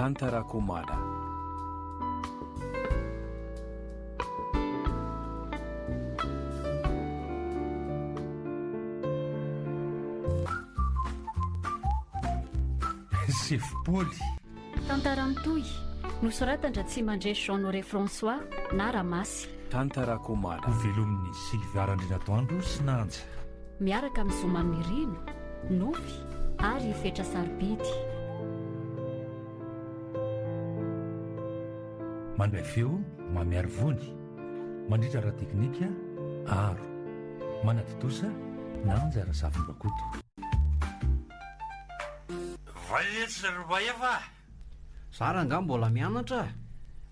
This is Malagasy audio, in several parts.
Tantarako Mada. Sefo Paoly. Tantara mitohy, nosoratan-dRatsimandresy Jean Honoré François na Ramasy. Tantarako Mada. Ho velomin'i Sylvia Randrianatoandro sy Nanja. Miaraka amin'i Zoma Nirina, Nofy ary i Fetra Sarobidy. Mandray feo Mamiarivony, mandritra ara-teknika Aro, manatontosa Nanja Razafindrakoto. Vay letsy ry Mahefa a! Za rangaha mbola mianatra a!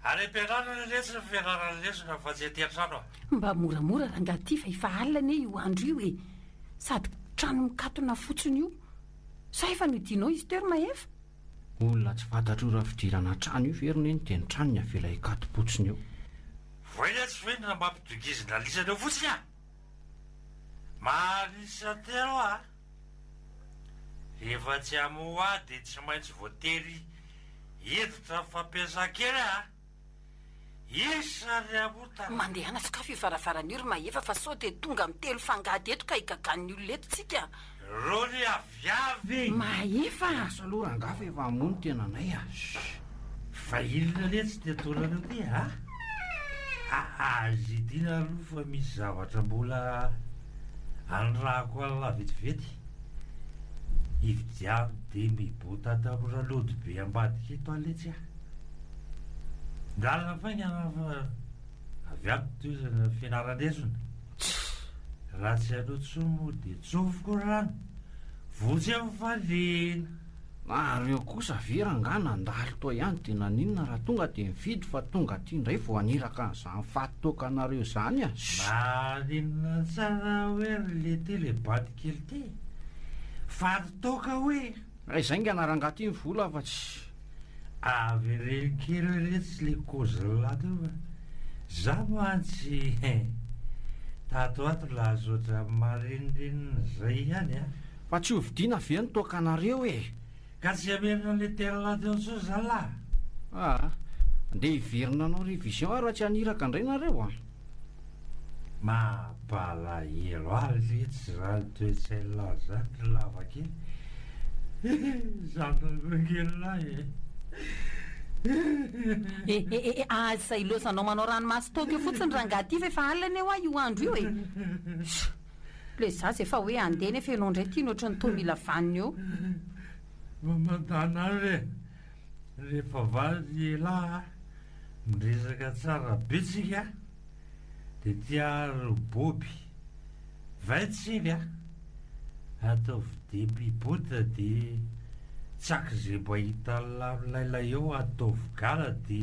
Any am-pianarana letsy ny fianarana lesona fa tsy aty an-trano a! Mba moramora rangaha ty fa efa alina anie io andro io e! Sady trano mikatona fotsiny io. Sa efa nodianao izy teo ry Mahefa? Olona tsy fantatro io raha fidirana an-trano io ve ry neny dia ny tranony avela hikatom-potsiny eo. Voay letsy ve ny mampidongizina lisany eo fotsiny a! Maharisa telo a! Rehefa tsy hamoha ahy dia tsy maintsy voatery hiditra fampiasan-kery a! Isa ry amota! Mandehana sokafy io varavarana io ry Mahefa fa sao dia tonga mitelo fangady eto ka higagan'ny olona eto tsika. Reo ry aviavy e! Mahefa a! Lasa aloha rangaha fa efa hamono ny tenanay a! Shh! Fa inona letsy ty ataonareo ty a? Aza idina aloha fa misy zavatra mbola anirahako an'lah vetivety. Ividiano demi bota tanora lody be ambadika eto aho letsy a! Ndalina faingana fa avy ato tohizana ny fianaran-desona. Raha tsy anao intsony moa dia tsofiko ny rano, vonjy amin'ny fandriana. Nareo kosa ve rangaha nandalo tao ihany dia naninona raha tonga dia nividy fa tonga aty indray vao haniraka an'izany faty toakanareo izany a! Maninona tsara hoe ry lety le bandy kely ty? Faty toaka hoe? Aiza haingana rangaha ty ny vola fa tsy. Avereno kely hoe retsy le kôzin'lah teo fa za mantsy tato ato laza ohatran'ny marenirenina zay ihany a! Fa tsy ho vidiana ve ny toakanareo e? Ka tsy hamerina an'ilay terrain teo intsony zalahy? Aa, ndeha hiverina hanao révision aho raha tsy haniraka indray nareo a! Mampalahelo ahy letsy zany toe-tsain'lah zany ry lavakely zanako kely e! E e e aza ilaozanao manao ranomaso toaka eo fotsiny rangahy ty fa efa alina anie hoa io andro io e! Le zaza efa hoe handeha nefa ianao indray ity no ohatran'ny toa mila vanona eo. Mamantana ahy re rehefa vady elah a, miresaka tsara be tsika de tia ry Boby, 25 a, ataovy demi botte de tsaky ze mba hitan'lah milailay eo ataovy gala de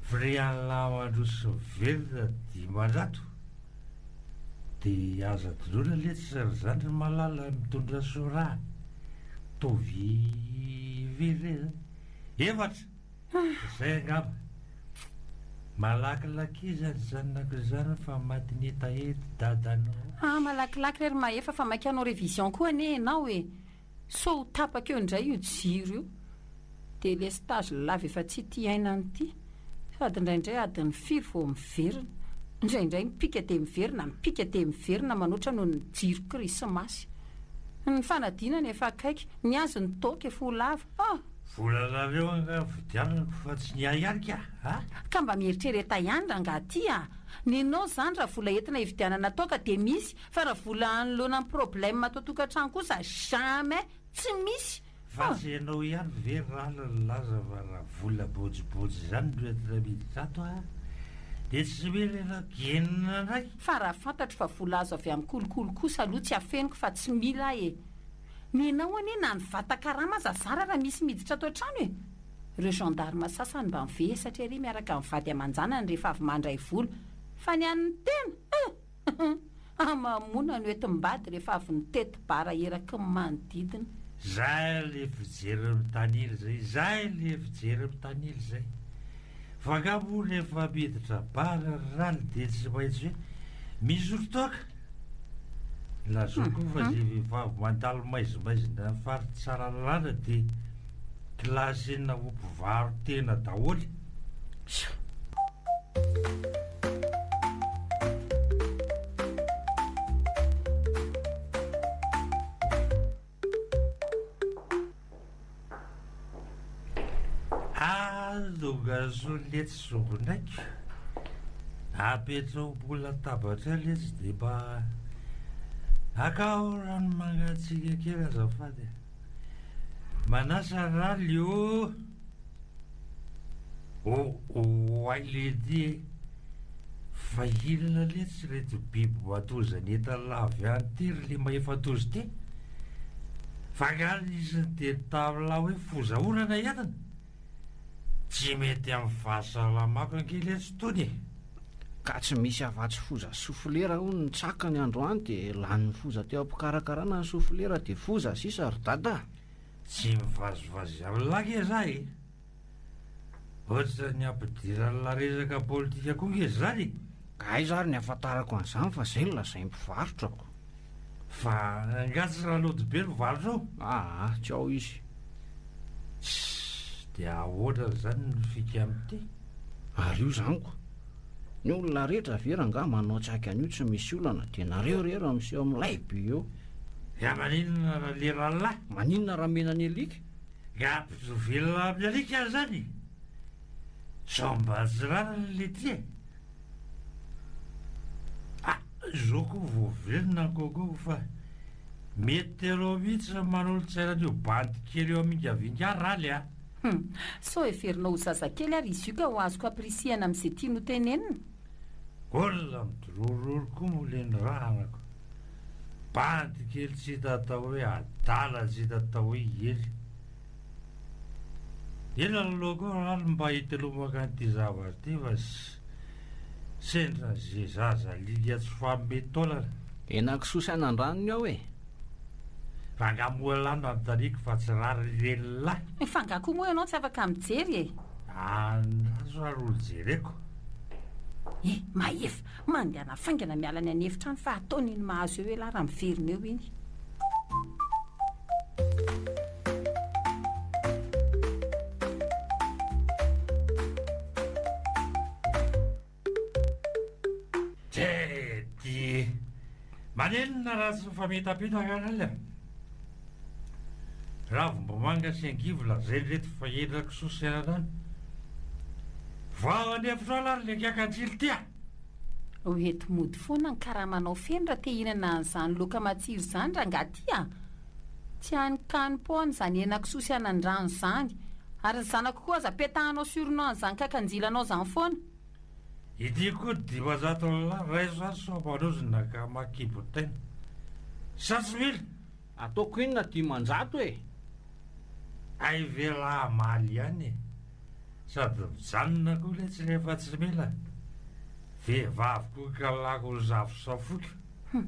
frais an'lah mandroso miverina 500. Dia aza adinoina letsy ry zandry malala mitondra soraha tovy firy re zany? Efatra! Zay angamba. Malakilaky izany zanako izany fa matin'ny hetaheta dadanao. Ah malakilaky re ry Mahefa fa maika hanao révision koa anie ianao e! Sao ho tapaka eo indray io jiro io. Délestage lava efa tsy ity iainana ity. Sady indraindray adiny firy vao miverina. Indraindray mipika dia miverina, mipika dia miverina manoatra noho ny jiro krismasy. Ny fanadinana efa akaiky, ny azy ny toaka efa ho lava. Ah! Volanareo angaha vidianako fa tsy ny ahy ihany ka a! Ka mba mieritrereta ihany rangaha ty a! Nenao zany raha vola entina hividianana toaka dia misy Fa raha vola hanoloana ny problème ato an-tokantrano kosa jamais tsy misy Fa tsy ianao ihany ve rala nilaza fa raha vola bojibojy izany no entina miditra ato a dia tsy mila ianao genina indray. Fa raha fantatro fa vola azo avy amin'ny kolikoly kosa aloha tsy afeniko fa tsy mila aho e! Nenao anie na ny vatan-karama aza zara raha misy miditra ato an-trano e! Ireo gendarme sasany mba mivesatra ery miaraka amin'ny vady aman-janany rehefa avy mandray vola fa ny an'ny tena eh! Hamamoana no entim-bady rehefa avy nitety bara eraky ny manodidina. Zay le fijery mitanila zay, zay le fijery mitanila zay. Fa nga moa rehefa miditra bar ry raly de tsy maintsy hoe misotro toaka? Lazao koa fa ze vehivavy mandalo maizimaizina any faritra Tsaralalàna de. Kilasina ho mpivaro-tena daholo. Tongasoa letsy zokindraiko. Apetraho ambony latabatra eo letsy dia mba akao rano mangatsiaka kely azafady e. Manasa raly ô! Oay lety e! Fa inona letsy ireto biby matozany entana avy any ity ry Limahefatozy ity? Fa angaha nisy niteny tamin'lah hoe foza orana entina? Tsy mety amin'ny fahasalamako ange letsy itony e! Ka tsy misy afa-tsy foza soflera hono ny tsakany androany dia lanin'ny foza teo am-pikarakarana ny soflera dia foza sisa ry dada a! Tsy mivazivazy amin'lah nge za e! Ohatran'ny ampidiran'lah resaka politika koa nge zany e! Ka aiza ary ny ahafantarako an'izany fa zay no lazain'ny mpivarotra ko! Fa angaha tsy Ralody be no varotra ao? Aa, tsy ao izy. Tssy, dia ahoana izany ny fika amin'ity? Ary io izany ko! Ny olona rehetra ve rangaha manao tsaky an'io tsy misy olana dia nareo irery no miseho milay be eo. Ka maninona raha le ralahy? Maninona raha mena ny alika? Ka ampitovelona amin'ny alika ary zany e! Sao mba tsy rariny le ty e! Ah, zao koa vao velona ny coco fa mety anao mihitsy ny manolo-tsaina an'io bandy kely io hamingavinga ahy raly a! Hum, sao heverinao ho zazakely ary izy io ka ho azoko ampirisihana amin'izay tiany ho tenenina? Olona midorororo koa moa le nirahanako. Bandy kely tsy hita atao hoe adala tsy hita atao hoe ely. Ela aloha koa raly mba hitelomaka an'ity zavatra ity fa sendra ze zaza alika tsy fanome taolana. Henakisoa sy anandranony ao e! Fa nga moa lah no anontaniako fa tsy rariny ireny lah? Fa nga koa moa ianao tsy afaka mijery e? Andraso ary ho jereko. Eh, Mahefa, mandehana faingana miala any an'efitra any fa ataony iny mahazo eo elah raha miverina eo iny. Tety! Maninona raha tsy mifamitapitaka ary e? Ravimbomanga sy angivy lazainy reto fa henakisoa sy ananany. Vao an'efitra ao ary le kiakantsily ty a! Ho ety mody foana ny karamanao feno raha te hihinana an'izany laoka matsiro izany rangahy ty a! Tsy hanin-kanim-poana izany henakisoa sy anandrano izany. Ary ny zanako koa aza petahanao surnom an'izany kakanjilanao izany foana. Ity koa 500 Allah raiso azy sao manozona ka makibo tena. Sa tsy mila? Ataoko inona 500 e? Hay ve lah hamaly ihany e? Sady mijanona koa letsy rehefa tsy mila. Vehivavy koa ka lako safosafoiko. Hum,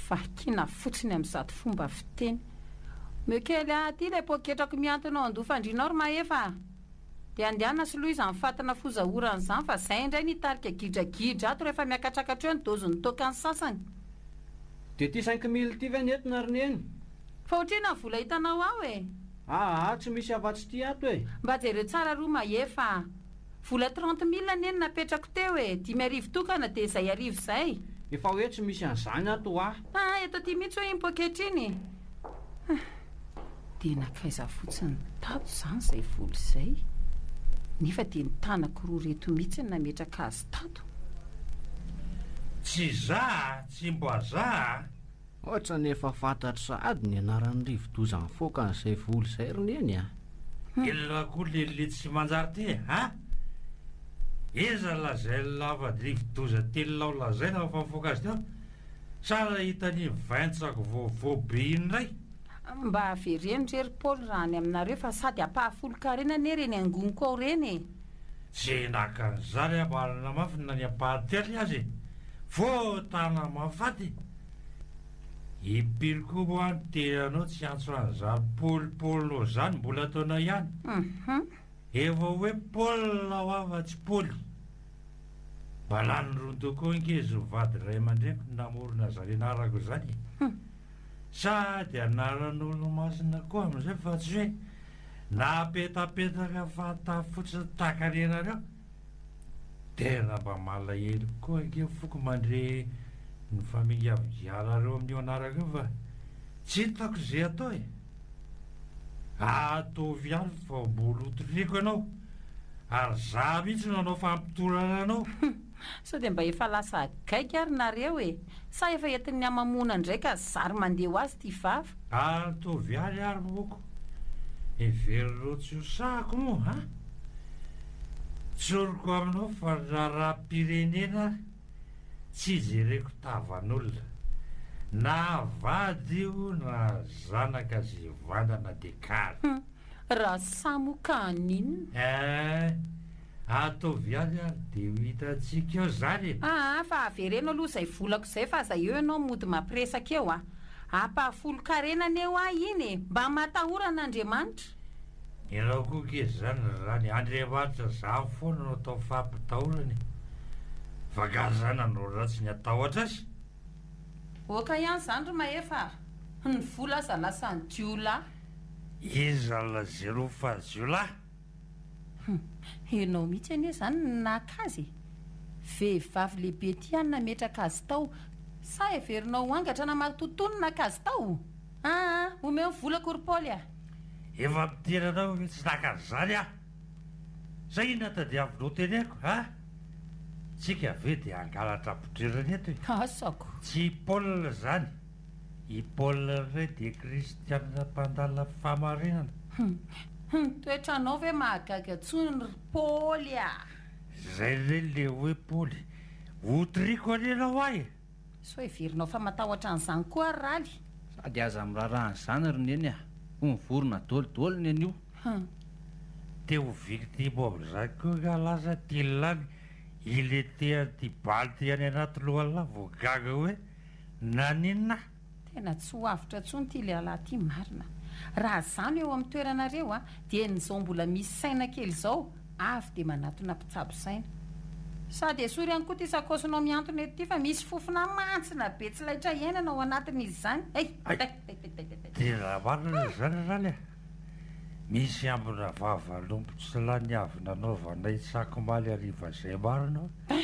vakiana fotsiny amin'izato fomba fiteny. Omeo kely ahy aty ilay poketrako mihantona ao an-doha fandrianao ry Mahefa a! Dia andehana soloy izany fatina foza orana izany fa zay indray ny hitarika gidragidra ato rehefa miakatrakatra eo ny dozin'ny toaka ny sasany. Dia ity 5000 ity ve ny entina ry Neny? Fa otrina ny vola hitanao ao e? Aa, tsy misy afa-tsy ity ato e! Mba jereo tsara aloha Mahefa a! Vola 30 mille anie no napetrako teo e! 5000 tokana dia izay arivo izay. Efa hoe tsy misy an'izany ato hoa. Aa, eto aty mihitsy hoe iny poketra iny e! Dia nankaiza fotsiny tato izany izay vola izay? Nefa dia ny tanako roa ireto mihitsy no nametraka azy tato. Tsy za a! Tsy mba za a! Ohatran'ny efa fantatro sahady ny anaran'ny rivodoza nifoaka an'izay vola izay ry Neny a! Inona koa le le tsy manjary ty e? A! Iza lazain'ny lava rivodoza telonao lazaina fa nifoaka azy teo? Tsara hitan'iny vaintsako vaovao be iny indray. Mba avereno re ry Paoly raha any aminareo fa sady ampahafolon-karena anie ireny angoniko ao ireny e! Tsy naka an'izany aho marina mafy na ny ampahatelony aza e! Vao tana mahafaty! Impiry koa moa ny tenanao tsy hiantso an'izany Paoly Paolinao izany mbola ataonao ihany? Efa hoe Paul hoa fa tsy Paoly. Mba lany ron-doha koa ange izy mivady ray aman-dreniko no namorona izany anarako izany e. Sady anaran'olo-masina koa amin'izay fa tsy hoe. Napetapetaka fahata fotsiny takarena Tena mba malahelo koa ange foko mandre ny famingavinganareo amin'io anarako io fa tsy hitako izay atao e! Ataovy ihany fa mbola ho toriako ianao ary za mihitsy no hanao fampitorana anao. Sao dia mba efa lasa gaigy ary nareo e! Sa efa entin'ny hamamoana indray ka zary mandeha ho azy ity vava? Ataovy ihany ary moko. Heverinao tsy ho sahako moa an! Tsoriko aminao fa ny raharaham-pirenena tsy ijereko tavan'olona. Na vady io na zanaka ze vandana de kary. Hum! Raha sahy moa ka haninona? Eh! Ataovy ihany ary de ho hitantsika eo zany e! Aa fa avereno aloha izay volako izay fa aza eo ianao mody mampiresaka eo a! Ampahafolon-karena anie hoa iny e! Mba matahora an'Andriamanitra! Ianao koa ange zany ry rany, Andriamanitra zany foana no atao fampitahorana e! Fa nga zany nanao ratsy ny hatahotra azy? Ok ihany zany ry Mahefa a! Ny vola aza lasan'ny jiolahy. Iza no lazainao fa jiolahy? Hum, ianao mihitsy anie izany no naka azy e! Vehivavy lehibe ity ihany nametraka azy tao, sa heverinao ho angatra namatotoa no naka azy tao? Aa, omeo ny volako ry Paoly a! Efa miteny anao hoe tsy naka an'izany aho! Sa inona tadiavinao teneniko a? Tsika ve dia hangalatra ampidirana eto e? Asako! Tsy i Paul izany! I Paul indray dia kristianina mpandala fahamarinana. Hum, ny toetranao ve mahagaga tsony ry Paoly a! Zay indray le hoe Paoly, hotoriko anie ianao ahy e! Sao heverinao fa matahotra an'izany koa ary Raly? Sady aza miraharaha an'izany ry Neny a! Ho ny vorona dolidoly ny anio. Hum. Te ho victime amin'izany koa angaha lasa ty lany ilentehan'ity baly ty any anaty lohan'lah vao gaga hoe Naninona? Tena tsy ho avotra intsony ity lehilahy ity marina. Raha za no eo amin'ny toeranareo a, dieny izao mbola misy saina kely izao, avy dia manatona mpitsabo saina. Sady esory ihany koa ity sakaosinao mihantona eto ity fa misy fofona mantsina be tsy laitra iainana ao anatin'izy izany. Hay! Hay! Tay! Tay! Tay! Tay! Tay! Tena marina izany Raly a! Misy ambina vavalompo tsy lany avy nanaovanay tsakomaly hariva izay marina hoa.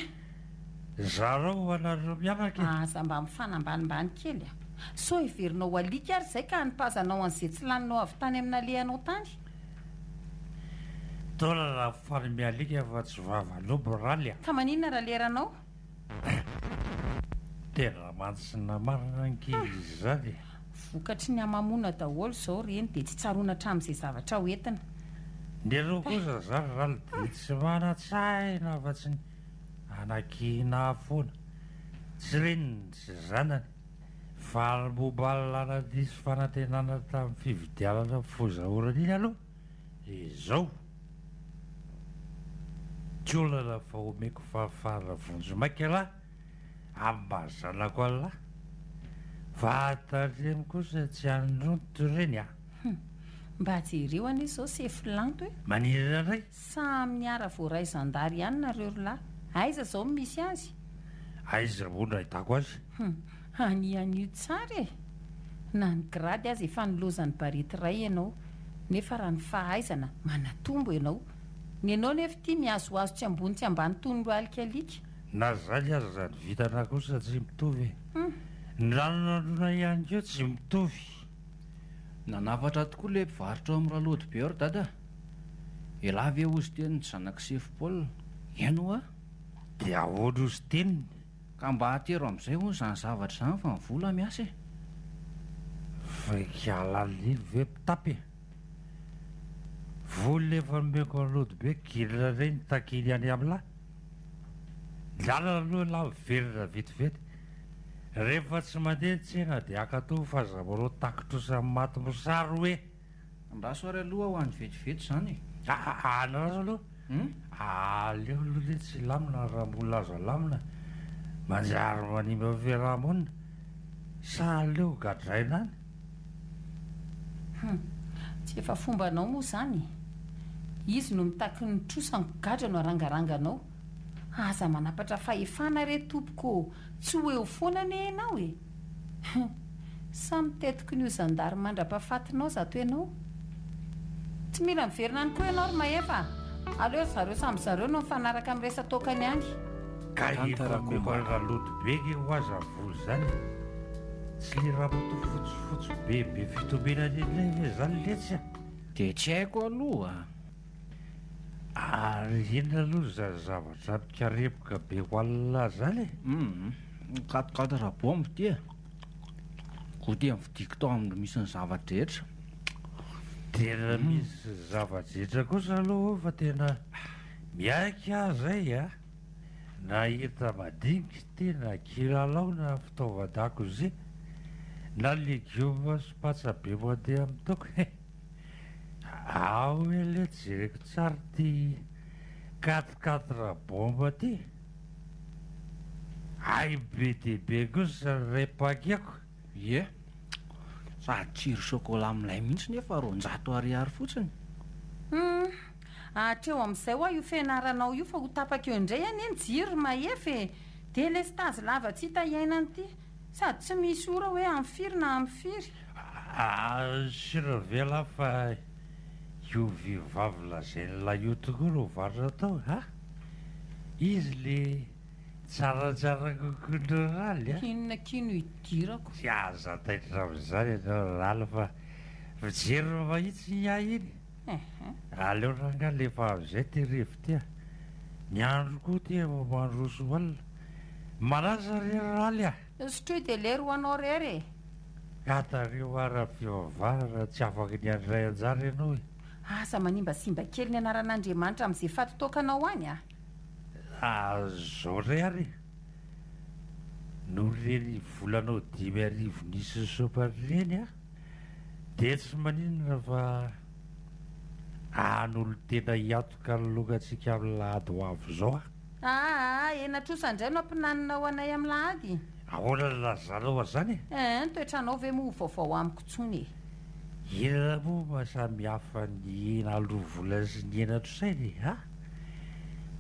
Zarao ho anareo mianaka e! Aza mba mifanambanimbany kely a! Sao heverinao ho alika ary izay ka hanipazanao an'izay tsy laninao avy tany amin'ny nalehanao tany? Taolana fanome alika fa tsy vavalombo Raly a! Ka maninona raha leranao? Tena mantsina marina ange izany e! Vokatry ny hamamoana daholo izao ireny dia tsy tsaroana hatramin'izay zavatra ho entina. Ny anao kosa izany Raly dia tsy manan-tsaina afa-tsy ny Anakiana foana, tsy reniny sy zanany, fa ny momba ny lalana diso fanantenana tamin'ny fividianana foza orana iny aloha dia izao, tsy olana fa omeko fahafahana vonjimaika ialahy amin'ny maha zanako an'lah, fa tandremo kosa tsy hanonto ireny a! Hum! Mba jereo anie izao sefo lanto e! Maninona indray? Samy niara voaray zandary ihany nareo ry lahy. Aiza zao no misy azy? Aiza moa no ahitako azy? Hum, anianio tsara e! Na ny grady aza efa nilaozan'ny barety iray ianao, nefa raha ny fahaizana, manatombo ianao. Ny anao nefa ity mihazohazo tsy ambony tsy ambany toy ny lohalika alika. Na izany aza ny vintana kosa tsy mitovy e! Ny ranon'androna ihany koa tsy mitovy. Nanafatra tokoa ilay mpivarotra ao amin'ny Ralody be ao ry dada a! Elah ve hozy teniny tsy zanak'i sefo Paul? Eny ho'a! Dia ahoana hozy teniny? Ka mba atero amin'izay hono izany zavatra izany fa ny vola miasa e! Vaika lalina iny ve mpitapy e! Vola efa nomeko an'i Ralody be gilina indray ny takiany any amin'lah! Miala aloha elah miverina vetivety. Rehefa tsy mandeha ny tsena dia ankatoa fa aza manao takin-trosa maty mosary hoe. Andraso ary aloha ho any vetivety izany e. Aa andraso aloha. Aleo aloha le tsy hilamina raha mbola azo alamina. Manjary manimba fiaraha-monina. Sa aleo gadraina any. Hum. Tsy efa fombanao moa izany e. Izy no mitaky ny trosany gadra no arangaranganao. Aza manapatra fahefana re tompoko ô! Tsy ho eo foana anie ianao e! Hum! Sa mitetiky ny ho zandary mandra-pahafatinao zato ianao? Tsy mila miverina any koa ianao ry Mahefa a! Aleo ry zareo samy zareo no mifanaraka amin'ny resa-toakany any. Ka efa mihoara loto be nge hoa zany vola zany e! Tsy le ramatoa fotsifotsy be be fitomenana iny lay ve zany letsy a! Dia tsy haiko aloha a! Ary inona aloha zany zavatra mikarepoka be ho an'lah zany e? Hum, quatre bombe ity e! Goûter novidiako tao amin'ny misy ny zava-drehetra. Tena misy zava-drehetra kosa aloha fa tena miaiky aho zay a! Na enta-madinika ity na kilalao na fitaovan-dakozia na legioma sy patsa be mandeha amin'ny toaka e! Ao anie jereko tsara ity quatre quatre bombe ity. Hay be dia be kosa ny ray paquet-ko. Ie. Sady tsiro chocolat milay mihitsy nefa 200 ariary fotsiny. Hum. Hatreo amin'izay hoa io fianaranao io fa ho tapaka eo indray anie ny jiro ry Mahefa e! Delestazy lava tsy hita iainana ity. Sady tsy misy ora hoe amin'ny firy na amin'ny firy. Asira ve lah fa io vehivavy lazain'lah io tokoa no varina tao a? Izy le tsaratsara kokoa noho Raly a? Inona akia no idirako? Tsy aza taitra amin'izany ianao Raly fa fijery mahitsy ny ahy iny. Aleo rangahy alefa amin'izay ity rivo ity a! Ny andro koa ity efa mandroso ho alina. Manasa re Raly a! Sotroy dia lery ho anao rery e! Ka tariho ara-pivavahana tsy afaky ny handray anjara ianao e! Aza manimbasimba kely ny anaran'Andriamanitra amin'izay faty toakanao any a! Zao indray ary e! Noho ireny volanao 5000 nisy nisopa ireny a! Dia tsy maninona fa hanolo-tena hiantoka ny lokantsika amin'ny lahady ho avy izao aho. Aa, hena trosa indray no ampinaninao anay amin'ny lahady? Ahoana no nilazanao an'izany e? Ee, ny toetranao ve moa ho vaovao amiko intsony e? Inona moa maha samy hafa ny hena aloa vola sy ny hena trosaina e? A!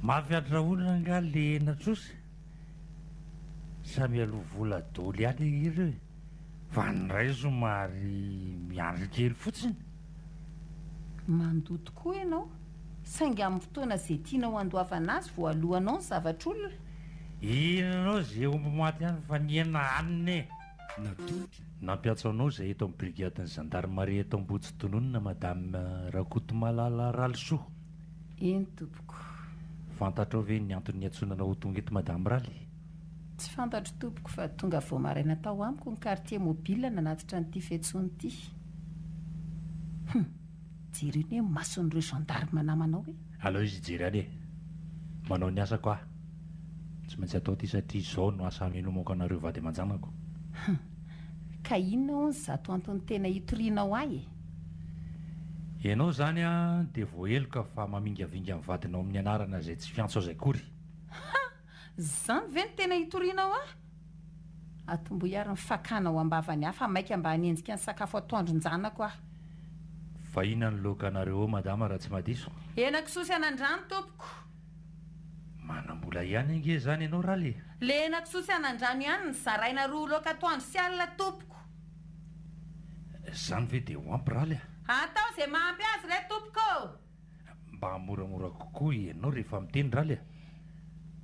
Mafy andrahoina angaha le hena trosa? Samy aloa vola daholo ihany ange ireo e! Fa ny iray somary miandry kely fotsiny. Mandoa tokoa ianao, saingy amin'ny fotoana izay tianao handoavana azy vao aloanao ny zavatr'olona. Hihinanao izay omby maty any fa ny hena hanina e! Natolotra. Nampiantso anao izay eto amin'ny brigadin'ny zandarimaria eto Ambohitsitononina Madame Rakotomalala Ralisoa. Eny tompoko. Fantatrao ve ny antony niantsoana anao ho tonga eto Madame Raly? Tsy fantatro tompoko fa tonga vao maraina tao amiko ny quartier mobile nanatitra an'ity fiantsoana ity. Hum! Jereo anie ny mason'ireo gendarme namanao e! Aleo izy hijery any e! Manao ny asako aho. Tsy maintsy atao ity satria izao no asa hamelomako anareo vady aman-janako. Hum! Ka inona hono izato antony tena hitorianao ahy e? Ianao izany an dia voaheloka fa mamingavinga ny vadinao amin'ny anarana izay tsy fiantso azy akory. Ha! Zany ve no tena hitorianao ahy? Atombohy ary ny fakana ao am-bavany ahy fa maika mba hanenjika ny sakafo atoandron-janako aho. Fa inona ny lokanareo ao madama raha tsy mahadiso? Henakisoa sy anandrano tompoko. Manam-bola ihany ange izany ianao Raly e! Le henakisoa sy anandrano ihany no zaraina roa loka atoandro sy alina tompoko. Izany ve dia ho ampy Raly a? Atao izay mahampy azy re tompoko ô! Mba moramora kokoa ianao rehefa miteny Raly a!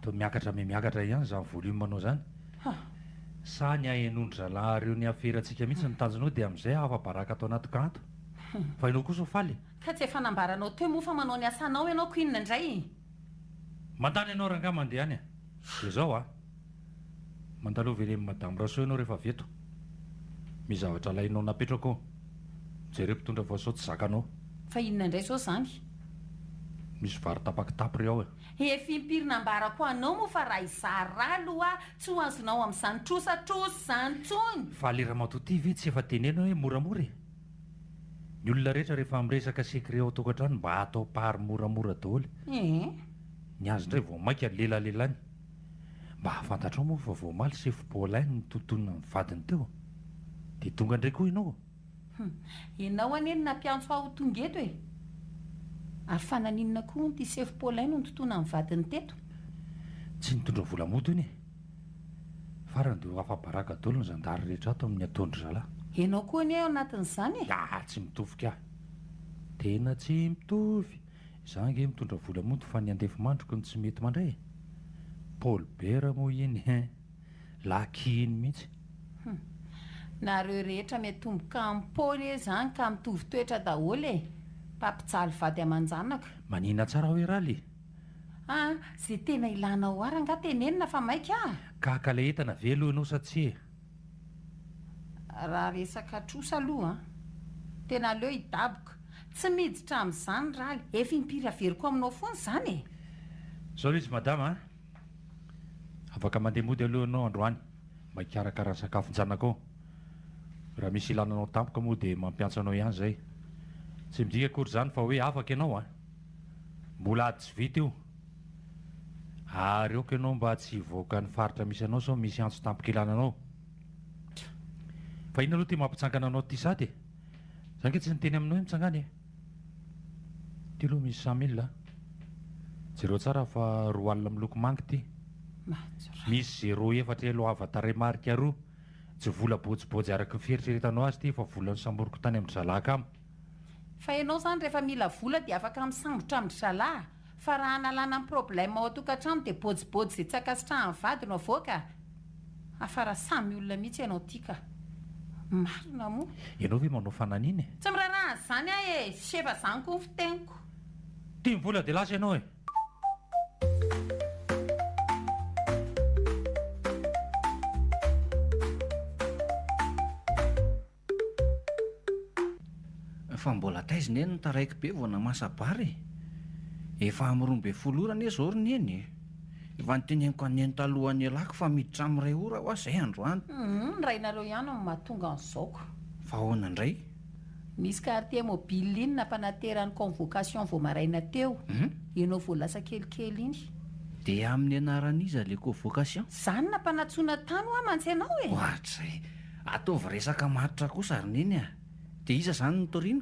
Toa miakatra mihamiakatra ihany izany volume anao izany. Sa ny hahenoan-dry zalahy ireo ny aferantsika mihitsy no tanjonao dia amin'izay afa-baraka ato anaty kanto. Fa ianao kosa ho faly e! Ka tsy efa nambaranao teo moa fa manao ny asanao ianao ko inona indray e? Mandany ianao rangahy mandeha any a! Dia izao a! Mandalova ery amin'i Madame Rasoa ianao rehefa avy eto. Misy zavatra alainao napetrako ao. Jereo mpitondra fa sao tsy zakanao. Fa inona indray izao izany? Misy vary tapa-kitapo re ao e. Efa impiry nambarako anao moa fa raha izaho Ralo hoa tsy ho azonao amin'izany trosatrosa izany intsony. Fa le ramatoa ty ve tsy efa teneno hoe moramora e? Ny olona rehetra rehefa miresaka secret ao an-tokantrano mba atao pary moramora daholo. Ee. Ny azy indray vao maika lelalelany. Mba fantatrao moa fa vao omaly sefo Paulin nitotonona ny vadiny teo? Dia tonga indray koa ianao? Hum. Ianao anie no nampiantso ahy ho tonga eto e! Ary fa naninona koa hono ity sefo Paulin no nitontona ny vadiny teto? Tsy nitondra vola mody hono e! Farany dia ho afa-baraka daholo ny zandary rehetra ato amin'ny ataon-dry zalahy. Ianao koa anie ao anatin'izany e! Ah, tsy mitovy kah! Tena tsy mitovy! Za ange mitondra vola mody fa ny andefimandriko no tsy mety mandray e! Paoly Bera moa iny hein! Laky iny mihitsy. Hum. Nareo rehetra miatomboka am Paoly e zany ka mitovy toetra daholo e! Mpampijaly vady aman-janaka. Manina tsara hoe Raly? Ah, ze tena ilanao ahy rangaha tenenina fa maika ah! Ka haka le entana ve aloha ianao sa tsia e? Raha resaka trosa aloha an! Tena aleo hidaboka. Tsy miditra amin'izany Raly, efa impiry averiko aminao foana izany e! Zao le izy madama a! Afaka mandeha mody aloha ianao androany mba hikarakara ny sakafon-janakao. Raha misy ilana anao tampoka moa dia mampiantso anao ihany izay. Tsy midika akory izany fa hoe afaka ianao an! Mbola ady tsy vita io. Ary aoka ianao mba tsy hivoaka ny faritra misy anao sao misy antso tampoka ilana anao. Fa inona aloha ity mampitsangana anao ity sady e? Za ange tsy niteny aminao hoe mitsangana e! Ity aloha misy 100000 a! Jereo tsara fa 20 miloko manga ity. Misy zéro efatra elo ava tarehimarika roa. Tsy vola bôjibôjy araka ny fieritreretanao azy ity fa vola nosamboriko tany amin-dry zalahy akama. Fa ianao izany rehefa mila vola dia afaka misambotra amin-dry zalahy fa raha hanalana ny problème ao an-tokantrano dia bôjibôjy izay tsy ankasitrahan'ny vady no avoaka? Hafa raha samy olona mihitsy ianao ity ka. Marina moa. Ianao ve manao fananina e? Tsy miraharaha an'izany aho e! Shefa izany koa ny fiteniko. Tia ny vola dia lasa ianao e! Fa mbola taiza neny no taraiky be vao namasa-bary e? Efa amin'ny 12 ora anie izao ry neny e! Efa noteneniko an'i neny talohan'ny hialako fa miditra amin'ny iray ora hoa izay androany. Humm, ny rainareo ihany no mahatonga an'izao ko. Fa ahoana indray? Nisy quartier mobile iny nampanaterany convocation vao maraina teo, ianao vao lasa kelikely iny. Dia amin'ny anaran'iza ilay convocation? Za no nampanantsoina tany hoa mantsy ianao e! Ohatrizay! Ataovy resaka matotra kosa ry Neny a! Dia iza izany no toriana?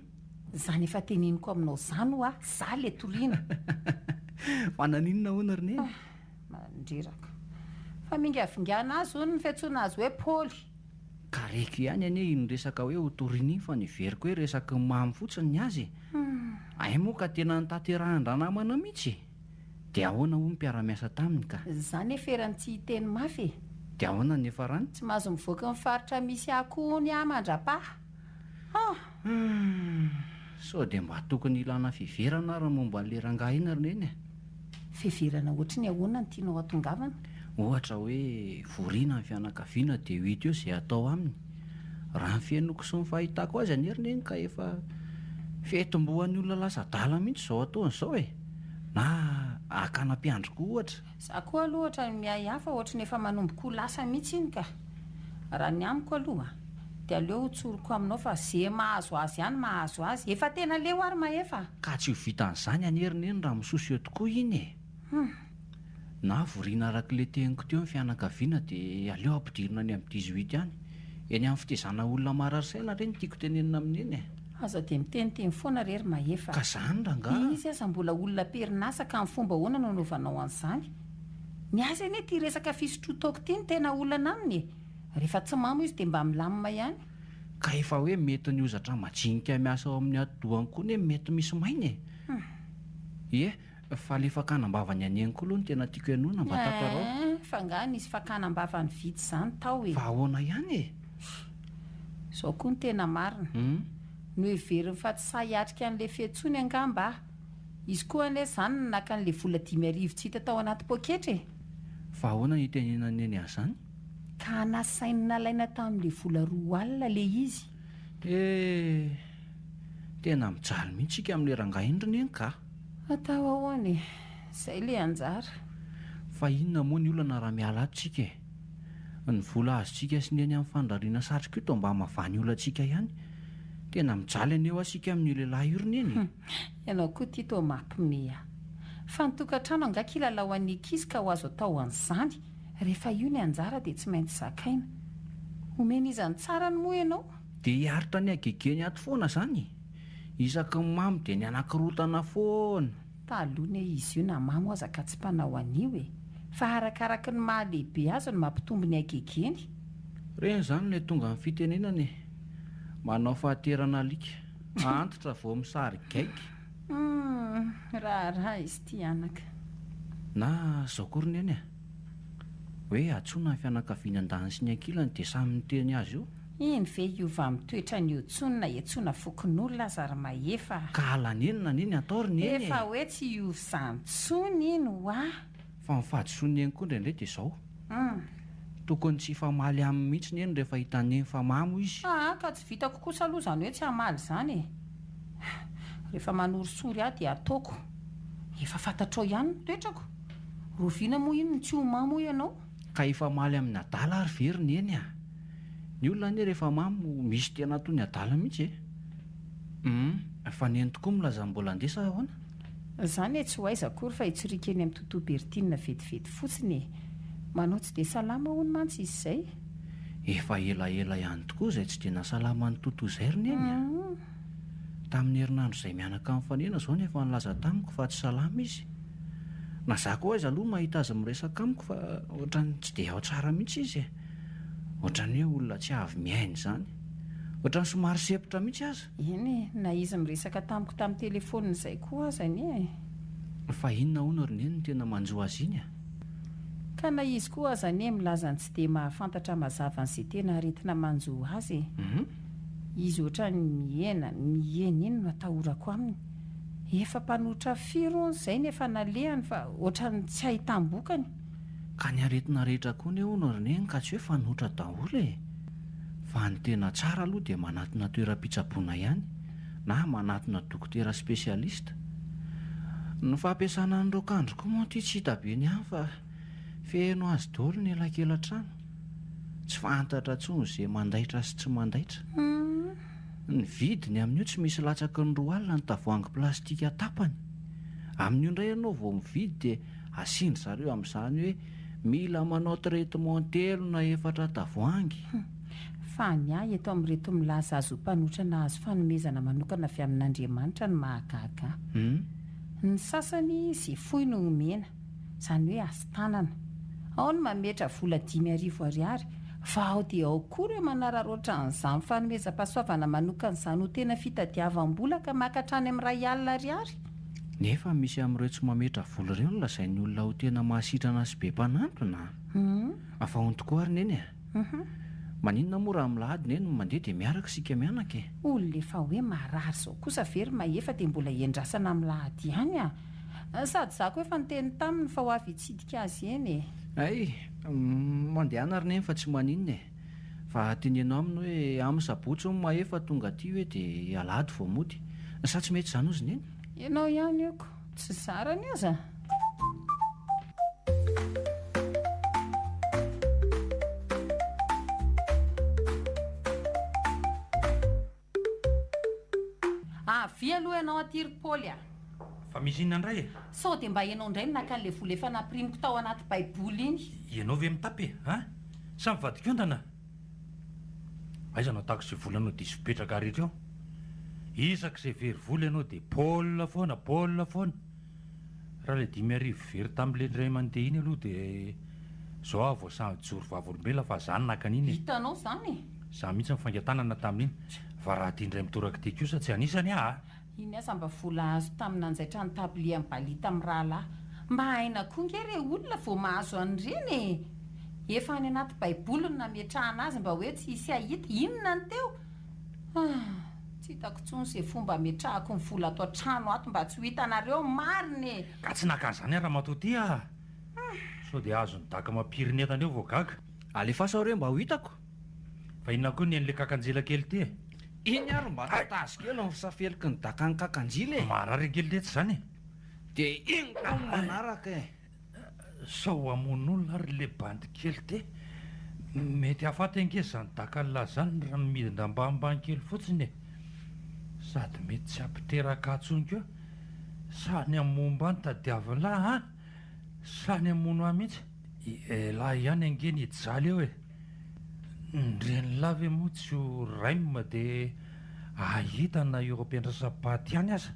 Izany efa teneniko aminao izany hoa, za le toriana. Fa naninona hono ry Neny? Mandreraka. Fa mingavingana azy hono ny fiantsoana azy hoe Paoly. Ka reko ihany anie iny resaka hoe ho toriana iny fa niveriko hoe resaky ny mamy fotsiny ny azy e! Hay moa ka tena notanterahin-dranamana mihitsy e! Dia ahoana hoy ny mpiara-miasa taminy ka? Za neferany tsy hiteny mafy e! Dia ahoana ny niafarany? Tsy mahazo mivoaka ny faritra misy ahy koa hono aho mandra-paha. Ah! Humm! Sao dia mba tokony hilana fiheverana ary ny momba an'ilay rangahy iny ry Neny e? Fiheverana ohatry ny ahoana no tianao hatongavana? Ohatra hoe voriana ny fianakaviana dia ho hita eo izay hatao aminy. Raha ny fihainoako sy ny fahitako azy anie ry Neny ka efa fitomboan'ny olona lasa adala mihitsy izao ataony izao e! Na hakana mpiandry koa ohatra. Za koa aloha ohatran'ny miahiahy fa ohatry ny efa manomboka ho lasa mihitsy iny ka. Raha ny amiko aloha dia aleo ho tsoriko aminao fa ze mahazo azy ihany mahazo azy. Efa tena leo ary Mahefa a! Ka tsy ho vitan'izany anie ry Neny raha misosa eo tokoa iny e! Na voriana araka ilay teniko teo ny fianakaviana dia aleo ampidirina any amin'ny 18 any. Eny amin'ny fitezana olona marary saina re no tiako tenenina amin'i Neny e! Aza dia miteniteny foana re ry Mahefa a! Ka zany rangaha! Izy aza mbola olona am-perinasa ka amin'ny fomba ahoana no anaovanao an'izany? Ny azy anie ity resaka fisotroan-toaka ity no tena olana aminy e! Rehefa tsy mamo izy dia mba milamina ihany. Ka efa hoe mety ny hozatra majinika miasa ao amin'ny atidohany koa anie mety misy maina e! Ie, Fa le fakana ambavany an'i Neny koa aloha no tena tiako henoina mba tantarao. Eeh, fa nga nisy fakana ambavany vitsy zany tao e. Fa ahoana ihany e? Zao koa no tena marina. Noheveriny fa tsy sahy hiatrika an'le fiantsoany angamba aho. Izy koa anie zany no naka an'le vola 5000 tsy hita tao anaty poketra e. Fa ahoana no hitenenan'i Neny an'izany? Ka nasainy nalaina tamin'le vola 20 le izy. Eh! Tena mijaly mihitsy isika amin'ilay rangahy iny ry Neny ka! Atao ahoana e! Izay ilay anjara. Fa inona moa ny olana raha miala ato isika e? Ny vola azontsika sy ny eny amin'ny fandrariana satroka io toa mba mahavaha ny olantsika ihany. Tena mijaly anie hoa isika amin'io lehilahy io ry Neny e! Ianao koa ity toa mampime ahy. Fa ny tokantrano angaha kilalao an'ny ankizy ka ho azo atao an'izany? Rehefa io ny anjara dia tsy maintsy zakaina. Omen'iza ny tsarany moa ianao? Dia hiaritra ny hagegeny ato foana zany? Isaky ny mamo dia ny anakirotana foana. Taloha ne izy io na mamo aza ka tsy mpanao an'io e! Fa arakaraky ny maha lehibe azy no mampitombo ny hagegeny. Reny zany ilay tonga amin'ny fitenenana e! Manao fahaterana alika. Antitra vao misary gaigy. Humm, raharaha izy ity anaka. Na izao koa ry Neny a! Hoe antsoina ny fianakaviany andaniny sy ny ankilany dia samy miteny azy eo. Iny ve hiova amin'ny toetrany io intsony na iantsoana fokonolona aza ry Mahefa a! Ka ala-nenina anie ny atao ry Neny e! Efa hoe tsy hiova izany intsony iny hoa! Fa ny fahadisoan'i Neny koa indraindray dia izao. Tokony tsy hifamaly aminy mihitsy Neny rehefa hitan'i Neny fa mamo izy. Aa ka tsy vitako kosa aloha izany hoe tsy hamaly izany e! Rehefa manorisory ahy dia ataoko. Efa fantatrao ihany ny toetrako. Roviana moa iny no tsy ho mamo hoy ianao? Ka hifamaly amin'ny adala ary ve ry Neny a! Ny olona anie rehefa mamo misy tena toy ny adala mihitsy e! Hum, fa Neny tokoa milaza mbola handeha sa ahoana? Izany e, tsy ho aiza akory fa hitsoriaka eny amin'i Toto Berthine vetivety fotsiny e! Manao tsy dia salama hono mantsy izy izay. Efa elaela ihany tokoa izay tsy dia nahasalama an'i Toto izay ry Neny a! Tamin'ny herinandro izay mianaka nifanena izao no efa nilaza tamiko fa tsy salama izy. Na za koa aiza aloha mahita azy miresaka amiko fa ohatran'ny tsy dia ao tsara mihitsy izy e! Ohatran'ny hoe olona tsy avy miaina izany. Ohatran'ny somary sempotra mihitsy aza. Eny e, na izy miresaka tamiko tamin'ny telefaonina izay koa aza anie e. Fa inona hono ry Neny no tena manjo azy iny a? Ka na izy koa aza anie milaza ny tsy dia mahafantatra mazava an'izay tena aretina manjo azy e. Izy ohatran'ny mihena, mihena iny no atahorako aminy. Efa mpanotra firy hono izay no efa nalehany fa ohatran'ny tsy ahitam-bokany. Ka ny aretina rehetra koa anie hono ry Neny ka tsy hoe fanoitra daholo e! Fa ny tena tsara aloha dia manatona toeram-pitsaboana ihany na manatona dokotera spécialiste. Ny fampiasana ny raokandro koa moa ity tsy hita be ny any fa feno azy daholo ny elakelan-trano. Tsy fantatra intsony izay mandaitra sy tsy mandaitra. Ny vidiny amin'io tsy misy latsaky ny 20 ny tavoahangy plastika tapany. Amin'io indray ianao vao mividy dia asian-dry zareo amin'izany hoe mila manao traitement telo na efatra tavoahangy. Fa ny ahy eto amin'ireto milaza azy ho mpanotra nahazo fanomezana manokana avy amin'Andriamanitra no mahagaga ahy. Ny sasany izay fohy no omena. Izany hoe azo tanana. Ao ny mametra vola 5000 ariary, fa ao dia ao koa ireo manararaotra an'izany fanomezam-pahasoavana manokana izany ho tena fitadiavam-bola ka maka hatrany amin'ny 1000 ariary. Nefa misy amin'ireo tsy mametra vola ireo no lazain'ny olona ho tena mahasitrana sy be mpanantona a! Fa hono tokoa ary Neny a! Maninona moa raha milahady Neny no mandeha dia miaraka isika mianaka e? Olona efa hoe marary izao kosa ve ry Mahefa dia mbola hiandrasana amin'ny lahady ihany a! Sady za koa efa niteny taminy fa ho avy hitsidika azy eny e. Hay, mandehana ry neny fa tsy maninona e. Fa teneno aminy hoe amin'ny sabotsy hono Mahefa tonga aty hoe dia alahady vao mody. Sa tsy mety izany hozy neny? Ianao ihany io ko, tsy zarany aza. Avia aloha ianao aty ry Paoly a! Fa misy inona indray e? Sao dia mba ianao indray no naka an'ilay vola efa nampirimiko tao anaty baiboly iny? Ianao ve mitapy e? An? Sa mivadik'ondana? Aiza no atako izay volanao diso fipetraka rehetra eo? Isaky izay very vola ianao dia Paul foana, Paul foana. Raha ilay 5000 very tamin'ilay indray mandeha iny aloha dia izao aho vao sahy mijoro vavolombelona fa za no naka an'iny e. Hitanao izany e! Za mihitsy nifaingan-tanana tamin'iny. Fa raha ity indray mitoraka ity kosa tsy anisany aho a! Iny aza mba vola azo tamin'ny nanjaitra ny tablier an'i Bali tamin'ny rahalahy. Mba aina koa nge re olona vao mahazo an'ireny e! Efa any anaty baiboly no nametrahana azy mba hoe tsy hisy hahita. Inona ny teo? Ah! Tsy hitako intsony izay fomba hametrahako ny vola ato an-trano ato mba tsy ho hitanareo marina e! Ka tsy naka an'izany aho ramatoa ty ah! Sao dia azon'ny daka mampirin'entana eo vao gaga. Alefaso re mba ho hitako. Fa inona koa ny an'ilay kakanjila kely ity e? Iny ary mba tatazo kely ny fisafeliky ny dakan'ny kakanjila e! Marary ange letsy izany e! Dia iny koa ny manaraka e! Sao hamono olona ary le bandy kely ty. Mety hahafaty ange zany dakan'lah zany raha midina ambanimbany kely fotsiny e. Sady mety tsy hampiteraka ahy tsony koa. Sa ny hamomba ahy no tadiavin'lah an? Sa ny hamono ahy mihitsy? Elah ihany ange ny hijaly eo e. Ny renin'lah ve moa tsy ho raim de ahita na eo am-piandrasam-paty ihany aza?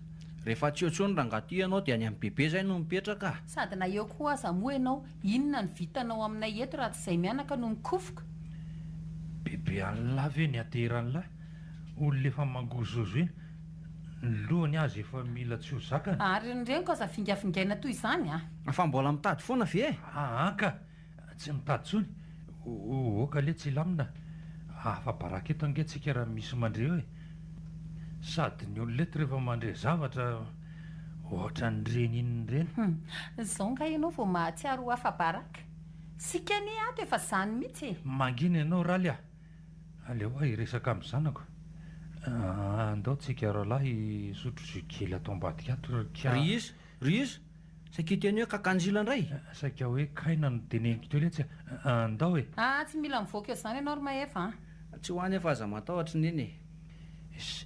Rehefa tsy eo intsony rangahy ty ianao dia any amin'i bebe zay no mipetraka a! Sady na eo koa aza moa ianao, inona no vitanao aminay eto raha tsy izay mianaka no mikofoka? Bebe an'lah ve ny ateran'lah? Olona efa mangozohozo iny. Ny lohany aza efa mila tsy ho zakany. Ary ny reniko aza vingavingaina toy izany a! Fa mbola mitady foana ve e? Aa ka! Tsy mitady intsony. Oka letsy hilamina. Afa-baraka eto ange tsika raha misy mandre eo e! Sady ny olona eto rehefa mandre zavatra ohatran'ireny inona ireny. Hum! Izao nga ianao vao mahatsiaro ho afa-baraka? Isika anie ato efa izany mihitsy e! Mangina ianao Raly a! Aleo aho hiresaka amin'ny zanako. Andao tsika rahalahy hisotro jus kely ato ambadika ato ry ka. Ry iza? Ry iza? Saika hiteny hoe kakanjila indray? Saika hoe kaina no teneniko teo letsy a! Andao e! Ah, tsy mila mivoaka eo izany ianao ry Mahefa a! Tsy ho any aho fa aza matahotra Neny e! Iss,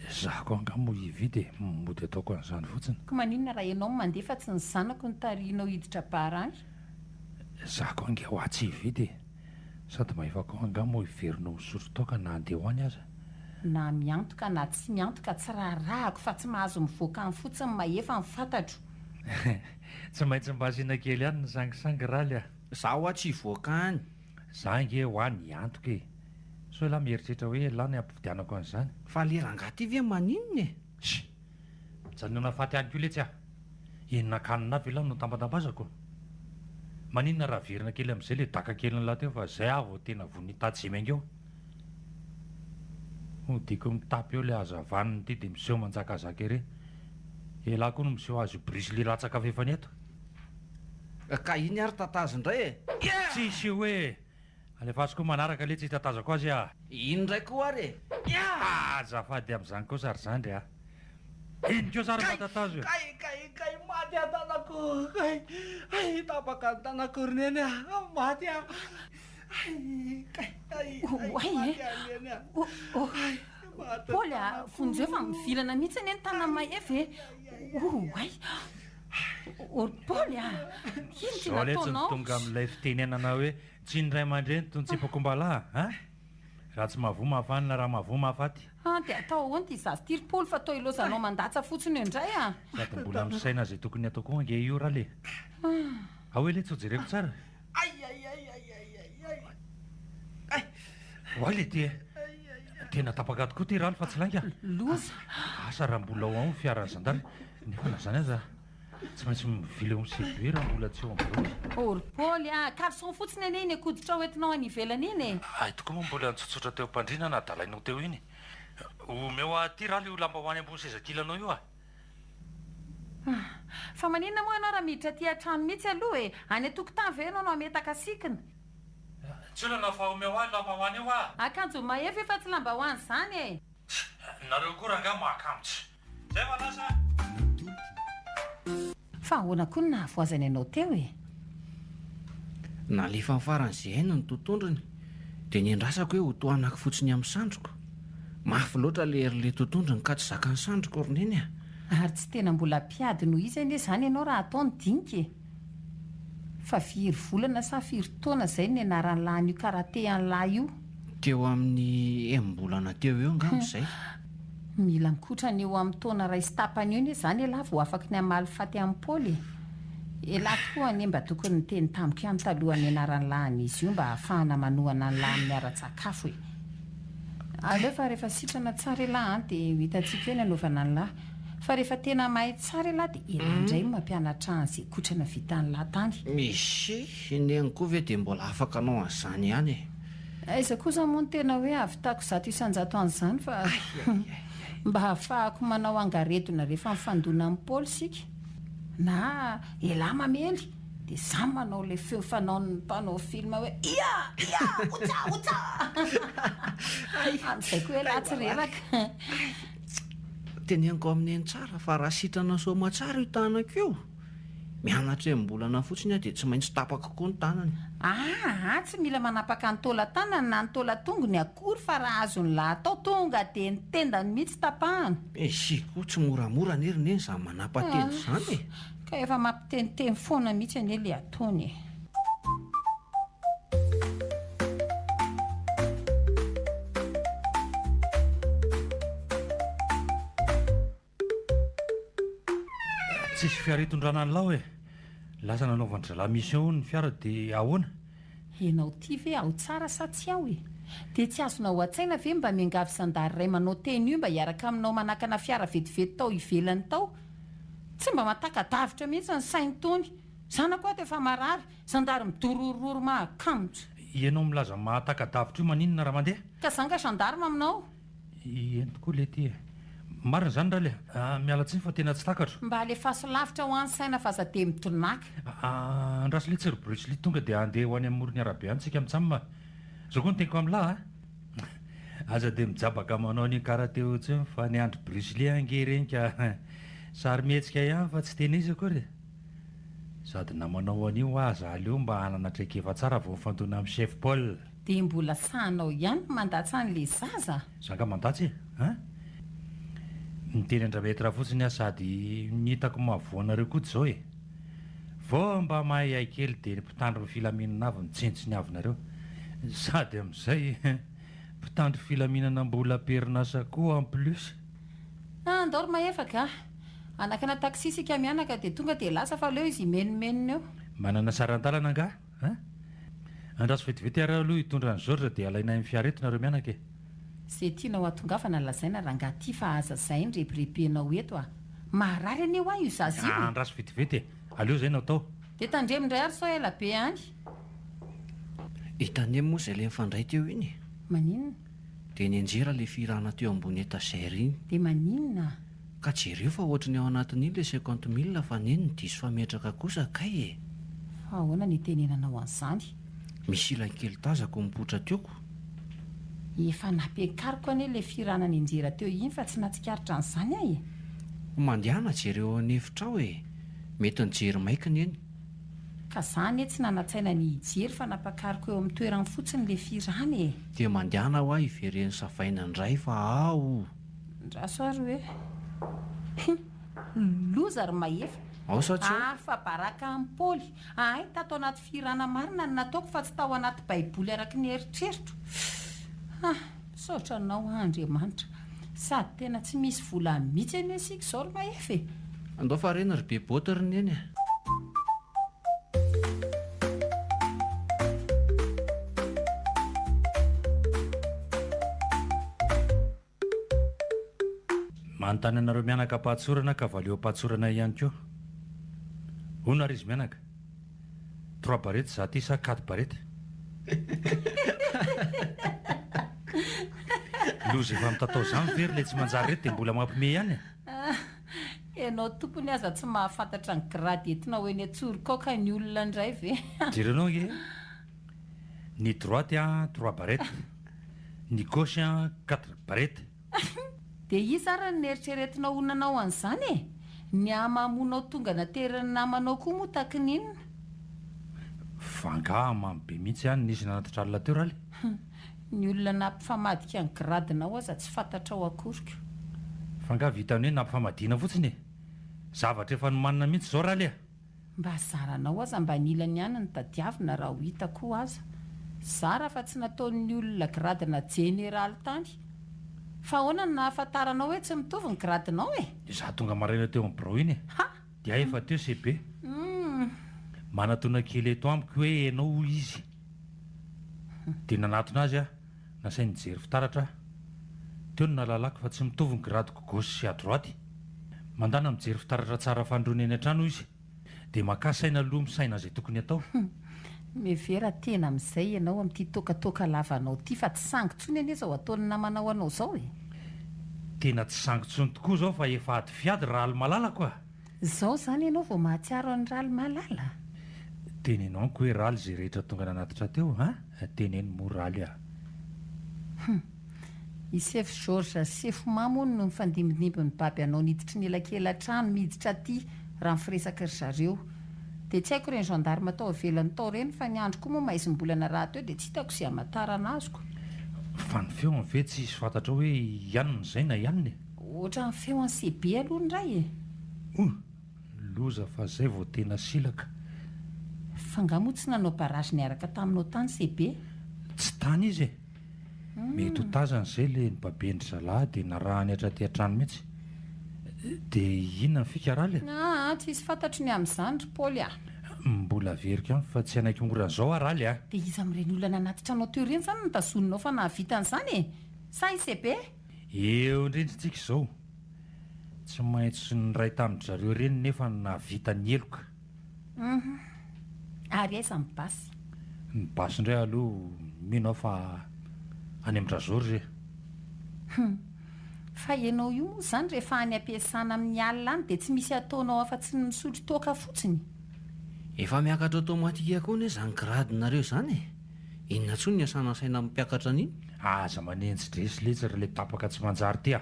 izaho koa angaha moa hividy e! Mody ataoko an'izany fotsiny. Ko maninona raha ianao no mandeha fa tsy ny zanako no tarihinao hiditra bar any? Izaho koa ange hoa tsy hividy e! Sady mahefa koa angaha moa hiverina ho misotro toaka na handeha ho any aza? Na miantoka na tsy miantoka tsy raharahako fa tsy mahazo mivoaka any fotsiny mahefa ny fantatro. Tsy maintsy mba asiana kely ihany ny sangisangy Raly a! Za hoa tsy hivoaka any. Za ange hoa niantoka e! Sao elah mieritreritra hoe elah ny hampividianako an'izany? Fa le rangahy ty ve maninona e? Sh! Mijanona faty ihany koa letsy ah! Inona kanina avy elah no tambatambazako? Maninona raha averina kely amin'izay le daka kelin'lah teo fa zay aho vao tena vonona hitady izay miainga eo. Hodiako mitapy eo le hazavaniny ity dia miseho manjakazaka ery. Elah koa no miseho azy io Bruce Lee latsaka fefany eto. Ka iny ary tatazo indray e! Tsisy hoe! Alefaso koa manaraka letsy hitatazako azy ah! Iny indray koa ary e! Azafady amin'izany kosa ry zandry ah! Iny kosa ary mba tatazo e! Kay kay kay maty aho tanako! Kay hay tapaka ny tanako ry neny ah! Maty aho! Hay kay hay hay maty aho neny ah! Hay maty ny Paoly ah! tanako! Vonjeo fa mivilana mihitsy anie ny tanan'i Mahefa e! Oay! O ry Paoly ah! Ino ty Zao letsy no nataonao? tonga amin'ilay fitenenana hoe Tsy ny ray aman-dreny toy ny tsipakombalahy a! Raha tsy mahavoa mahafanina, raha mahavoa mahafaty. Ah, dia atao ahoana ity zaza ity ry Paoly fa toa ilaozanao mandatsa fotsiny eo indray a! Sady mbola misaina izay tokony hatao koa ange io Raly e! Ao hoe letsy ho jereko tsara. Oay le ty e! Tena tapaka tokoa ity Raly fa tsy lainga. Loza! Asa raha mbola ao ao ny fiaran'ny zandary, nefa na izany aza. Tsy maintsy mivily eo amin'ny CB raha mbola tsy eo amin'ny route. Oh ry Paoly a! Caleçon fotsiny anie iny akoditrao entinao any ivelany iny e! Hay tokoa moa mbola nitsotsotra teo am-pandriana nadalainao teo iny. Omeo ahy aty Raly io lambahoany ambony seza kilanao io a! Fa maninona moa ianao raha miditra aty an-trano mihitsy aloha e? Any an-tokotany ve ianao no hametaka sikina? Tsy olana fa omeo ahy lambahoany io a! Akanjo mahefa io fa tsy lambahoany izany e! Nareo koa rangaha mahakamo tsy. Zay va lasa a! Fa ahoana koa no nahavoazany anao teo e? Nalefany faran'izay hainy ny totondrony, dia nendrasako hoe ho tohanako fotsiny amin'ny sandriko. Mafy loatra ilay herin'ilay totondrony ka tsy zakan'ny sandriko ry Neny a! Ary tsy tena mbola mpiady noho izy anie izany ianao raha atao ny dinika e! Fa firy volana sa firy taona izay no nianaran'lah an'io karate an'lah io? Teo amin'ny enim-bolana teo eo angamba izay. Mila mikotrana eo amin'ny taona iray sy tapany eo anie izany elah vao afaky ny hamaly faty amin'i Paoly e! Elah tokoa anie mba tokony niteny tamiko ihany talohan'ny nianaran'lah an'izy io mba hahafahana manohana an'lah amin'ny ara-tsakafo e! Aleo fa rehefa sitrana tsara elah an dia ho hitantsika eo ny hanaovana an'lah. Fa rehefa tena mahay tsara elah dia elah indray no mampianatra an'izay kotrana vitan'lah tany. Misy, i Neny koa ve dia mbola afaka hanao an'izany ihany e? Aiza kosa moa no tena hoe hahavitako 100% an'izany fa mba hahafahako manao angaredona rehefa mifandona amin'i Paoly isika. Na elah mamely dia za manao ilay feo fanaon'ny mpanao film hoe ia! Ia! Otsa! Otsa! Amin'izay koa elah tsy reraka. Teneniko amin'i Neny tsara fa raha sitrana soamatsara io tanako io, mianatra enim-bolana fotsiny aho dia tsy maintsy tapako koa ny tanany. Aa, tsy mila manapaka ny taolan-tanany na ny taolan-tongony akory fa raha azon'ny lahy atao tonga dia ny tendany mihitsy tapahana. Izy koa tsy moramora anie ry Neny izany manapa-tenda izany e! Ka efa mampiteniteny foana mihitsy anie le ataony e! Tsisy fiara hitondrana an'lao e! Lasa nanaovan-dry zalahy mission hono ny fiara dia ahoana? Ianao ity ve ao tsara sa tsy ao e? Dia tsy azonao an-tsaina ve mba miangavy zandary iray manao tenue mba hiaraka aminao manakana fiara vetivety tao ivelany tao? Tsy mba mahataka-davitra mihitsy ny sain'itony. Zanako ato efa marary, zandary midororororo mahakamotra. Ianao milaza mahataka-davitra io maninona raha mandeha? Ka za nga gendarme aminao? Eny tokoa lety e. Marina izany Raly a. Miala tsiny fa tena tsy takatro. Mba alefaso lavitra hoa ny saina fa aza dia midonaka. Andraso letsy ry Bruce Lee tonga dia handeha ho any amoron'ny arabe any tsika mitsam a. Zao koa ny teniko amin'lah a. Aza dia mijabaka manao an'io karate io intsony fa ny andry Bruce Lee ange ireny ka sarimihetsika ihany fa tsy tena izy akory e. Sady na manao an'io aza aleo mba hanana traikefa tsara vao mifandona amin'i Chef Paul. Dia mbola sahanao ihany ny mandatsa an'ilay zaza? Za nga mandatsa e! Hein? Niteny an-dRametra fotsiny aho sady ny hitako mahavoa anareo koa izao e! Vao mba mahay kely dia ny mpitandro ny filaminana avy no tsentsiniavinareo. Sady amin'izay mpitandro filaminana mbola am-perinasa koa en plus. Andao ry Mahefa ka! Hanakana taxi isika mianaka dia tonga dia lasa fa aleo izy himenomenona eo. Manana saran-dalana angaha? Hein? Andraso vetivety ary aho aloha hitondra an'i Georges dia alainay amin'ny fiara eto nareo mianaka e! Ze tianao hatongavana lazaina rangaha ty fa aza zay ny rebirebenao eto a! Marary anie hoa io zaza io e! Andraso vetivety e! Aleo zay no atao. Dia tandremo indray ary sao ela be any. Hitan'i Neny moa izay ilay nifandray teo iny e! Maninona? Dia nianjera ilay fihirana teo ambony étagère iny. Dia maninona? Ka jereo fa ohatry ny ao anatin'iny ilay cinquante mille fa neny no diso fametraka kosa kay e! Fa ahoana ny itenenanao an'izany? Misy ilany kely tazako mipoitra teo ko. Efa nampiakariko anie ilay fihirana nianjera teo iny fa tsy nahatsikaritra an'izany aho e! Mandehana jereo ao an'efitra ao e! Mety nijery maika neny. Ka za anie tsy nanan-tsaina ny hijery fa nampakariko eo amin'ny toerany fotsiny ilay fihirana e! Dia mandehana hoa hivereno savaina indray fa ao! Andraso ary hoe. Hum! Loza ry Mahefa! Ao sa tsy ao? Afa-baraka amin'i Paoly. Ahay tato anaty fihirana marina no nataoko fa tsy tao anaty baiboly araky ny eritreritro. Ah! Misaotra anao aho Andriamanitra. Sady tena tsy misy vola mihitsy anie isika izao ry Mahefa e! Andao fa reny ry be boty ry neny a! Manontany anareo mianaka am-pahatsorana ka valio am-pahatsorana ihany koa. Hono ary izy mianaka? Trois barrettes za ty sa quatre barrettes? Loza efa mitatao zany ve ry le tsy manjary reto dia mbola mampime ihany e? Ianao tompony aza tsy mahafantatra ny grade entinao eny an-tsorokao ka ny olona indray ve? Jerenao ange e! Ny droite an trois barrettes, ny gauche an quatre barrettes. Dia iza ary no neritreretinao ho nanao an'izany e? Ny hamamoanao tonga naterin'ny namanao koa moa takin'inona? Fa angaha hamamo be mihitsy ihany nisy nanatitra alina teo Raly? Ny olona nampifamadika ny grade-nao aza tsy fantatrao akory ko. Fa angaha vitan'ny hoe nampifamadihina fotsiny e? Zavatra efa nomanina mihitsy izao Raly a! Mba zaranao aza mba ny ilany ihany no tadiavina raha ho hita koa aza. Zara fa tsy nataon'ny olona grade-na jeneraly tany. Fa ahoana no nahafantaranao hoe tsy mitovy ny grade-nao e? Izaho tonga maraina teo amin'ny birao iny e! Ha! Dia efa teo CB. Manatona kely eto amiko hoe ianao hoy izy. Dia nanatona azy aho, nasainy nijery fitaratra aho. Teo no nahalalako fa tsy mitovy ny grade-ko gauche sy à droite. Mandàna mijery fitaratra tsara fandroana eny an-trano hoy izy. Dia makà saina aloha misaina izay tokony atao. Mihevera tena amin'izay ianao amin'ity toakatoaka lavanao ity fa tsy sangy intsony anie izao ataon'ny namanao anao izao e! Tena tsy sangy intsony tokoa izao fa efa ady fiady Raly malalako a! Izao izany ianao vao mahatsiaro an'i Raly malala? Teneno amiko hoe Raly izay rehetra tonga nanatitra teo a! Teneno moa Raly a! Hum! I sefo Georges sy sefo Mamy hono no nifandimbindimby nibaby anao niditry ny elakela-trano miditra aty raha ny firesaky ry zareo. Dia tsy haiko ireny gendarme tao ivelany tao ireny fa ny andro koa moa maizim-bolana rahateo dia tsy hitako izay hamantarana azoko. Fa ny feony ve tsy hisy fantatrao hoe i anona izay na i anona e? Ohatran'ny feon'i CB aloha ny iray e! Ouh! Loza fa zay vao tena silaka. Fa nga moa tsy nanao barrage niaraka taminao tany CB? Tsy tany izy e! Mety ho tazany izay le nibaben-dry zalahy dia narahany hatraty an-trano mihitsy. Dia inona ny fika Raly a? Aa, tsisy fantatro ny amin'izany ry Paoly a! Mbola averiko ihany fa tsy hanaiky mora an'izao aho Raly a! Dia iza amin'ireny olona nanatitra anao teo ireny izany no tazoninao fa nahavita an'izany e? Sa i CB? Eo indrindra tsika izao. Tsy maintsy niray tamin-dry zareo ireny nefa no nahavita ny heloka. Hum. Ary aiza ny basy? Ny basy indray aloha mino aho fa any amin-dRazory re. Hum. Fa ianao io moa izany rehefa any am-piasana amin'ny alina any dia tsy misy ataonao afa-tsy ny misotro toaka fotsiny? Efa miakatra automatique koa anie izany grade-nareo izany e! Inona intsony ny asana saina mampiakatra an'iny? Aza manenji-dresy letsy ry le tapaka tsy manjary ty a!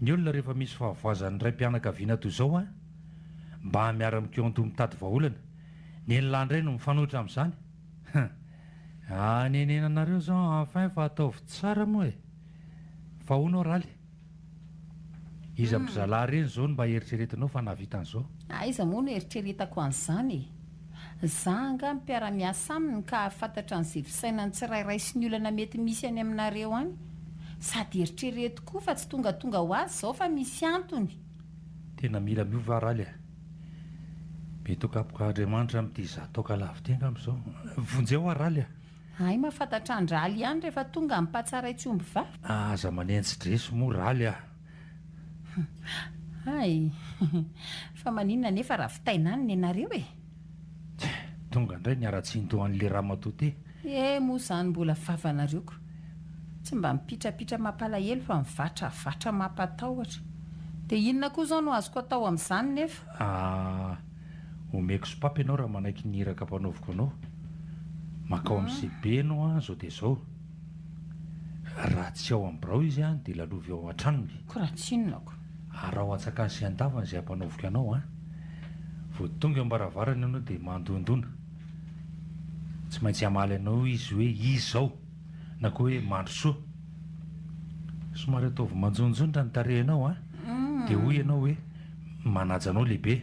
Ny olona rehefa misy fahavoazan'ny raim-pianakaviana toy izao an! Mba miara-mikoandoha mitady vahaolana. Ny an'lah indray no mifanohitra amin'izany. Hum. Anenenanareo izao enfin fa ataovy tsara moa e. Fa hono aho Raly. Iza amin-dry zalahy ireny izao no mba eritreretinao fa nahavita an'izao? Aiza moa no eritreretako an'izany e. Za angaha mpiara-miasa aminy ka hahafantatra an'izay fisainan'ny tsirairay sy ny olana mety misy any aminareo any. Sady eritrereto koa fa tsy tongatonga ho azy izao fa misy antony. Tena mila miova aho Raly a! Mety ho kapoka Andriamanitra amin'ity izaho toaka lavo ity angamba izao. Vonjeo aho Raly a! Hay mahafantatra an-dRaly ihany rehefa tonga ny mpatsaray tsy omby vava. Aza manenji-dresy moa Raly a! Hay! Fa maninona anefa raha vitaina any nenareo e? Tonga indray ny haratsian-dohan'ilay ramatoa ity. Eh moa izany mbola vavanareo ko. Tsy mba mipitrapitra mampalahelo fa mivatravatra mampatahotra. Dia inona koa izao no azoko atao amin'izany nefa? Ah, omeko sopapa ianao raha manaiky ny iraka ampanaoviko anao. Mankao amin'ny CB ianao an, izao dia izao. Raha tsy ao amin'ny birao izy an, dia lalovy ao an-tranony. Ko raha tsy inona ko. Araho antsakany sy andavany izay ampanaoviko anao an. Vao tonga eo am-baravarana ianao dia mandondona. Tsy maintsy hamaly anao izy hoe iza izao na koa hoe mandrosoa. Somary ataovy manjonjonitra ny tarehinao an, dia hoy ianao hoe manaja anao lehibe.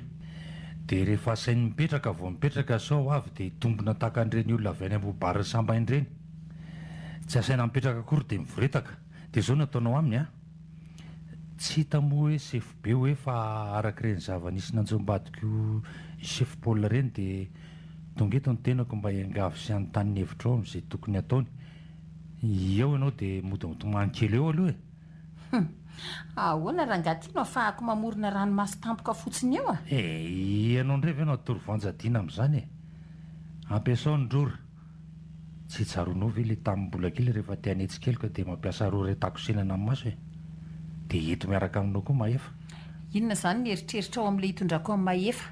Dia rehefa asainy mipetraka vao mipetraka sao avy dia hitombina tahaka an'ireny olona avy any Ambohibary Sambaina ireny. Tsy asaina mipetraka akory dia mivoretaka. Dia izao no ataonao aminy an. Tsy hita moa hoe sefo be hoe fa araka ireny zava-nisy nanjombadiko i sefo Paul ireny dia tonga eto ny tenako mba hiangavy sy hanontany ny hevitrao amin'izay tokony hataony. Eo ianao dia mody mitomany kely eo aloha e! Hum! Ahoana rangahy ty no afahako mamorona ranomaso tampoka fotsiny eo a? E! Ianao indray ve no atoro vanja-dina amin'izany e? Ampiasao ny rora. Tsy tsaroanao ve le tamin'ny mbola kely rehefa te hanetsi-keloka dia mampiasa rora hitakosenana ny maso e? Dia eto miaraka aminao koa Mahefa. Inona izany ny eritreritrao amin'ilay hitondrako an'i Mahefa?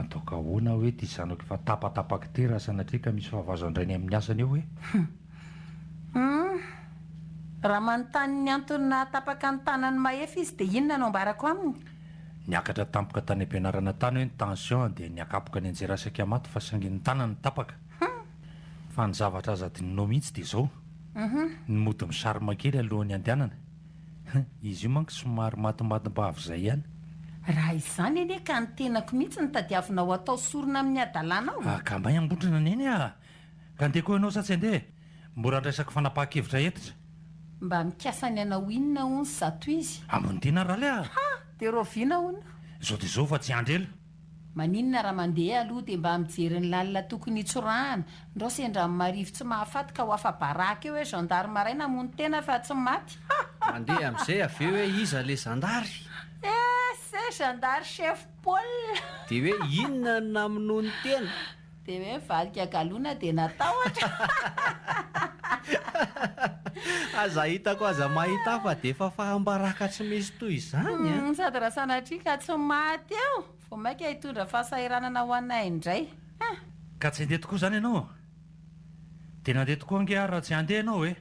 Ataoko ahoana hoe ity zanako efa tapatapaka ity raha sanatria ka misy fahavazan-drainy amin'ny asany eo e? Hum. Raha manontany ny antony nahatapaka ny tanan'i Mahefa izy dia inona no ambarako aminy? Niakatra tampoka tany am-pianarana tany hoe ny tension dia niakapoka nianjera saika maty fa saingy ny tanany tapaka. Fa ny zavatra aza adinonao mihitsy dia izao, ny mody mi-charme kely alohan'ny handehanana. Izy io manko somary matimbatim-bavy izay ihany. Raha izany anie ka ny tenako mihitsy no tadiavinao hatao sorona amin'ny hadalanao. Ka may ambondrona neny a! Ka andeha koa ianao sa tsy andeha e? Mbola andraisako fanapahan-kevitra hentitra. Mba mikasa ny hanao inona hono zato izy? Ambony tiana Raly a! Ha! Dia rahoviana hono? Izao dia izao fa tsy andry ela. Maninona raha mandeha aloha dia mba mijery ny lalina tokony hitsorahana, ndrao sendra ny marivo tsy mahafaty ka ho afa-baraka eo hoe gendarme iray namono tena fa tsy maty. Ha! Mandeha amin'izay avy eo hoe iza ilay zandary? Eh! C'est gendarme chef Paul! Dia hoe inona no namonoany tena? Dia hoe nivadika galona dia natahotra. Aza hitako aza mahita fa dia efa faham-baraka tsy misy toy izany an! Sady raha sanatria ka tsy maty eo, vao mainka hitondra fahasahiranana ho anay indray. Hein! Ka tsy handeha tokoa izany ianao? Dia nandeha tokoa ange aho raha tsy handeha ianao e!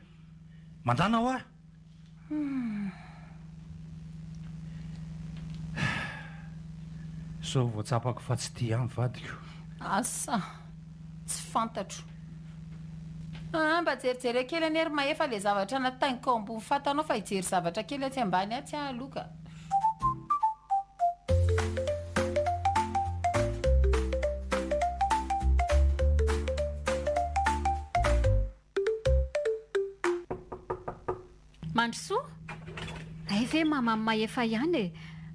Mandàna hoa! Sao vao tsapako fa tsy tia ahy ny vadiko. Asa, tsy fantatro. Aa, mba jerijereo kely anie ry Mahefa le zavatra nataingiko ao ambony fatanao fa hijery zavatra kely atsy ambany atsy aho aloha ka. Mandrosoa! Hay ve maman'i Mahefa ihany e!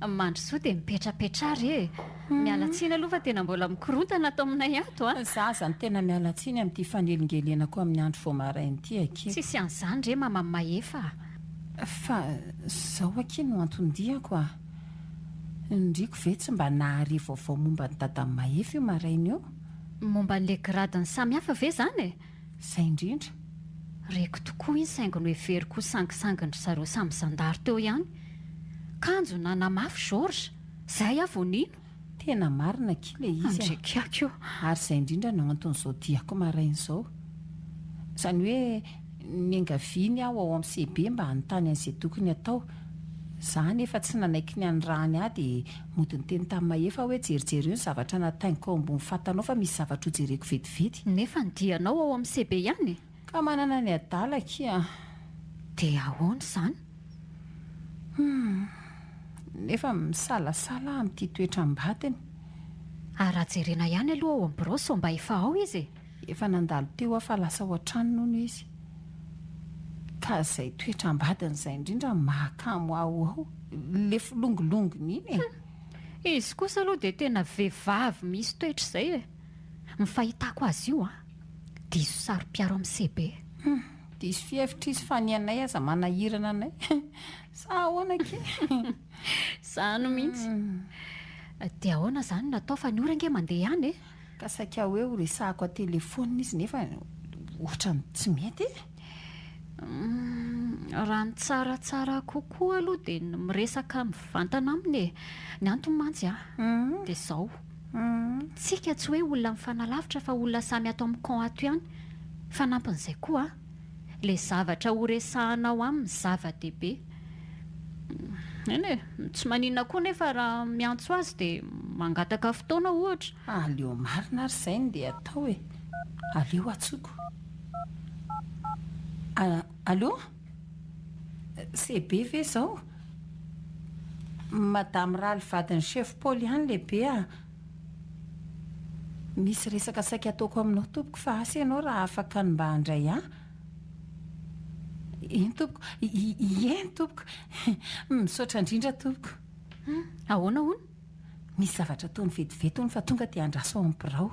Mandrosoa dia mipetrapetraha re e! Miala tsiny aloha fa tena mbola mikorontana ato aminay ato a! Za aza no tena miala tsiny amin'ity fanelingelenako amin'ny andro vao maraina ity akia. Tsisy an'izany re mama Mahefa a! Fa zao akia no anton-diako a! Ndriko ve tsy mba nahare vaovao momba an'i dadan'i Mahefa io maraina io? Momba an'ilay gradiny samihafa ve izany e? Izay indrindra. Reko tokoa iny saingy noheveriko ho sangisangin-dry zareo samy zandary teo ihany. Kanjo nanamafy Georges, izay aho vao nino. Tena marina akia ilay izy a! Andriakiako io. Ary izay indrindra no anton'izao diako maraina izao. Izany hoe niangaviany aho ao amin'ny CB mba hanontany an'izay tokony hatao. Za anefa tsy nanaiky ny hanirahany ahy dia mody niteny tamin'i Mahefa aho hoe jerijereo ny zavatra nataingiko ao ambony fatanao fa misy zavatra hojereko vetivety. Nefa ny dianao ao amin'ny CB ihany e! Ka manana ny adala akia a! Dia ahoana izany? Hum. Nefa misalasala aho amin'ity toetram-badiny. Ary raha jerena ihany aloha ao amin'ny birao sao mba efa ao izy e! Efa nandalo teo aho fa lasa ao an-trano hono izy. Ka izay toetram-badiny izay indrindra no mahakamo ahy ho ao. Le filongilonginy iny e! Hum! Izy kosa aloha dia tena vehivavy misy toetra izay e! Ny fahitako azy io an! Diso saro-piaro amin'ny CB. Hum! Diso fihevitra izy fa ny anay aza manahirana anay. Sa ahoana akia? Izany mihitsy. Dia ahoana izany no atao fa ny ora ange mandeha ihany e! Ka saika hoe ho resahako an-telefaonina izy nefa ohatran'ny tsy mety e! Humm, raha ny tsaratsara kokoa aloha dia ny miresaka mivantana aminy e! Ny antony mantsy an, dia izao, tsika tsy hoe olona mifanalavitra fa olona samy ato amin'ny camp ato ihany, fanampin'izay koa an, Ilay zavatra ho resahanao aminy zava-dehibe. Eny e, tsy maninona koa nefa raha miantso azy dia mangataka fotoana ohatra. Aleo marina ary izay no ndeha atao e. Aleo antsoiko. Allo? CB ve izao? Madame Raly vadin'ny chef Paoly ihany lehibe a. Misy resaka saika ataoko aminao tompoko fa asa ianao raha afaka ny mba handray ahy? Eny tompoko, eny tompoko, misaotra indrindra tompoko. Hum, ahoana hono? Misy zavatra ataony vetivety hono fa tonga dia andraso ao amin'ny birao.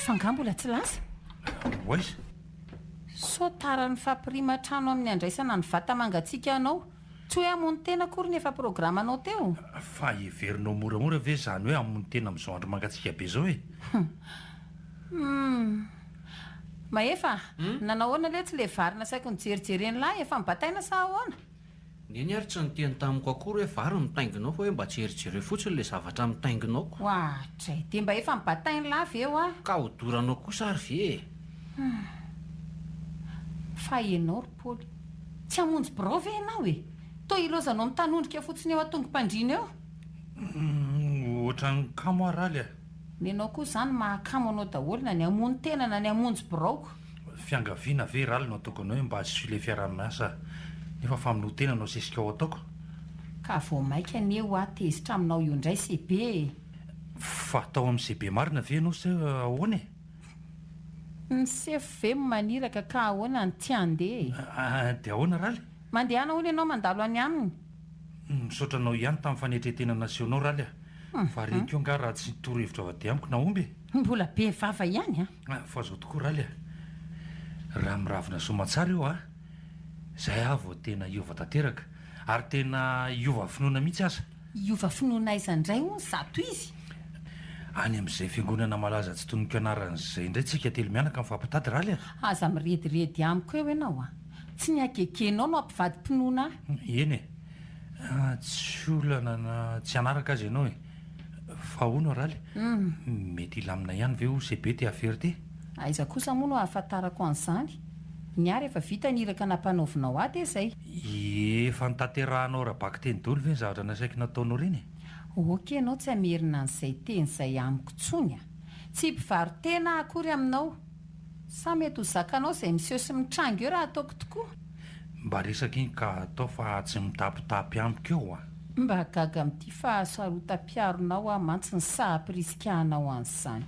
Fa angaha mbola tsy lasa? Ho aiza? Sao tara ny fampirima trano amin'ny andraisana ny vata mangatsiaka anao. Tsy hoe hamono tena akory ny efa programanao teo. Fa heverinao moramora ve izany hoe hamono tena amin'izao andro mangatsiaka be izao e? Humm. Mahefa, nanao ahoana letsy ilay vary nasaiko nijerijeren'lah? Efa nibataina sa ahoana? Neny ary tsy niteny tamiko akory hoe vary no mitaingina ao fa hoe mba jerijereo fotsiny ilay zavatra mitaingina ao ko. Oadray, dia mba efa nibatain'lah ve hoa? Ka hodoranao kosa ary ve e? Hum. Fa ianao ry Paoly, tsy hamonjy birao ve ianao e? Toa ilaozanao mitanondrika fotsiny eo an-tongo-pandriana eo. Hum, ohatran'ny kamo aho Raly a! Nenao koa izany mahakamo anao daholo na ny hamono tena na ny hamonjy biraoko. Fiangaviana ve Raly no ataoko anao hoe mba asio ilay fiaraha-miasa nefa famonoan-tena no asesikao ataoko? Ka vao maika anie hoa tezitra aminao io indray CB e! Fa tao amin'ny CB marina ve ianao sa ahoana e? Ny sefo ve no maniraka ka ahoana no tsy handeha e? Dia ahoana Raly? Mandehana hono ianao mandalo any aminy. Misaotra anao ihany tamin'ny fanetren-tena nasehonao Raly a! Fa reny koa angaha raha tsy nitoro hevitra avy aty amiko nahomby e! Mbola be vava ihany an! Fa zao tokoa Raly a! Raha miravina soamantsara io a! Zay aho vao tena hiova tanteraka ary tena hiova finoana mihitsy aza! Hiova finoana aiza indray hono zato izy? Any amin'izay fiangonana malaza tsy tononiko anarana izay indray tsika telo mianaka mifampitady Raly a! Aza mirediredy amiko eo ianao a! Tsy ny hagegenao no hampivadi-pinoana ahy. Eny e! Tsy olana na tsy hanaraka aza ianao e! Fa hono Raly, mety hilamina ihany ve OCB ty afera ty? Aiza kosa moa no ahafantarako an'izany? Ny ahy rehefa vita ny iraka nampanaovinao ahy dia izay. Efa notanterahanao ara-bakiteny daholo ve ny zavatra nasaiko nataonao ireny e? Ok ianao tsy hamerina an'izay teny izay amiko intsony a! Tsy mpivaro-tena aho akory aminao. Sa mety ho zakanao izay miseho sy mitranga eo raha ataoko tokoa? Mba resaka iny ka atao fa tsy mitapitapy amiko eo a! Mba gaga amin'ity fahasarotam-piaronao aho mantsy ny saha-ampirisikanao an'izany.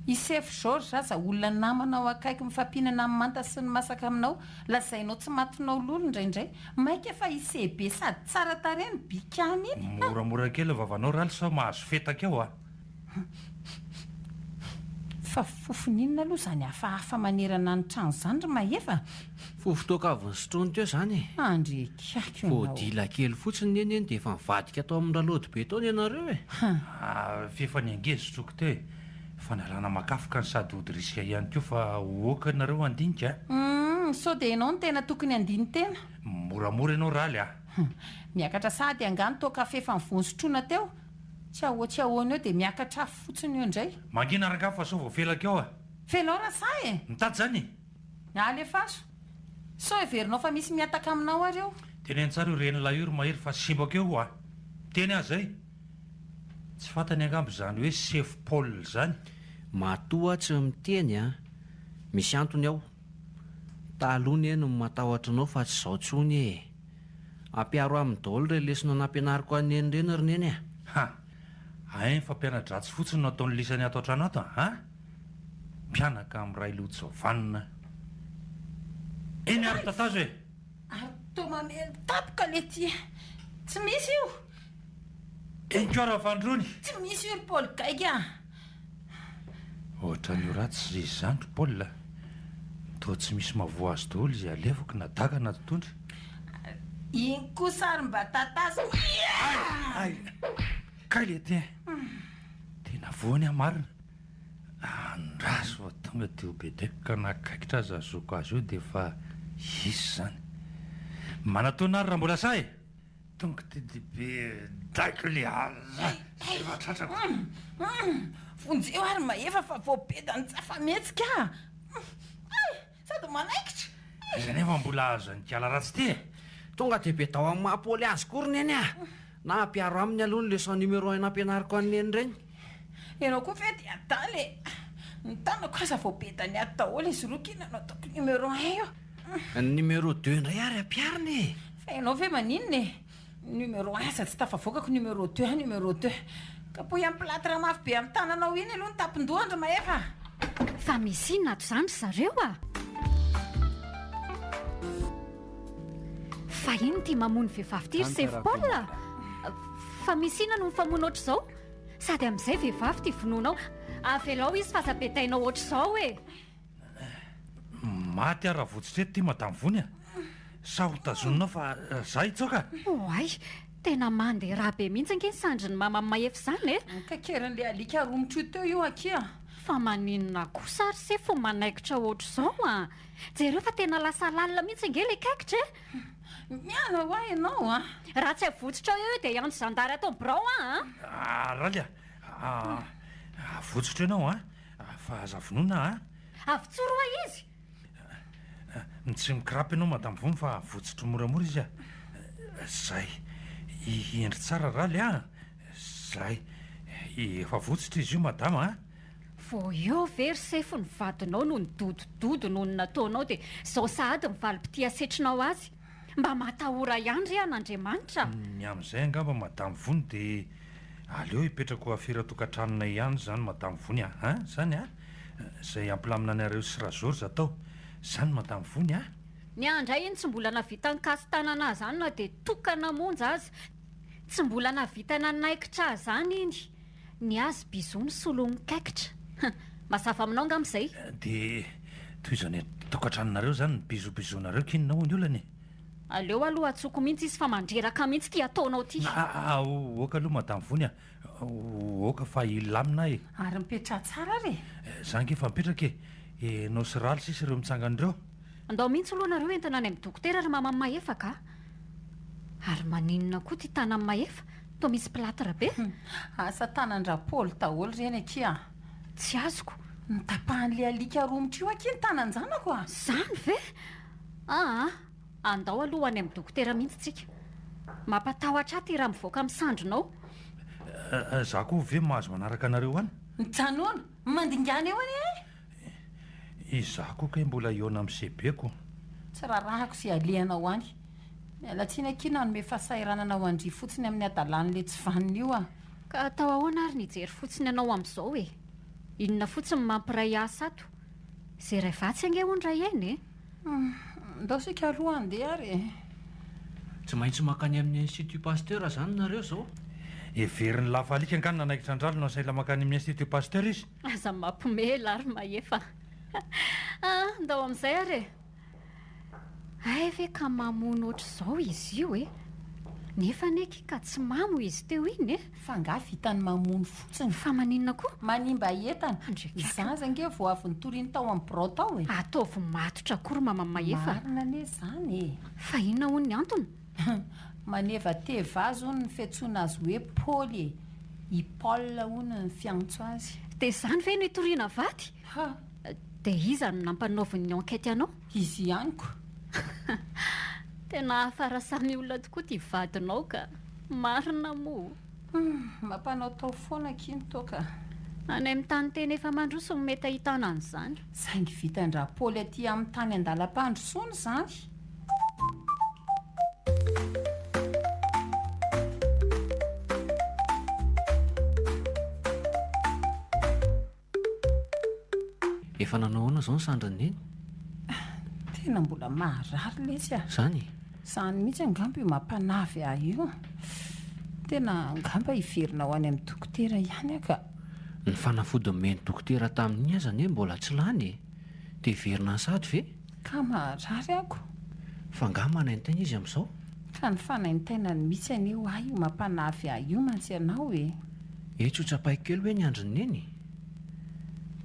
I sefo Georges aza olona namanao akaiky mifampihinana amin'ny manta sy ny masaka aminao, lazainao tsy matinao lolo indraindray. Maika fa i CB sady tsara tarehy no bikany iny. Moramora kely ny vavanao Raly sao mahazo fetaka eo a! Fa fofona inona aloha izany hafahafa manerana ny trano izany ry Mahefa? Fofon-toaka avy nisotroiny teo izany e! Andriakiako ianao. Vao dila kely fotsiny neny eny dia efa nivadika tao amin'ny Ralody be tao ny anareo e! F'efa ny ange sotroiko teo e! Fanalana makafoka ny sady ody risika ihany koa fa ok nareo handinika a! Humm, sao dia ianao no tena tokony handini-tena. Moramora ianao Raly a! Hum, miakatra sahady angaha ny toaka f'efa nivoan-sotroina teo? Tsy ahoa tsy ahoana eo dia miakatra afo fotsiny eo indray. Mangina rangaha fa sao voafelaka eo a! Felao rasahy e! Mitady zany e! Alefaso! Sao heverinao fa misy mihataka aminao ary eo. Teneno tsara io renin'ilay io ry Mahery fa simbako eo a! Miteny aho zay! Tsy fantany angamba izany hoe sefo Paul izany. Matoa tsy miteny an! Misy antony ao. Taloha neny no matahotra anao fa tsy izao tsony e! Ampiaro aminy daholo ireny lesona nampianariko an'i neny ireny ry neny a! Ha! Hay ny fampiana-dratsy fotsiny no ataon'ny lisany ato an-trano ato an! Mpianaka miray loha tsy vanona. Eny ary tatazo e! Ary toa mamely tampoka le ty. Tsy misy io. Eny koa Rafandrony. Tsy misy io ry Paoly gaigy a. Ohatran'ny ho ratsy izy izany ry Paul a. Toa tsy misy mahavoa azy daholo izay alefako na daka na totohondry. Iny kosa ary mba tatazo. Hay! Hay! Kay le ty. Tena voany aho marina. Andraso fa tonga dia ho bedeko ka na kaikitra aza ahazoako azy io dia efa hisy izany. Manatona ary raha mbola sahy e! Tonga dia bedaiko le aza izay efa tratrako. Vonjeo ary Mahefa fa voabeda ny tsy afa-mihetsika ah! Hay! Sady manaikitra! Aiza nefa mbola azo an'ikala ratsy ity e! Tonga dia bedao amin'ny maha Paoly azy koa ry Neny ah! Na ampiaro aminy aloha ny leçon numéro un nampianariko an'i Neny ireny. Ianao koa ve dia adala e! Ny tanako aza voabedany ato daholo izy roa k'inona no ataoko numéro un io. Ny numéro deux indray ary ampiharina e! Fa ianao ve maninona e? Numéro un aza tsy tafavoakako numéro deux a numéro deux. Kapohy amin'ny plâtre mafy be amin'ny tananao iny aloha ny tampon-dohany ry Mahefa a! Fa misy inona ato izany ry zareo a! Fa inona ity mamono vehivavy ity ry sefo Paul a! Fa misy inona no mifamono ohatr'izao? Sady amin'izay vehivavy ity vonoinao. Avelao izy fa aza bedainao ohatr'izao e! Maty aho raha votsotra eto ity madame Vony a! Sa ho tazoninao fa za hitsoaka? Oay! Tena mandeha ra be mihitsy ange ny sandrin'i mama Mahefa izany e! Kaikerin'ilay alika romotra io teo io akia! Fa maninona kosa ary se fo manaikitra ohatr'izao a! Jereo fa tena lasa lalina mihitsy ange ilay kaikitra e! Miala hoa ianao a! Raha tsy avotsotrao eo io dia hiantso zandary ato amin'ny birao aho a! Ah Raly a! Avotsotra ianao a! Fa aza vonoina a! Avotsory hoa izy! Tsy mikirapy ianao madame Vony fa avotsotro moramora izy a! Zay! Hendry tsara Raly a! Zay! Efa avotsotro izy io madama a! Vao eo ve ry sefo ny vadinao no nidodododo noho ny nataonao dia izao sahady ny valim-pitia asetrinao azy? Mba matahora ihany re an'Andriamanitra a! Ny amin'izay angamba madame Vony dia aleo hipetraka ho afera tokantranonay ihany izany madame Vony a! An! Izany a! Izay hampilamina anareo sy Rageorges atao. Izany madame Vony a! Ny ahy indray iny tsy mbola nahavita nikasi-tanana ahy izany na dia tokana monja aza. Tsy mbola nahavita nanaikitra ahy izany iny. Ny azy bisous no solon'ny kaikitra. Mazava aminao angamba izay. Dia tohizo any an-tokantranonareo izany ny bisous bisous-nareo k'inona hono ny olana e? Aleo aloha atsoko mihitsy izy fa mandreraka mihitsy ity ataonao ity. Aa ok aloha madame Vony a! Ok fa hilamina aho e! Ary mipetraha tsara ary e! Za ange efa mipetraka e! Enao sy Raly sisa ireo mitsangana ireo. Andao mihitsy aloha nareo entina any amin'ny dokotera ry maman'i Mahefa ka! Ary maninona koa ity tanan'i Mahefa toa misy plâtre be? Asa tanan-dRapaoly daholo ireny akia a! Tsy azoko. Notapahan'ilay alika romotra io akia ny tanan-janako a! Izany ve? Aa! Andao aloha ho any amin'ny dokotera mihitsy tsika. Mampatahotra ahy ity raha mivoaka amin'ny sandrinao. Za koa ve mahazo manaraka anareo any? Mijanona! Mandingana eo anie e! Izaho koa kay mbola hihaona amin'ny CB-ko. Tsy rarahako izay alehanao any. Miala tsiny akia nanome fahasahiranana ho an-dry fotsiny amin'ny hadalan'ilay tsy vanona io aho. Ka atao ahoana ary ny hijery fotsiny anao amin'izao e? Inona fotsiny no mampiray asa ato? Izay iray vatsy ange hono raha eny e! Ndao isika aloha handeha ary e! Tsy maintsy mankany amin'ny Institut Pasteur izany nareo izao? Heverin'i Lafalika angaha ny nanaikitra an-dRaly no asaina mankany amin'ny Institut Pasteur izy? Aza mampiomehy lahy ry Mahefa a! Ndao amin'izay ary e! Hay ve ka mamono ohatr'izao izy io e! Nefa anie akia ka tsy mamo izy teo iny e! Fa angaha vitany mamono fotsiny? Fa maninona koa? Manimba entana. Andriakaka. Zaza ange vao avy nitoriany tao amin'ny birao tao e! Ataovy matotra akory mama Mahefa. Marina anie izany e! Fa inona hono ny antony? Manevateva azy hono ny fiantsoana azy hoe Paoly e! I Paul hono ny fiantso azy. Dia izany ve no hitoriana vady? Ha! Dia iza no nampanaoviny ny enquête anao? Izy ihany ko. Tena hafa raha samy olona tokoa ity vadinao ka. Marina moa. Humm, mampanaotao foana akia ny toaka. Any amin'ny tany tena efa mandroso no mety ahitana an'izany. Saingy vitan-dRapaoly aty amin'ny tany andalam-pandrosoana izany. Efa nanao ahoana izao ny sandrin'i Neny? Tena mbola maharary lesy a! Izany e? Izany mihitsy angamba io mampanavy ahy io. Tena angamba hiverina ho any amin'ny dokotera ihany aho ka. Ny fanafody nomen'ny dokotera tamin'iny aza anie mbola tsy lany e! Dia hiverina any sahady ve? Ka maharary ako. Fa angaha manaintaina izy amin'izao? Ka ny fanaintainany mihitsy anie ho ahy io mampanavy ahy io mantsy ianao e! Etsy ho tsapaiko kely hoe ny andrin'i Neny?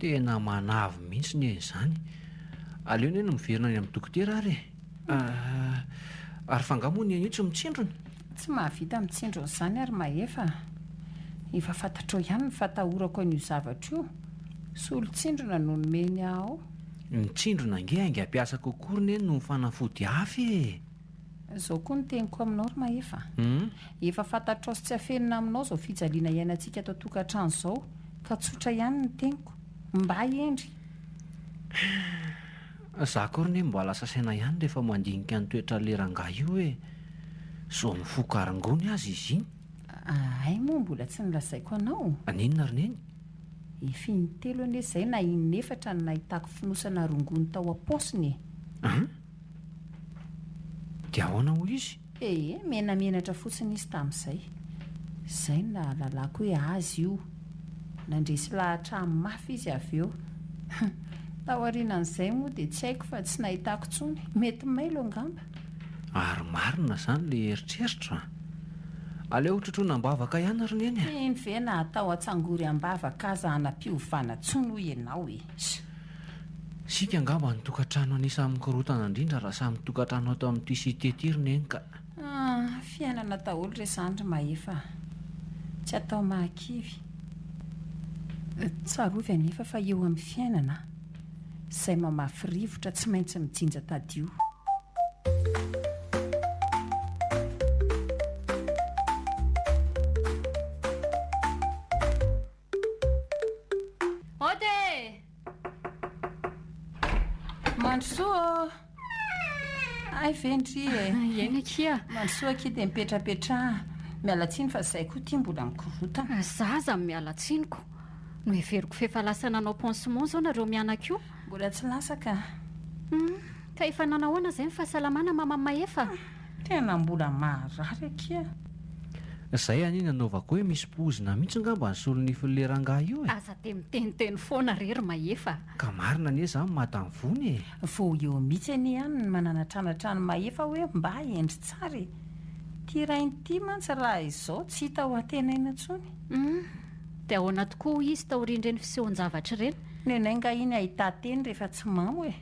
Tena manavy mihitsy Neny izany. Aleo Neny miverina any amin'ny dokotera ary e! Ary fa angaha moa Neny io tsy mitsindrona? Tsy mahavita mitsindrona izany ary Mahefa a! Efa fantatrao ihany ny fatahorako an'io zavatra io. Solon-tsindrona no nomeny ahy ao. Ny tsindrona ange haingam-piasa kokoa ry Neny noho ny fanafody hafa e! Izao koa ny teniko aminao ry Mahefa a! Efa fantatrao sy tsy afenina aminao izao fijaliana iainantsika ato an-tokantrano izao ka tsotra ihany ny teniko. Mba hendry! Za koa ry Neny mba lasa saina ihany rehefa mandinika ny toetran'ilay rangahy io e! Zao mifoka rongony aza izy iny. Hay moa mbola tsy nolazaiko anao. N'inona ry Neny? Efa intelo anie izay na inefatra no nahitako fonosana rongony tao am-paosiny e! An? Dia ahoana hoy izy? Ee, menamenatra fotsiny izy tamin'izay. Izay no nahalalako hoe azy io. Nandresy lahatra ahy mafy izy avy eo. Taorianan'izay moa dia tsy haiko fa tsy nahitako intsony. Mety mailo angamba. Ary marina izany ilay eritreritro an! Aleo hotrotroina am-bavaka ihany ry Neny a! Iny ve na atao atsangory am-bavaka aza hanam-piovana intsony hoy ianao e! Isika angamba no tokantrano anisan'ny mikorontana indrindra raha samy tokantrano ato amin'ity cité ity ry Neny ka! Ah, fiainana daholo re izany ry Mahefa a! Tsy atao mahakivy. Tsarovy anefa fa eo amin'ny fiainana, izay mamafy rivotra tsy maintsy mijinja tadio. Ode e! Mandrosoa ô! Hay ve ndry e! Eny akia. Mandrosoa akia dia mipetrapetraha. Miala tsiny fa zay koa ity mbola mikorotana. Za aza miala tsiny ko. Noheveriko f'efa lasa nanao pansement zao nareo mianaka io. Mbola tsy lasa ka. Hum, ka efa nanahoana izay ny fahasalamana mama Mahefa? Tena mbola maharary akia. Zay anie nanaovako hoe misy pozina mihitsy ngamba ny solonifin'le rangahy io e! Aza dia miteniteny foana re ry Mahefa a! Ka marina anie zany madame Vony e! Vao eo mihitsy anie ihany ny mananatranatra an'i Mahefa hoe mba hendry tsara e! Ty rainy ity mantsy raha izao tsy hita ho antenaina intsony. Hum, dia ahoana tokoa hoy izy taorian'ireny fisehoan-javatra ireny? Nenay nga iny ahità teny rehefa tsy mamo e!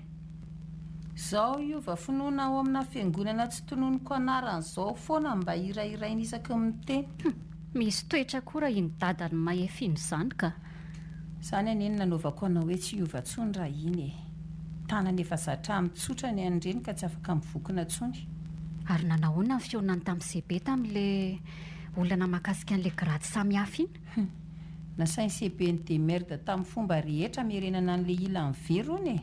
Zao hiova finoana ao amina fiangonana tsy tononiko anarana zao foana mba hirahiraina isaky ny miteny. Hum, misy toetra koa raha iny dadan'i Mahefa iny izany ka. Zany anie no nanaovako anao hoe tsy hiova tsony raha iny e! Tanana efa zatra mitsotra ny an'ireny ka tsy afaka mivokona tsony. Ary nanahoana ny fihaonany tamin'i CB tamin'le olana mahakasika an'le grady samihafa iny? Hum. Nasain'i CB ni-demerde tamin'ny fomba rehetra hamerenana an'le ilany very hono e!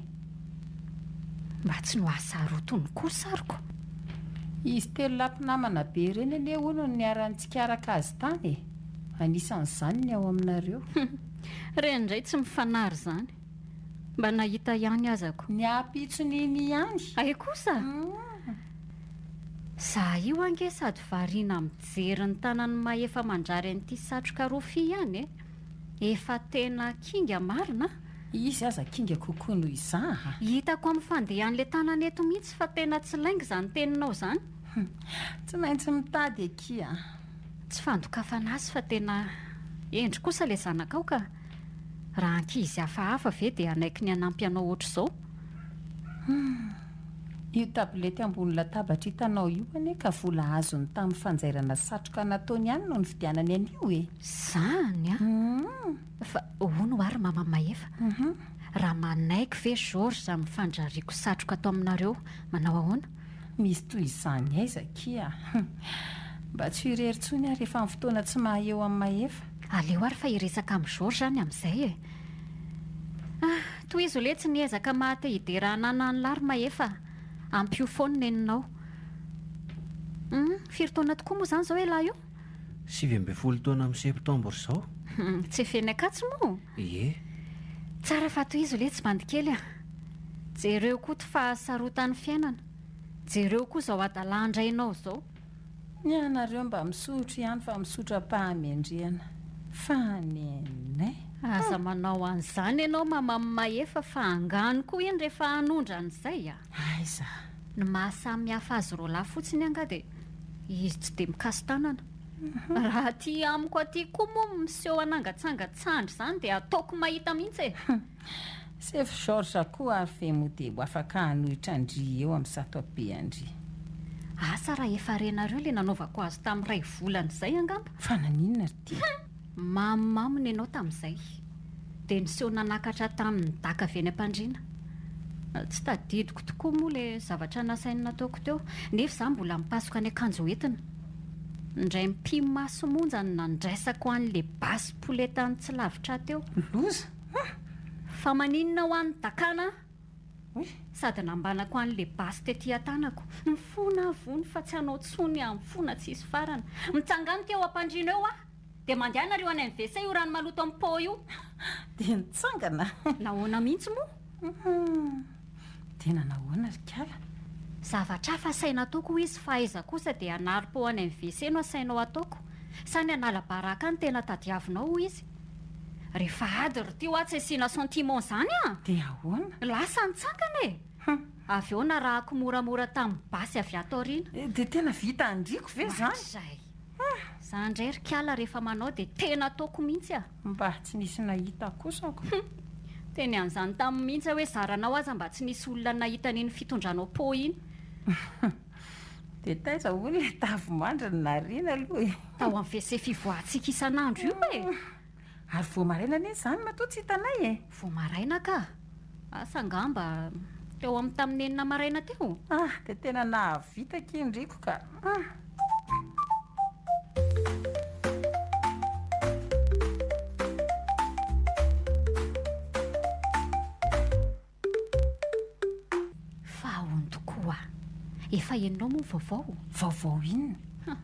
Mba tsy nohasarotiny kosa ary ko! Izy telolahy mpinamana be ireny anie hono no niara-nitsikaraka azy tany e! Anisan'izany ny ao aminareo. Ireny indray tsy mifanary izany. Mba nahita ihany azako. Ny ampitson'iny ihany. Hay kosa! Za io ange sady variana mijery ny tanan'i Mahefa mandrary an'ity satroka rofia ihany e! Efa tena kinga marina a! Izy aza kinga kokoa noho izaho a! Hitako amin'ny fandehan'ilay tanana eto mihitsy fa tena tsy lainga izany teninao izany. Tsy maintsy mitady akia a! Tsy fandokafana azy fa tena hendry kosa ilay zanakao ka! Raha ankizy hafahafa ve dia hanaiky ny hanampy anao ohatr'izao? Humm. Io tablette ambony latabatra hitanao io anie ka vola azony tamin'ny fanjairana satroka nataony ihany no nividianany an'io e! Zany an! Humm. Fa hono hoa ry mama Mahefa, raha manaiky ve Georges amin'ny fandrariako satroka ato aminareo, manao ahoana? Misy toy izany aiza akia a! Mba tsy ho irery intsony aho rehefa amin'ny fotoana tsy maha eo amin'i Mahefa. Aleo ary fa hiresaka amin'i Georges any amin'izay e! Ah, tohizo letsy ny ezaka maha te hidera anana an'lah ry Mahefa a! Ampio foana neninao. Hum, firy taona tokoa moa izany izao elah io? 19 taona amin'ny septembre izao. Hum, tsy efen'ny Ankatso moa? Ie. Tsara fa tohizo letsy bandy kely a! Jereo koa ty fahasarotan'ny fiainana. Jereo koa izao hadalan-drainao izao. Ny anareo mba misotro ihany fa misotro am-pahamendrehana. Fa nenay. Aza manao an'izany ianao mama Mahefa fa angano koa iny rehefa hanondra an'izay a! Aiza? Ny maha samy hafa azy roalahy fotsiny angaha dia izy tsy dia mikasi-tanana. Raha aty amiko aty koa moa miseho hanangatsangatsandry izany dia ataoko mahita mihitsy e! Sefo Georges koa ary ve moa dia ho afaka hanohitra an-dry eo amin'izato habean-dry? Asa raha efa renareo ilay nanaovako azy tamin'ny iray volana izay angamba? Fa naninona ry ty? Mamimamy nenao tamin'izay. Dia niseho nanakatra tamin'ny daka avy eny am-pandriana. Tsy tadidiko tokoa moa ilay zavatra nasainy nataoko teo, nefa izaho mbola mipasoka ny akanjo hoentina. Indray mipi-maso monja no nandraisako an'ilay basy poletany tsy lavitra ahy teo. Loza! Hum! Fa maninona ho an'ny dakana aho? Oy! Sady nambanako an'ilay basy tety an-tanako. Mifona aho vony fa tsy hanao tsony aho mifona tsisy farany. Mitsangana ity eo am-pandriana eo aho! Dia mandehana ry ho any amin'ny WC io rano maloto amin'ny pot io. Dia nitsangana. Nahoana mihitsy moa? Hum. Tena nahoana ry kala? Zavatra hafa asaina ataoko hoy izy fa aiza kosa dia hanary pot any amin'ny WC no asainao ataoko. Sa ny hanala baraka no tena tadiavinao hoy izy. Rehefa ady ry ty hoa tsy asiana sentiment zany an! Dia ahoana? Lasa nitsangana e! Hum. Avy eo narahako moramora tamin'ny basy avy ato aoriana. Dia tena vita andriko ve izany? Mandrizay. Za ndray ry kala rehefa manao dia tena ataoko mihitsy a! Mba tsy nisy nahita kosa ko. Hum! Teny an'izany taminy mihitsy aho hoe zaranao aza mba tsy nisy olona nahita an'iny fitondranao pot iny. Dia taiza hono ilay tavimandry no nariana aloha e? Tao amin'ny WC fivoahantsika isan'andro io e! Ary vao maraina anie izany matoa tsy hitanay e! Vao maraina ka! Asa angamba teo amin'ny tamin'ny enina maraina teo? Ah, dia tena nahavita akia ndriko ka! Ah. Fa ahoan tokoa? Efa henonao moa ny vaovao? Vaovao inona? Hum.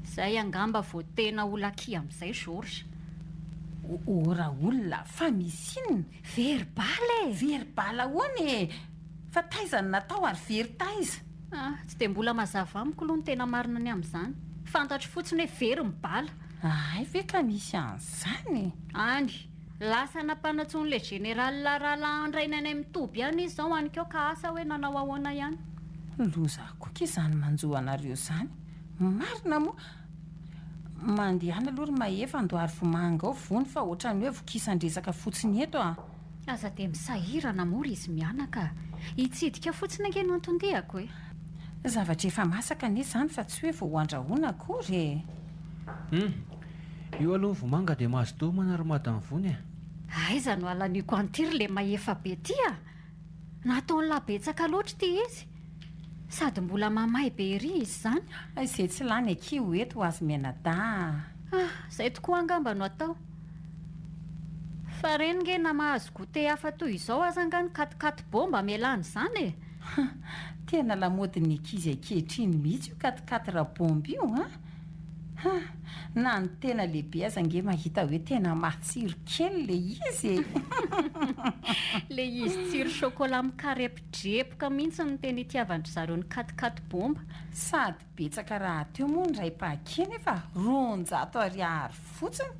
Izay angamba vao tena ho lakia amin'izay Georges. O Raolona, fa misy inona? Very bala e! Very bala ahoana e? Fa taiza no natao ary very taiza? Ah, tsy dia mbola mazava amiko aloha ny tena marina ny amin'izany. Fantatro fotsiny hoe very ny bala. Hay ve ka misy an'izany? Any. Lasa nampanantsoin'ilay général rahalahin-drainy any amin'ny toby any izy izao any koa ka asa hoe nanao ahoana ihany. Loza koa akia izany manjo anareo izany. Marina moa. Mandehana aloha ry Mahefa andoary vomanga ao vony fa ohatran'ny hoe vokisan-dresaka fotsiny eto a! Aza dia misahirana moa ry izy mianaka a! Hitsidika fotsiny ange no anton-diako e! Zavatra efa masaka anie izany fa tsy hoe vao ho andrahoina akory e! Hum! Io aloha ny vomanga dia mazotoa homana ry madame Vony a! Aiza no halaniko an'ity ry le mahefa be ty a! Nataon'lah betsaka loatra ity izy! Sady mbola mamay be ery izy izany! Izay tsy lany akia ho eto ho azy mianadahy a! Ah! Izay tokoa angamba no atao! Fa reny nge na mahazo goûter hafa toy izao aza angaha ny katikaty bomba mialana izany e! Tena lamaodin'ny ankizy ankehitriny mihitsy io katikaty rabomba io an! Ha! Na ny tena lehibe aza ange mahita hoe tena matsiro kely le izy e! Le izy tsiro chocolat mikarepodrepoka mihitsy no tena itiavan-dry zareo ny katikaty bomba. Sady betsaka rahateo moa ny iray paquet nefa 200 ariary fotsiny.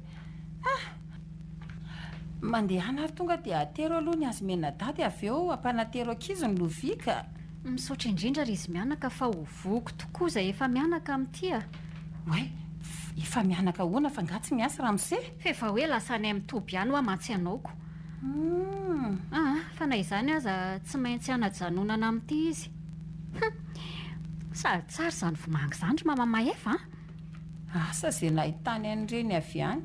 Ah! Mandehana ary tonga dia atero aloha ny azy mianadahy dia avy eo ampanatero ankizy ny lovia ka. Misaotra indrindra ry izy mianaka fa ho voky tokoa izay efa mianaka amin'ity a! Oay! Efa mianaka ahoana fa nga tsy miasa ramose? F'efa hoe lasa any amin'ny toby any hoa mantsy ianao ko. Aa! Fa na izany aza tsy maintsy hanajanonana amin'ity izy. Hum! Sady tsara izany vomanga izany ry mama Mahefa a! Asa ze nahitany an'ireny avy any.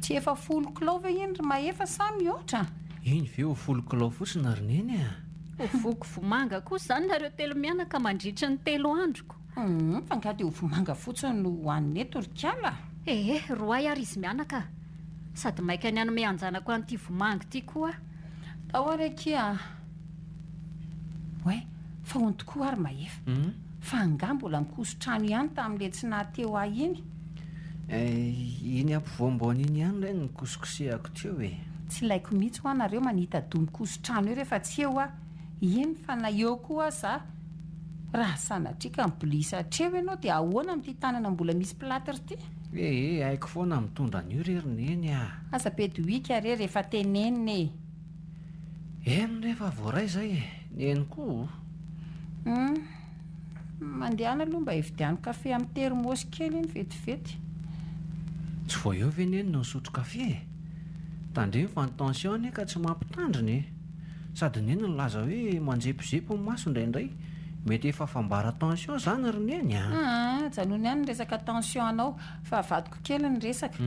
Tsy efa folo kilao ve iny ry Mahefa sa mihoatra? Iny ve ho folo kilao fotsiny ry Neny a! Ho voky vomanga kosa izany nareo telo mianaka mandritry ny telo androko. Humm, fa nga dia ho vomanga fotsiny no hohanina eto ry kala? Ee, roahy ary izy mianaka a! Sady maika ny hanome anjanako an'ity vomanga ity koa aho. Tao ary akia a! Oay, fa hono tokoa ary Mahefa, fa angaha mbola nikoso-trano ihany tamin'ilay tsy naha teo ahy iny? Eh, iny ampovoamboana iny ihany re no nikosokosehako teo e! Tsy ilaiko mihitsy hoa nareo manita-doha mikoso-trano eo rehefa tsy eo aho. Eny fa na eo koa aza aho, raha sanatria ka mibolisa hatreo ianao dia ahoana amin'ity tanana mbola misy plâtre ity? Eh, haiko foana mitondra an'io re ry Neny a! Aza be dohika re rehefa tenenina e! Eny re fa voaray izay e! Neny koa o! Hum! Mandehana aloha mba hividiano kafe amin'ny termos kely iny vetivety. Tsy vao eo ve Neny no nisotro kafe e? Tandremo fa ny tension anie ka tsy mampitandrina e! Sady Neny nilaza hoe manjepozepo ny maso indraindray, mety efa fambara tension izany ry Neny a! Aa! Ajanony any ny resaka tension anao fa avadiko kely ny resaka.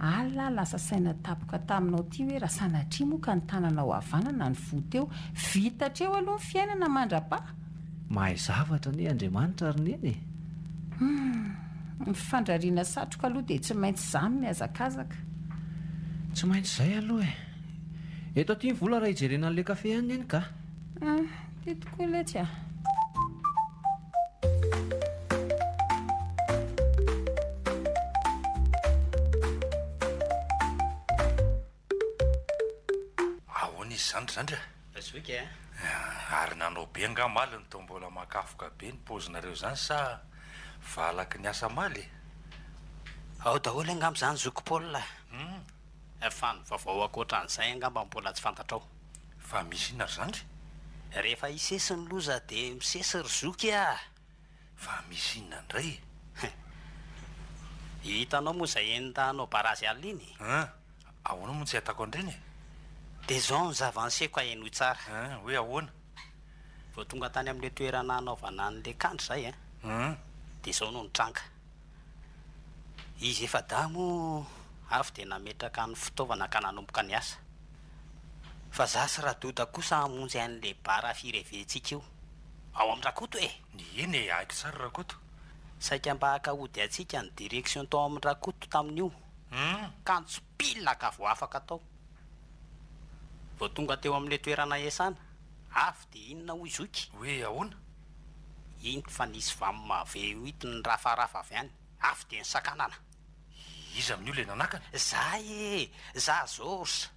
Alina aho lasa saina tapoka taminao ity hoe raha sanatria moa ka ny tananao havanana no voa teo, vita hatreo aloha ny fiainana mandra-paha. Mahay zavatra anie Andriamanitra ry Neny e! Humm, ny fandrariana satroka aloha dia tsy maintsy izaho no mihazakazaka. Tsy maintsy izay aloha e! Eto aty ny vola raha hijerena an'ilay kafe ihany Neny ka! Ah, ty tokoa letsy a! Ahoana izy izany ry zandry a? Zoky a! Ary nanao be angaha omaly no toa mbola makafoka be ny paozinareo izany sa valaky ny asa omaly e? Ao daholo angamba izany zoky Paul a! Fa ny vaovao ankoatran'izay angamba mbola tsy fantatrao. Fa misy inona ry zandry? Rehefa hisesy ny loza dia misesy ry zoky a! Fa misy inona indray e? Hitanao moa izay enina hanao barazy alina iny e? An! Ahoana moa no tsy ahitako an'ireny e? Dia izao ny zava-niseho ka henoy tsara. An! Hoe ahoana? Vao tonga tany amin'ilay toerana hanaovana an'ilay kandra izahay an! An! Dia izao no nitranga. Izy efa-dahy moa avy dia nametraka ny fitaovana ka nanomboka ny asa. Fa za sy Radoda kosa hamonjy an'ilay bar fireventsika io. Ao amin-dRakoto e! Eny e, haiko tsara Rakoto. Saika mba haka hody antsika ny direction tao amin-dRakoto tamin'io. Kanjo pilaka vao afaka tao. Vao tonga teo amin'ilay toerana iasana, avy dia inona hoy zoky? Hoe ahoana? Iny fa nisy vam V8 nirafarafa avy any, avy dia nisakanana. Iza amin'io ilay nanakana? Za e! Za Georges!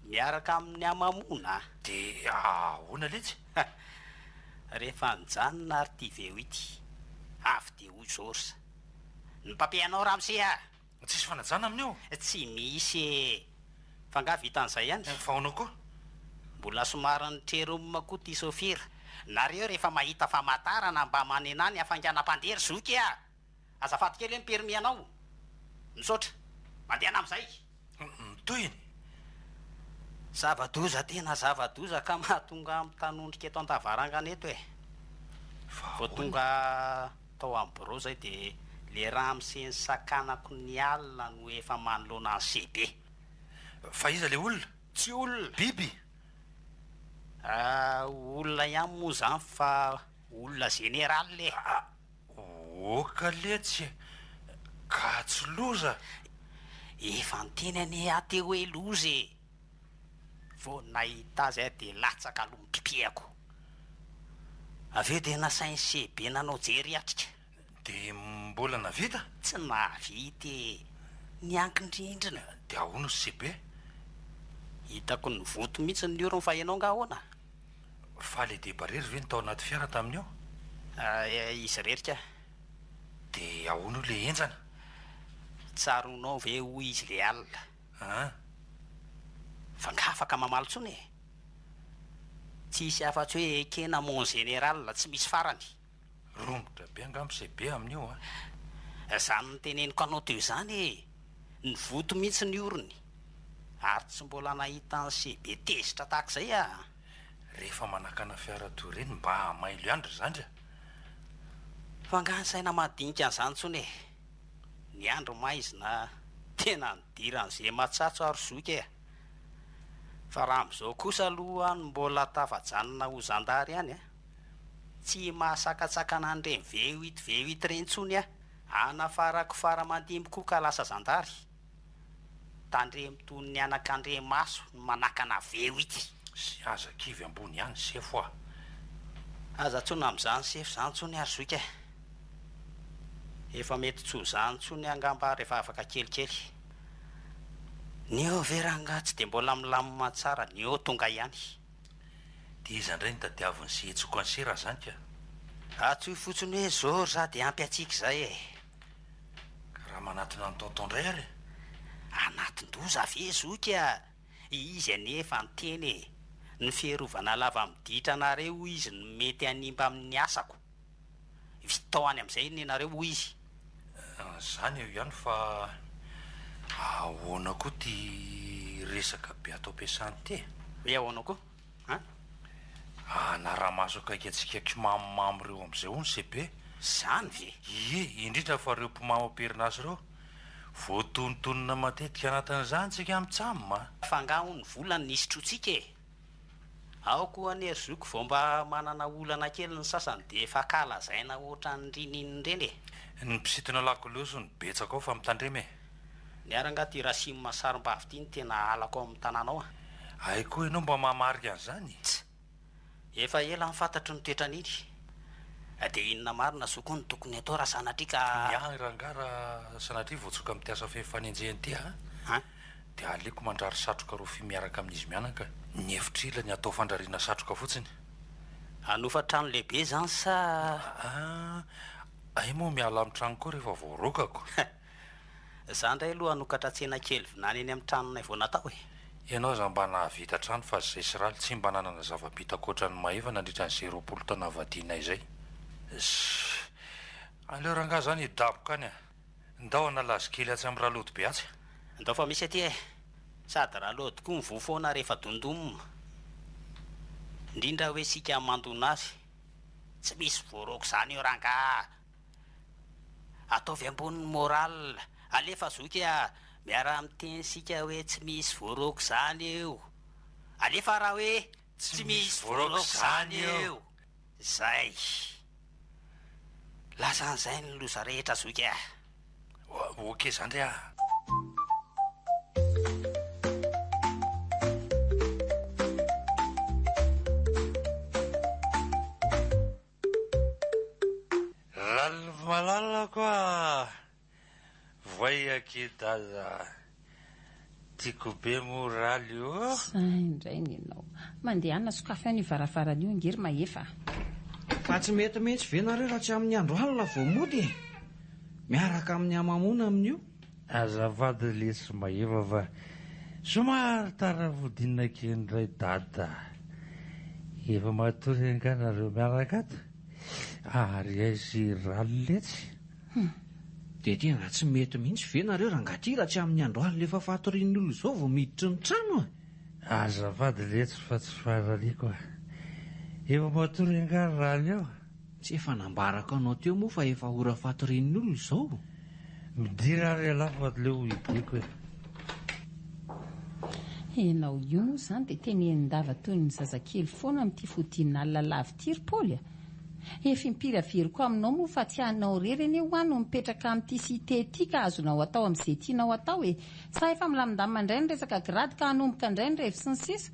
Miaraka amin'ny hamamoana. Dia ahoana letsy? Rehefa nijanona ary ity V8, avy dia hoy Georges, Ny papier anao ramose a! Tsisy fanajana amin'io? Tsy misy e! Fa nga vitan'izay ihany? Fa ahoana koa? Mbola somary nitreronina koa ty sofera. Nareo rehefa mahita famantarana mba manenà ny hafainganam-pandeha ry zoky a! Azafady kely hoe ny permis anao? Misaotra. Mandehana amin'izay! Ny tohiny? Zava-doza tena zava-doza ka mahatonga ahy mitanondrika eto an-davarangana eto e! Fa Vao ahoana? tonga tao amin'ny birao izay dia le ramose nisakanako ny alina no efa manoloana ny CB. Fa iza le olona? Tsy olona. Biby? Ah, olona ihany moa izany fa olona général e! Ah, oka letsy e! Ka tsy loza? Efa niteny anie aho teo hoe loza e! Vao nahita azy aho dia latsaka aloha ny pipihako. Avy eo dia nasain'i CB nanao jery atrika. Dia mbola navita? Tsy nahavita e! Niankin-drindrina. Dia ahoana ry CB? Hitako nivoto mihitsy ny orony fa ianao angaha ahoana? Fa le deba rery ve no tao anaty fiara tamin'io? Izy irery ka. Dia ahoana io le henjana? Tsaroanao ve hoy izy le alina? An! Fa nga afaka mamaly intsony e! Tsisy afa-tsy hoe ekena mon général, tsy misy farany. Romotra be angamba CB amin'io an! Izany noteneniko anao teo izany e! Nivoto mihitsy ny orony, ary tsy mbola nahita an'i CB tezitra tahaka izay aho. Rehefa manakana fiara toy ireny mba hamailo ihany ry zandry a! Fa angaha ny saina mahadinika an'izany intsony e! Ny andro maizina tena nidiran'izay matsatso aho ry zoky e! Fa raha amin'izao kosa aloha aho no mbola tafajanona ho zandary ihany a! Tsy mahasakatsakana an'ireny V-huit V-huit ireny intsony aho. Anafarako fara aman-dimby koa ka lasa zandary. Tandremo toy ny anakandriamaso ny manakana V-huit. Sy aza kivy ambony ihany sefo a! Aza antsoina amin'izany sefo izany intsony ary zoky e! Efa mety tsy ho izany intsony angamba rehefa afaka kelikely. Ny eo ve rangahy tsy dia mbola milamina tsara, ny eo tonga ihany. Dia iza indray no tadiavin'i sy hetsiko an'i se raha zany ka? Antsoy fotsiny hoe Georges a dia ampy antsika izay e! Ka raha manatona an'i tonton indray ary e? Anatin-doza ve zoky a! Izy anie efa niteny e! Ny fiarovana lava miditra anareo hoy izy no mety hanimba amin'ny asako. Vitao any amin'izay nenareo hoy izy. Zany eo ihany fa ahoana koa ty resaka be ato am-piasana ty e? Hoe ahoana koa an? Hanara-maso akaiky antsika kimamomamo ireo amin'izay hono CP. Zany ve? Ie, indrindra fa ireo mpimamo am-perinasa ireo. Voatonontonona matetika anatin'izany tsika mitsam a! Fa angaha hono vola no nisotrotsika e? Ao koa anie ry zoky vao mba manana olana kely ny sasany dia efa kalazaina ohatran'ireny inona ireny e! Ny mpisintona lakolosy no betsaka ao fa mitandrema e! Ny ahy rangaha ity Rasim sarim-bavy ity no tena halako ao amin'ny tanàna ao a! Hay koa ianao mba mahamarika an'izany? Tsa! Efa ela no fantatro ny toetran'iny. Dia inona marina zoky no tokony atao raha sanatria ka. Ny ahy rangaha raha sanatria voatsoka amin'ity asa feno fanenjehana ity a! An! Dia aleoko mandrary satroka rofia miaraka amin'izy mianaka. Ny hevitr'ila ny atao fandrariana satroka fotsiny. Hanofa trano lehibe izany sa. Aa! Hay moa miala amin'ny trano koa rehefa voaroakako. Za ndray aloha hanokatra tsena kely vinany eny amin'ny tranonay vao natao e! Ianao aza mba nahavita trano fa zay sy Raly tsy mba nanana zava-bita ankoatra ny Maeva nandritra ny zay 20 taona nivadianay izay. Ssss. Aleo rangahy zany hidaboka any a! Ndao hanala azy kely atsy amin'i Ralody be atsy. Ndao fa misy aty e! Sady Ralody koa mivoa foana rehefa dondom. Indrindra hoe isika mandona azy. Tsy misy voaroaka izany eo rangaha a! Ataovy ambony ny moral. Alefa zoky a! Miaraha miteny isika hoe tsy misy voaroaka izany eo. Alefa raha hoe tsy misy voaroaka izany eo. Zay. Lasa an'izay ny loza rehetra zoky a! Ok zandry a! Ralimalalako a! Voay akia dada a! Tiako be moa Raly o! Zay indray ny anao. Mandehana sokafy any io varavarana io ange ry Mahefa a! Fa tsy mety mihitsy ve nareo raha tsy amin'ny andro alina vao mody e? Miaraka amin'ny hamamoana amin'io. Azafady lesy Mahefa fa somary tara fodiana kely indray dada a! Efa matory angaha nareo miaraka ato? Ary aiza i Raly letsy? Hum. Dia tena tsy mety mihitsy ve nareo rangahy ty raha tsy amin'ny andro alina efa fatorian'ny olona izao vao miditry ny trano a! Azafady letsy fa tsy farariako a! Efa matory angaha ry Raly ao? Tsy efa nambarako anao teo moa fa efa ora fatorian'ny olona izao? Midira ary ialahy fa aleo hidiako e! Ianao io moa izany dia tenenin-dava toy ny zazakely foana amin'ity fodian'alina lava ity ry Paoly a! Efa impiry averiko aminao moa fa tsy anao irery anie hoa no mipetraka amin'ity cité ity ka azonao atao amin'izay tianao atao e! Sa efa milamindamina indray ny resaka grady ka hanomboka indray ny revy sy ny sisa?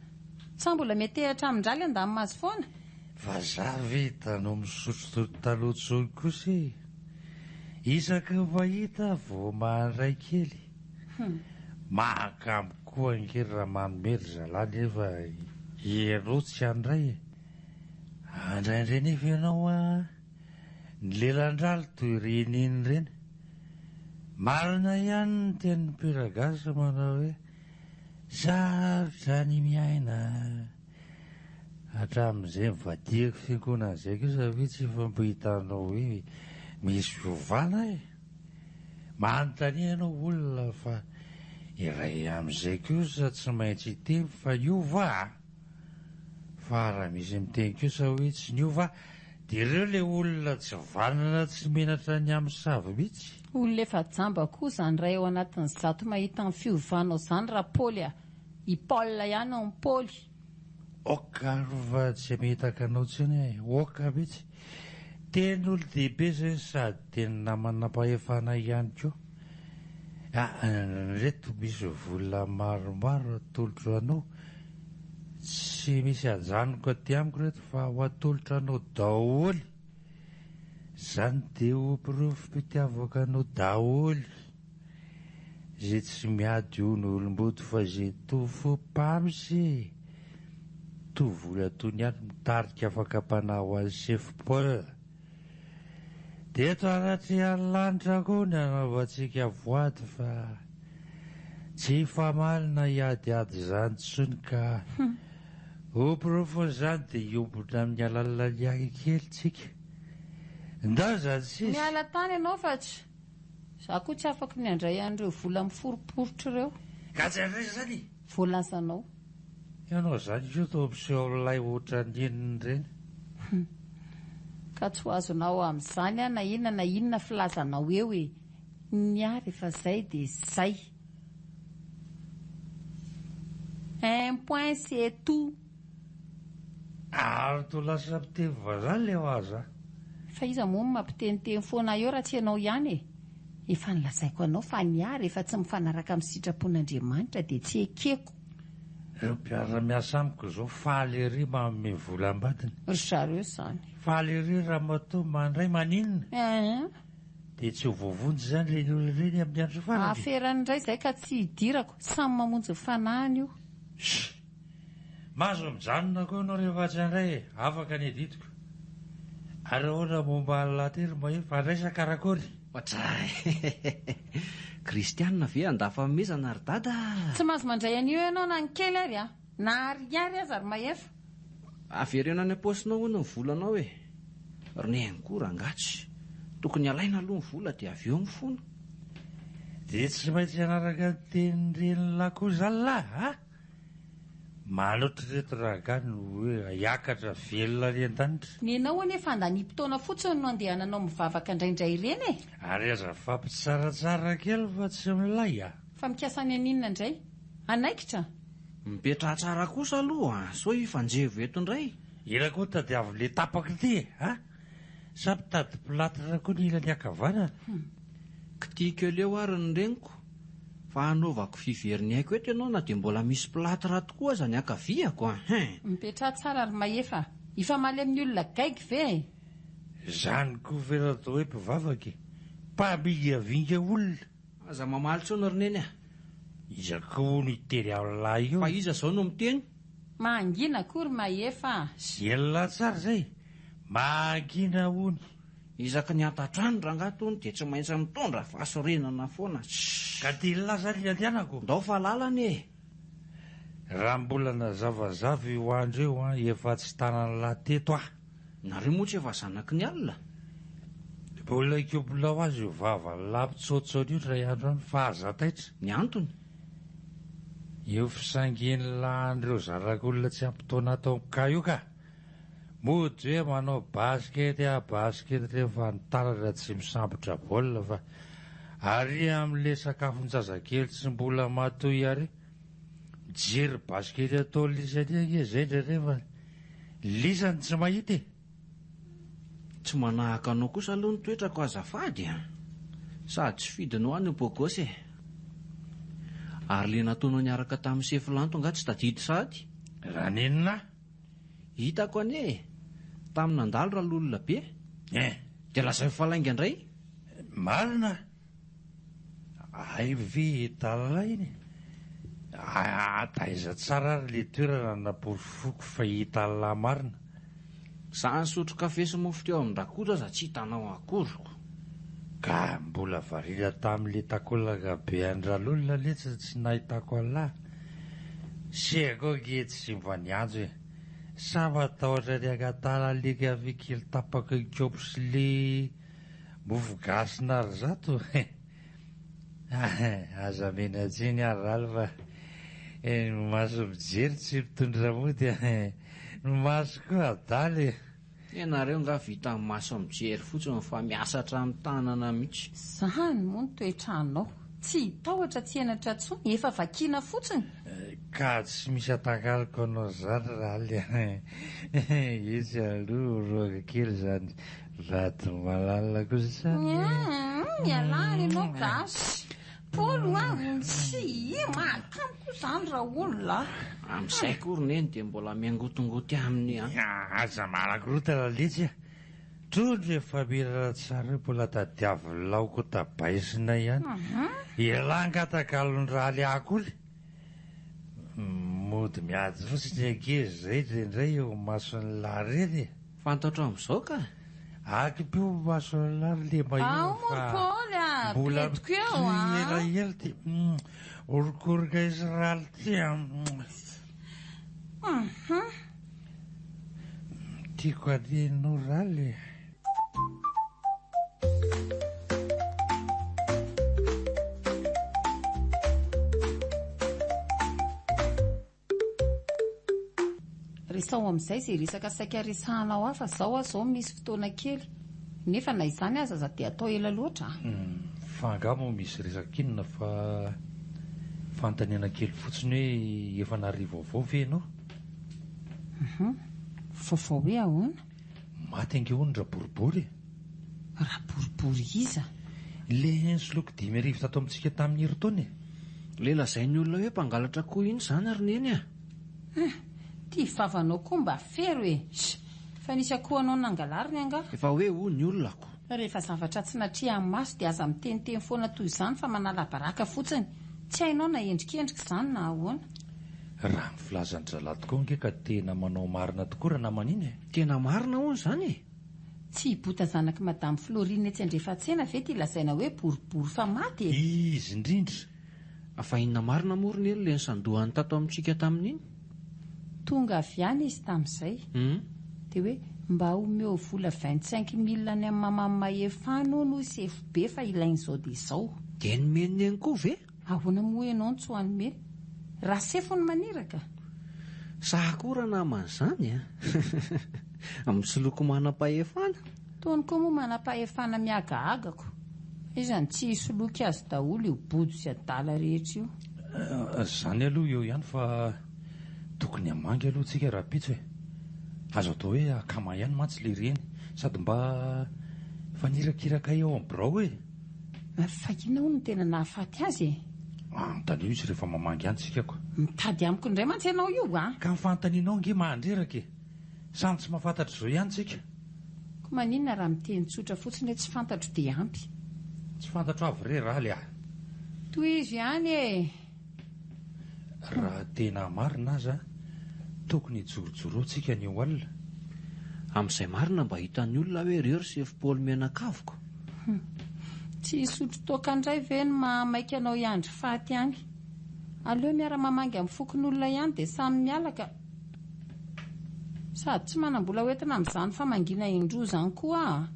Sa mbola miantehatra amin-dRaly handamina azy foana? Vazaha ve hitanao misotro toy ny taloha intsony kosa e? Isaky ny mahita aho vao maharay kely. Mahakamo koa ange raha manome ry zalahy nefa ianao tsy handray e. Andraindray nefa ianao an, ny lelan-draly toy ireny iny ireny. Marina ihany ny tenin'ny mpihiragasy manao hoe sarotra ny miaina. Hatramin'izay nivadihako fiangonana izay kosa ve tsy efa mba hitanao hoe misy fiovana e? Manontania ianao olona fa iray amin'izay kosa tsy maintsy hiteny fa niova a! Fa raha misy miteny kosa hoe tsy niova dia ireo ilay olona tsy vanona tsy menatra ny hamosavy mihitsy. Olona efa jamba koa izany iray ao anatin'ny zato mahita ny fiovanao izany Rapaoly a! I Paul ihany ao amin'ny Paoly. Ok aloha fa tsy hametaka anao tsony aho e, ok mihitsy. Teny olon-dehibe zay sady teny namana am-pahefana ihany koa. Ah, ireto misy vola maromaro atolotro anao. Tsy misy ajanoko aty amiko ireto fa ho atolotra anao daholo. Izany dia ho porofom-pitiavako anao daholo. Ze tsy miady hono olomboto fa ze tofo mpams e! Tovola tony ihany mitarika fakam-panahy ho an'i sefo Paul. Dia eto anatrehan'ny lanitra koa ny anaovantsika voady fa tsy hifamaly na hiadiady izany intsony ka ho porofon'izany dia hiombona amin'ny alalan'ny ahy kely tsika. Ndao izany sisa! Miala tany ianao fa tsy. Za koa tsy afaky ny handray an'ireo vola miforiporitra ireo. Ka tsy handray izany e! Voalazanao. Ianao izany koa toa miseho milay ohatran'ny inona ireny. Hum. Ka tsy ho azonao amin'izany aho na inona na inona filazanao eo e! Ny ahy rehefa zay dia zay. Un point c'est tout. Ary toa lasa mpiteny vazaha ilay vazaha. Fa iza moa no mampiteniteny foana ahy eo raha tsy ianao ihany e? Efa nolazaiko anao fa ny ahy rehefa tsy mifanaraka amin'ny sitrapon'Andriamanitra dia tsy ekeko. Ireo mpiara-miasa amiko izao faly ery manome vola am-badiny. Ry zareo izany. Faly ery ramatoa mandray maninona? Eeh. Dia tsy ho voavonjy izany ireny olona ireny amin'ny andro farany? Aferany indray izay ka tsy hidirako. Samy mamonjy ny fanahiny io. Shh! Mahazo mijanona koa ianao rehefa tsy handray e! Afaka ny adidiko. Ary ahoana momba an'i Lahy ry Mahefa? Andraisa karakory? Ohatray! Kristianina ve handà fanomezana ry Dada a! Tsy mahazo mandray an'io ianao na ny kely ary a! Na ariary aza ry Mahefa. Avereno any am-paosinao hono ny volanao e! Ry Neny koa rangaha tsy. Tokony alaina aloha ny vola dia avy eo mifona. Dia tsy maintsy hanaraka ny tenin-drenin'lah koa izany lah a! Maloto ireto rangahy no hoe hiakatra velona any an-danitra. Nenao anie fandaniam-potoana fotsiny no andehananao mivavaka indraindray ireny e! Ary aza mifampitsaratsara kely fa tsy milay a! Fa mikasa ny haninona indray? Hanaikitra? Mipetraha tsara kosa aloha sao hifanjevo eto indray. Ela koa tadiavin'le tapaka ity e! A! Sa mitady plâtre koa ny ilany ankavanana? Kitihiko aleo ary ny reniko fa hanaovako fiveriny aiko eto ianao na dia mbola misy plâtre tokoa aza ny ankaviako an! Hein! Mipetraha tsara ry Mahefa a! Hifamaly amin'ny olona gaigy ve e? Zany koa ve no atao hoe mpivavaka e? Mpamingavinga olona! Aza mamaly intsony ry Neny a! Iza koa hono hitery amin'lah io? Fa iza izao no miteny? Mangina koa ry Mahefa a! Ela tsara izay! Mangina hono! Isaky ny hanta-trano rangahy tony dia tsy maintsy mitondra fahasorenana foana. Shh! Ka dia laza ry andehanako. Ndao fa lalana e! Raha mbola nazavazava io andro io an, efa tsy tanan'lah teto aho. Nareo moa tsy efa zanaky ny alina? Mbola hikobola ho azy io vavan'lah mpitsoatsoana io indray andro any fa aza taitra. Ny antony? Io fisangian'lah an'ireo zanak'olona tsy ampy taona ato amin'ny cas io ka! Mody hoe manao basket ah basket rehefa ny tanana tsy misambotra baolina fa ary amle sakafon-jazakely tsy mbola matoy ary mijery basket ataon'ny lisany ange zay indraindray fa lisany tsy mahita e! Tsy manahaka anao kosa aloha ny toetrako azafady a! Sady tsy fidiny ho ahy ny ho bôgôsy e! Ary le nataonao niaraka tamin'i Sefo Lanto angaha tsy tadidy sahady? Raha nenina Hitako anie e! Tamin'ny nandalo Ralolona be. Eh! Dia lazaiko fa lainga indray? Marina? Hay ve hitan'lah iny e? Taiza tsara ary le toerana naporofoko fa hitan'lah marina? Za nisotro kafe sy mofo teo amin-dRakoto aza tsy hitanao akory ko. Ka mbola variana tamin'le takolaka be an-dRalolona letsy tsy nahitako an'lah. Sehako ange tsy mba niantso e. Sa matahotra ny hangatahana le kafe kely tapaka kaopy sy le mofo gasy narizato e. Aza omena tsiny aho Ralph fa ny maso mijery tsy mitondra mody e. Ny maso koa adala e. Ianareo nga vitan'ny maso mijery fotsiny fa miasa hatramin'ny tanana mihitsy. Zany moa ny toetranao. Tsy tahotra tsy henatra intsony, efa vakiana fotsiny. Ka tsy misy atakaloko anao zany Raly a. Etsy aloha orohaka kely zany vady malala kosa zany e. Mialà any ianao gasy. Paolo a! Tsia, mahakamo koa izany raolona a! Amin'izay koa ry neny dia mbola miangotingoty aminy ihany. Aza manakorontana letsy a! Trondro efa mirana tsara io mbola tadiavin'ny laoko tabaisina ihany. Elah hangataka alon-dRaly akory. Mody miady fotsiny ange izay indraindray eo imason'ny lahy ireny e! Fantatro amin'izao ka! Akipio ny mason'ny lahy ry lema io Ao moa fa ry Paoly a! mbola Ampietiko eo mitohy a! elaela ity orokoroka Israely ity a! Tiako anie ianao Raly e! Resaho amin'izay izay resaka saika resahanao ahy fa zao aho zao misy fotoana kely. Nefa na izany aza aza dia atao ela loatra a! Fa angaha moa misy resaka inona fa fanontaniana kely fotsiny hoe efa nahare vaovao ve ianao? Hum, vaovao hoe ahoana? Maty ange hono Raboribory e! Raboribory iza? Ilay nisoloky 5000 tato amintsika tamin'ny herintaona e! Ilay lazain'ny olona hoe mpangalatra akoho iny izany ry Neny a! Hum! Ity vavanao koa mba fero e! Sh! Fa nisy akohonao nangalariny angaha? Efa hoe hoy ny olona ko! Rehefa zavatra tsy natrehan'ny maso dia aza miteniteny foana toy izany fa manala baraka fotsiny. Tsy hainao na endrikendrika izany na ahoana. Raha ny filazan-dry zalahy tokoa ange ka tena manao marina tokoa ranamana iny e! Tena marina hono izany e! Tsy i Bota zanak'i Madame Florine etsy Andrefantsena ve ity lazaina hoe boribory fa maty e? Izy indrindra! Fa inona marina moa ry Neny ilay nisandohany tato amintsika tamin'iny? Tonga avy any izy tamin'izay. Dia hoe mba omeo vola 25 mille any amin'ny maman'i Mahefana hono hoy sefo be fa ilainy izao dia izao. Dia nomen'i Neny koa ve? Ahoana moa ianao no tsy ho hanome? Raha sefo no maniraka? Za koa ranamana izany a! Misoloky manam-pahefana? Tony koa moa manam-pahefana mihagahagako. Iza no tsy hisoloky azy daholo io bodo sy adala rehetra io? Izany aloha eo ihany fa tokony hamangy aloha tsika rahampitso e! Azo atao hoe akama ihany mantsy le reny sady mba hifanirakiraka eo amin'ny birao e! Fa inona hono no tena nahafaty azy e? Anontanio izy rehefa mamangy any tsika ko. Mitady amiko indray mantsy ianao io a! Ka ny fanontanianao ange mahandreraka e! Samy tsy mahafantatra izao ihany tsika. Ko maninona raha miteny tsotra fotsiny hoe tsy fantatro dia ampy. Tsy fantatro avy re Raly a! Tohizo ihany e! Raha tena marina aza, tokony hijorojoroa tsika anio alina. Amin'izay marina mba hitan'ny olona hoe reo ry sefo Paoly mianakaviko. Hum. Tsy hisotro toaka indray ve no mahamaika anao hiandry faty any? Aleo miara-mamangy amin'ny fokonolona ihany dia samy miala ka. Sady tsy manam-bola hoentina amin'izany famangiana indroa izany koa aho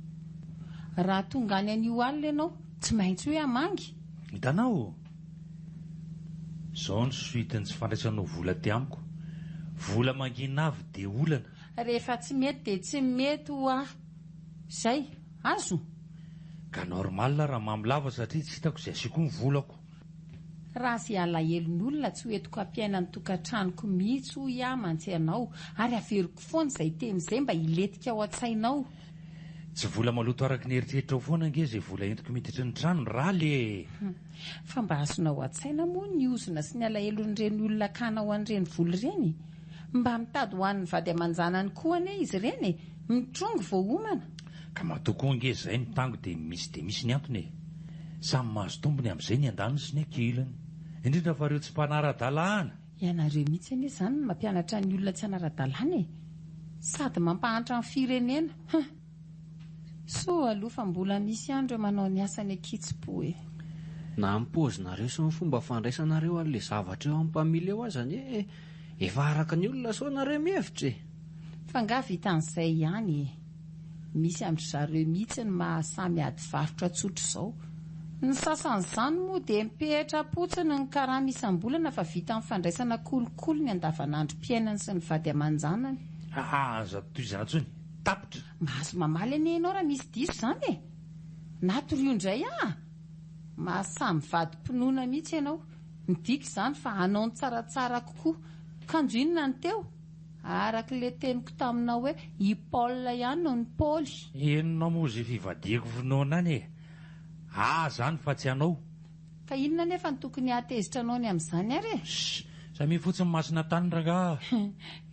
a. Raha tonga any anio alina ianao, tsy maintsy hoe hamangy. Hitanao? Zao ny suite ny tsy fandraisanao vola aty amiko. Vola mangina avy dia olana. Rehefa tsy mety dia tsy mety hoa. Zay. Azo? Ka normal raha mamo lava satria tsy hitako izay asiako ny volako. Raha ze alahelon'ny olona tsy ho entiko hampiaina ny tokantranoko mihitsy hoy aho mantsy anao ary averiko foana izay teny izay mba hilentika ao an-tsainao. Tsy vola maloto araka ny eritreritrao foana ange izay vola entiko miditry ny trano Raly e! Fa mba azonao an-tsaina moa ny ozona sy ny alahelon'ireny olona akana ho an'ireny vola ireny? Mba mitady ho an'ny vady aman-janany koa anie izy ireny e! Mitrongy vao homana. Ka matoa koa ange izay mitango dia misy dia misy ny antony e! Samy mahazo tombony amin'izay ny andaniny sy ny ankilany. Indrindra fa ireo tsy mpanara-dalàna! Ianareo mihitsy anie izany no mampianatra ny olona tsy hanara-dalàna e! Sady mampahantra ny firenena! Huh! Soa aloha fa mbola misy ihany ireo manao ny asany an-kitsim-po e! Na ny paozinareo sy ny fomba fandraisanareo an'ilay zavatra eo amin'ny mpamily eo aza anie efa araka ny olona sao nareo mihevitra e! Fa angaha vitan'izay ihany e! Misy amin-dry zareo mihitsy ny mahasahy miady varotra tsotra izao. Ny sasan'izany moa dia mipetra-potsiny ny karama isam-bolana fa vitan'ny fandraisana kolikoly ny andavanandrom-piainany sy ny vady aman-janany. Aa aza tohizana intsony. Tapitra. Mahazo mamaly anie ianao raha misy diso izany e! Na torio indray aho! Mahasahy mivadi-pinoana mihitsy ianao. Midika izany fa hanao ny tsaratsara kokoa. Kanjo inona ny teo? Araka ilay teniko taminao hoe i Paul ihany no ny Paoly. Henonao moa izay fivadihako finoana any e! Ahy izany fa tsy anao. Fa inona anefa no tokony hahatezitra anao ny amin'izany ary e? Shh! Samia fotsiny masina tany rangaha.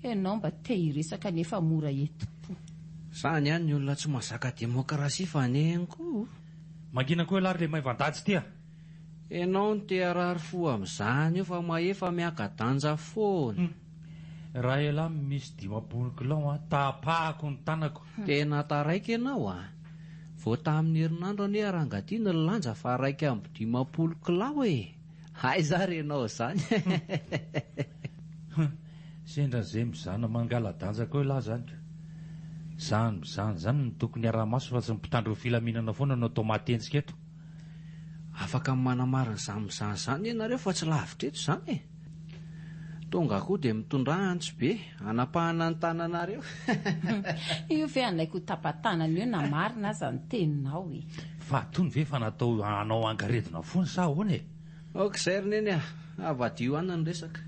Ianao mba te hiresaka nefa mora entim-po. Zany ihany ny olona tsy mahazaka demokrasia fa neny koa. Mangina koa ialahy ry le maivan-datsy ty a! Ianao no te harary fo amin'izany eo fa mahefa miaka-danja foana. Raha ialahy misy 50 kilao an, tapahako ny tanako. Tena taraiky ianao an! Vao tamin'ny herinandro anie rangahy ny lanja fa 51 kilao e! Aiza ary ianao izany? Hum, sendra an'izay mizana mangala-danja koa ialahy izany ka. Izany mizana izany no tokony araha-maso fa tsy ny mpitandro ny filaminana foana no atao maty henjika eto. Afaka manamarina izany mizana izany ianareo fa tsy lavitra eto izany e! Tonga koa dia mitondrà antsy be hanapahana ny tananareo. Io ve hanaiky ho tapa-tanana io na marina aza ny teninao e! Fa tony ve efa natao hanao angaredona foana sa ahoana e? Ok izay ry neny a! Avadio any ny resaka.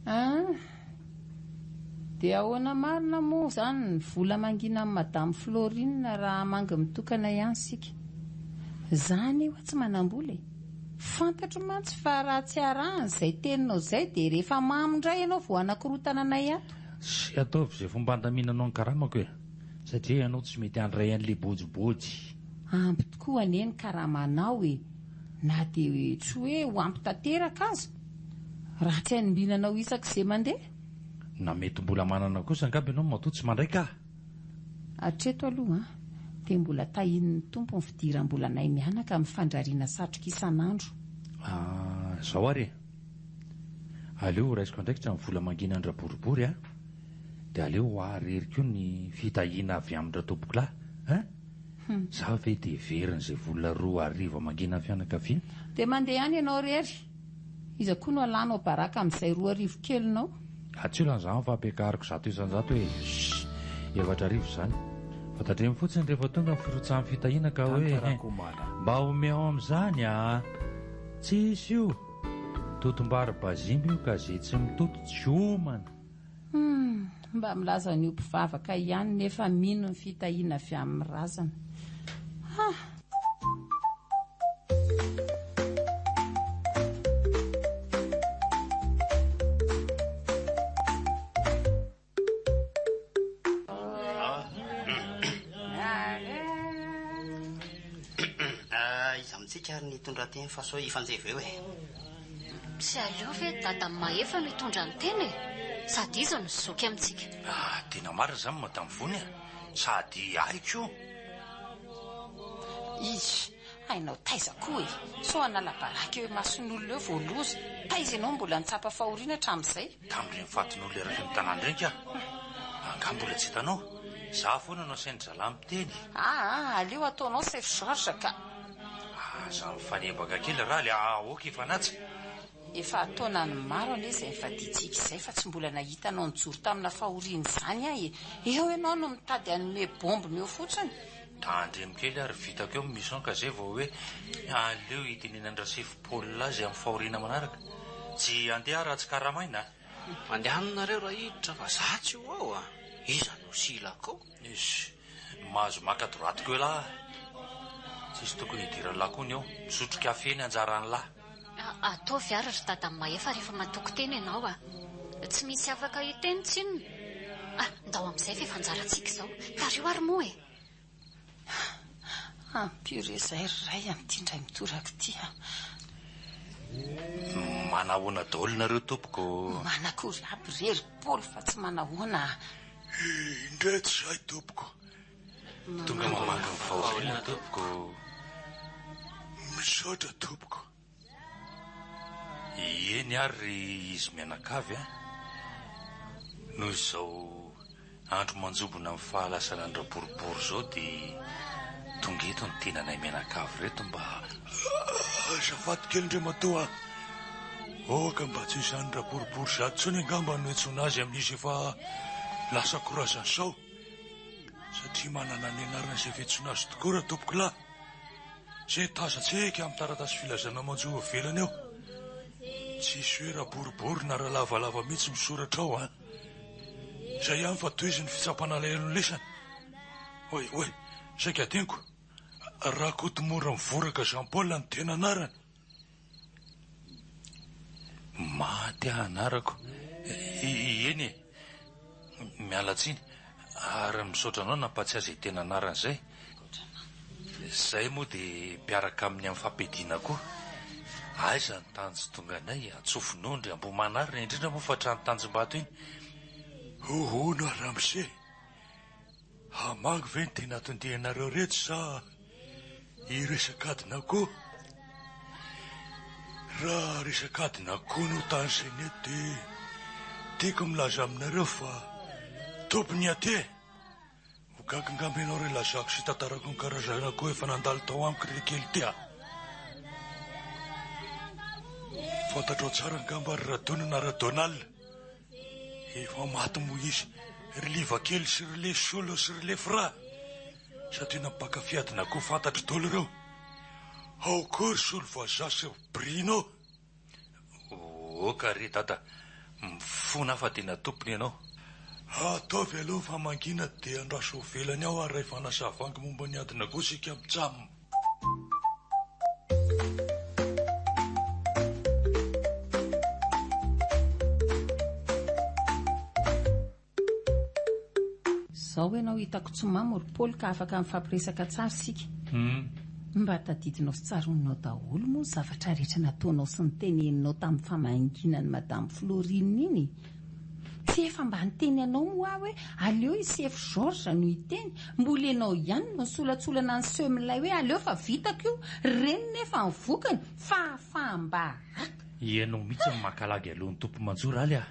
Ah! Dia ahoana marina moa izany ny vola mangina amin'i Madame Florine raha hamangy mitokana ihany isika? Za anie hoa tsy manam-bola e! Fantatro mantsy fa raha tsy arahana izay teninao izay dia rehefa mamo indray ianao vao hanakorotana anay ato. Tsy ataovy izay fomba handaminanao ny karamako e! Satria ianao tsy mety handray an'ilay bojibojy. Ampy tokoa anie ny karamanao e! Na dia tsy hoe ho ampy tanteraka aza, raha tsy hanimbinanao isak'izay mandeha. Na mety mbola manana kosa angamba ianao matoa tsy mandray ka! Hatreto aloha dia mbola tahian'ny Tompo ny fidiram-bolanay mianaka amin'ny fandrariana satroka isan'andro. Ah, izao ary e! Aleo ho raisiko andraikitra ny vola manginan-dRaboribory a! Dia aleo ho ahy irery koa ny fitahiana avy amin-dRatompokolahy, hein? Za ve dia heveriny izay vola 2000 mangina ny fianakaviana? Dia mandeha any ianao irery. Iza koa no alanao baraka amin'izay 2000 kelinao? Ah tsy olana izany fa ampiakariko 100% e! Shh! 4000 izany. Fa tandremo fotsiny rehefa tonga ny firotsahan'ny fitahiana ka hoe mba omeo amin'izany ah! Tsisy io! Totom-bary bazimba io ka ze tsy mitoto tsy homana! Humm, mba milaza ny ho mpivavaka ihany nefa mino ny fitahiana avy amin'ny razana. Hah! Iza amintsika ary ny hitondra teny fa sao hifanjevo eo e? Tsy aleo ve Dada Mahefa no hitondra ny tena e? Sady izy no zoky amintsika. Ah, tena marina izany Madame Vony a! Sady ahiko io. Izy, hainao taiza koa e! Sao hanala baraka eo imason'olona eo vao loza. Taiza ianao mbola nitsapa fahoriana hatramin'izay? Tamin'ireny fatin'olona eraky ny tanàna ireny kah! Angaha mbola tsy hitanao? Za foana no asain-dry zalahy miteny. Aa, aleo ataonao Chef Georges ka! Aza mifanebaka kely Raly a! Ok Fanaja. Efa an-taonany maro anie izay nivadiantsika izay fa tsy mbola nahita anao nijoro tamina fahoriana izany aho e! Eo ianao no mitady hanome bombina eo fotsiny. Tandremo kely ary vitako eo ny mission ka zay vao hoe aleo hitenenan-dRasefo Paul azy amin'ny fahoriana manaraka. Tsy handeha aho raha tsy karamaina a! Mandehana nareo raha hiditra fa za tsy ho ao a! Iza no silako ao? Iss! Mahazo maka droite ko elah. Tsisy tokony hidiran'lah koa ny ao. Misotro kafe ny anjaran'lah. Ataovy ary ry dadan'i Mahefa rehefa matoky tena ianao a! Tsy misy afaka hiteny tsinona. Ah, ndao amin'izay fa efa anjarantsika izao. Tariho ary moa e! Ampio re izay ry Ray amin'ity indray mitoraka ity a! Manahoana daholo nareo tompoko ô! Manakory aby re ry Paoly fa tsy manahoana a! Indreto izahay tompoko. Tonga mamaky ny fahoriana tompoko ô! Misaotra tompoko. Eny ary ry izy mianakavy a! Noho izao andro manjombona amin'ny fahalasanan'ny Raboribory izao dia tonga eto ny tenanay mianakavy ireto mba. Azafady kely Ndriamatoa a! Oka mba tsy izany Raboribory izany intsony angamba no iantsoana azy amin'izy efa lasa korazany izao satria manana ny anarana izay fiantsoana azy tokoa Ratompokolahy. Izay tazantsika amin'ny taratasy filazana manjo ivelany ao. Tsisy hoe raboribory na ralavalava mihitsy misoratra ao an. Izay ihany fa tohizo ny fitsapana alahelon'ny lisany. Oay oay, saika adinoko. Rakotomora Mivoraka Jean Paul no tena anarany. Maty aho anarako. Eny e. Miala tsiny ary misaotra anao nampatsiahy izay tena anarany izay. Izay moa dia mpiaraka aminy amin'ny fampiadiana koa. Aiza ny tany tsy tonganay, Antsofinondry, Ambohimanarina, indrindra moa fa hatrany Tanjombato iny. Hono ary ramose, hamangy ve ny tena anton-dianareo reto sa hiresaka adin'akoho? Raha resaka adin'akoho no tanisaina eto dia tiako milaza aminareo fa tompony aty e! Ho gaga angamba ianao raha ilazako sy hitantarako ny karazana akoho efa nandalo tao amiko ry kely ity a! Fantatrao tsara angamba ry Radona na Radonald. Efa maty moa izy, ry Liva kely sy ry Lesolo sy ry Lefra. Sady tena mpankafy adin'akoho fantatro daholo ireo. Ao koa ry Solo vazaha sy ry Bruno. Ok re dada, mifona aho fa tena tompony ianao. Ataovy aloha fa mangina dia andraso ivelany ao ary raha efa vangy momba ny adin'akoho isika mitsam. Zao ianao hitako tsy mamo ry Paoly ka afaka mifampiresaka tsara isika. Mba tadidinao sy tsaroanao daholo moa ny zavatra rehetra nataonao sy noteneninao tamin'ny famangiana an'i Madame Florine iny e? Tsy efa mba niteny anao moa aho hoe aleo i Sefo Georges no hiteny, mbola ianao ihany no nisolatsolana niseho milay hoe aleo fa vitako io, reny nefa ny vokany, fahafaham-baraka. Ianao mihitsy no makalagy alohan'ny tompo-manjo Raly a!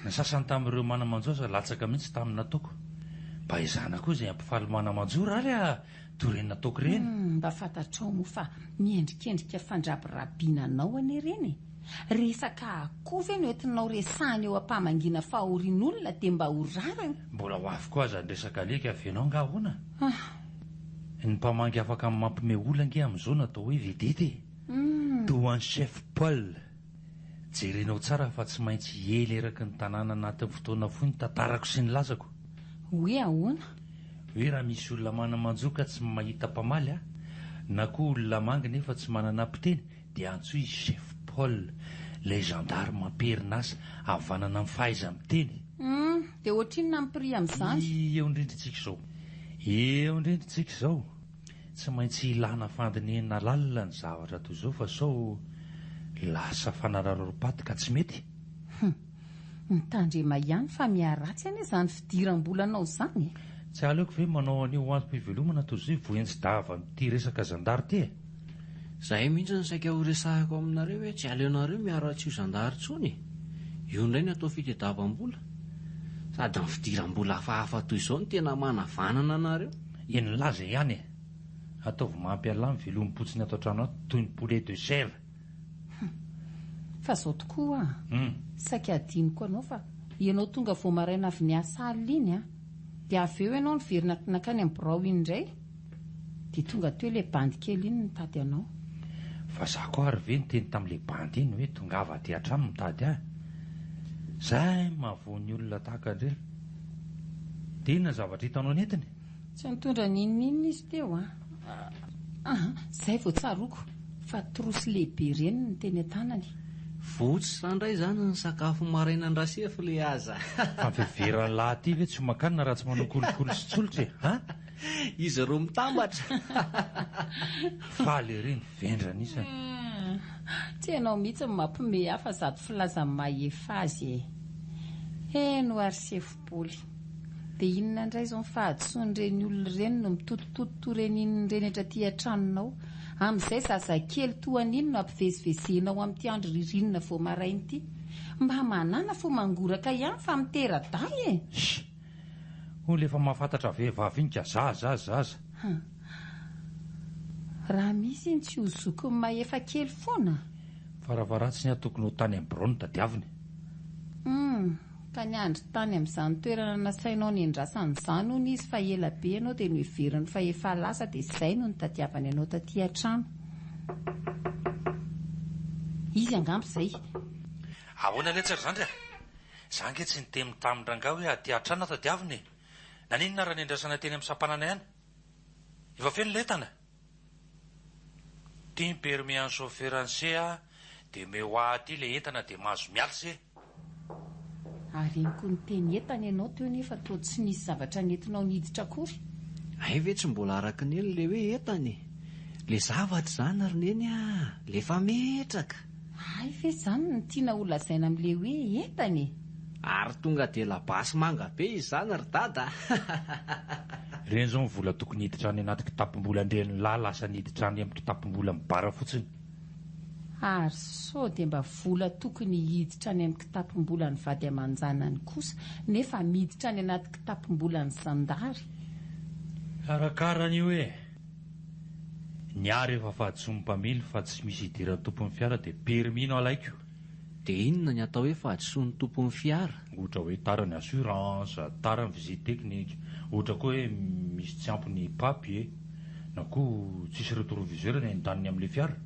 Ny sasany tamin'ireo mana-manjo aza latsaka mihitsy tamin'ny nataoko. Mba ezahana koa izay hampifaly mana-manjo Raly a! Toy ireny nataoko ireny. Mba fantatrao moa fa miendrikendrika fandrabirabiana anao anie ireny e! Resaka akoho ve no entinao resahana eo am-pamangiana fahorian'olona dia mba ho rariny? Mbola ho avy koa aza ny resaka alika avy ianao angaha ahoana? Ny mpamangy afaka mampime olona ange amin'izao no atao hoe vedette e! Toa an'i Chef Paul. Jerenao tsara fa tsy maintsy hiely eraky ny tanàna anatin'ny fotoana fohy ny tantarako sy ny lazako. Hoe ahoana? Hoe raha misy olona mana-manjo ka tsy mahita mpamaly a, na koa olona mangy nefa tsy manana mpiteny dia antsoy i Chef Paul, ilay gendarme am-perinasa, havanana amin'ny fahaiza-miteny. Hum, dia ohatrinona ny prix amin'izany? Eo indrindra tsika izao. Eo indrindra tsika izao. Tsy maintsy ilana fandinihina lalina ny zavatra toy izao fa sao lasa fanararaoram-paty ka tsy mety. Hum. Mitandrema ihany fa miharatsy anie izany fidiram-bolanao izany e. Tsy aleoko ve manao an'io ho antom-pivelomana toy izay vohenji-dava amin'ity resaka zandary ity e? Izay mihitsy no saika ho resahiko aminareo hoe tsy aleonareo miara-tsy ho zandary intsony e! Io indray no atao fitediavam-bola. Sady ny fidiram-bola hafahafa toy izao no tena manavanana anareo. Eny laza ihany e! Ataovy mampialà ny velomim-potsiny ato an-trano ato toy ny poulet de chair. Hum. Fa zao tokoa an! Saika adinoko anao fa ianao tonga vao maraina avy niasa alina iny an! Dia avy eo ianao niverina nankany amin'ny birao iny indray dia tonga teo ilay bandy kely iny nitady anao. Fa za koa ary ve niteny tamin'ilay bandy iny hoe tongava aty an-trano mitady ahy? Zay mahavoa ny olona tahaka an'ireny. Dia inona ny zavatra hitanao nentiny? Tsy nitondra n'inon'inona izy teo an! Aha, izay vao tsaroako fa trousse lehibe ireny ny teny an-tanany. Votsotra indray izany ny sakafo marainan-dRasefo le aza. Fa ny fiheveran'ny lahy aty ve tsy homan-kanina raha tsy manao kolikoly sy tsolotra e? An? Izy roa mitambatra. Faly ery ny vendrana isany. Tsy ianao mihitsy no mampiomehy ahy fa zato filazan'ny mahefa azy e. Heno ary sefo Paoly. Dia inona indray izao ny fahadisoan'ireny olona ireny no mitotototo toa ireny inona ireny hatraty an-tranonao? Amin'izay zazakely toa an'iny no ampivezivezenao amin'ity andro ririnina vao maraina ity. Mba manàna fo mangoraka ihany fa mitera-dahy e! Sh! Hono le efa mahafantatra vehivavy iny ka zaza aza zaza. Hum. Raha misy iny tsy ho zokin'ny mahefa kely foana? Farafaharatsiny aho tokony ho tany amin'ny birao no tadiaviny. Hum. Ka niandry tany amin'izany toerana nasainao niandrasany izany hono izy fa ela be ianao dia noheveriny fa efa lasa dia izay no nitadiavany anao taty an-trano. Izy angamba izay. Ahoana letsy ry zandry a! Za ange tsy niteny tamin-drangahy hoe aty an-trano aho tadiavina e! Naninona raha niandrasana teny amin'ny sampanana ihany? Efa feno ilay entana? Ty ny permis an'ny chauffeur an'se a, dia omeo ahy aty ilay entana dia mahazo miala se. Ary iny koa niteny entana ianao teo nefa toa tsy nisy zavatra nentinao niditra akory. Hay ve tsy mbola araky neny le hoe entana e! Le zavatra izany ry neny a! Le fametraka! Hay ve izany no tiana ho lazaina amin'le hoe entana e! Ary tonga dia labasy manga be izy izany ry dada a! Ireny izao ny vola tokony hiditra any anaty kitapom-bolan-drenin'lah lasa niditra any amin'ny kitapom-bola mibara fotsiny. Ary sao dia mba vola tokony hiditra any amin'ny kitapom-bolan'ny vady aman-janany kosa nefa miditra any anaty kitapom-bolan'ny zandary? Karakarany io e! Ny ahy rehefa fahadisoan'ny mpamily fa tsy misy idiran'ny tompon'ny fiara dia permis no alaiko. Dia inona ny atao hoe fahadisoan'ny tompon'ny fiara? Ohatra hoe tara ny assurance, tara ny visite technique, ohatra koa hoe misy tsy ampy ny papier, na koa tsisy retroviseur ny andaniny amin'ilay fiara.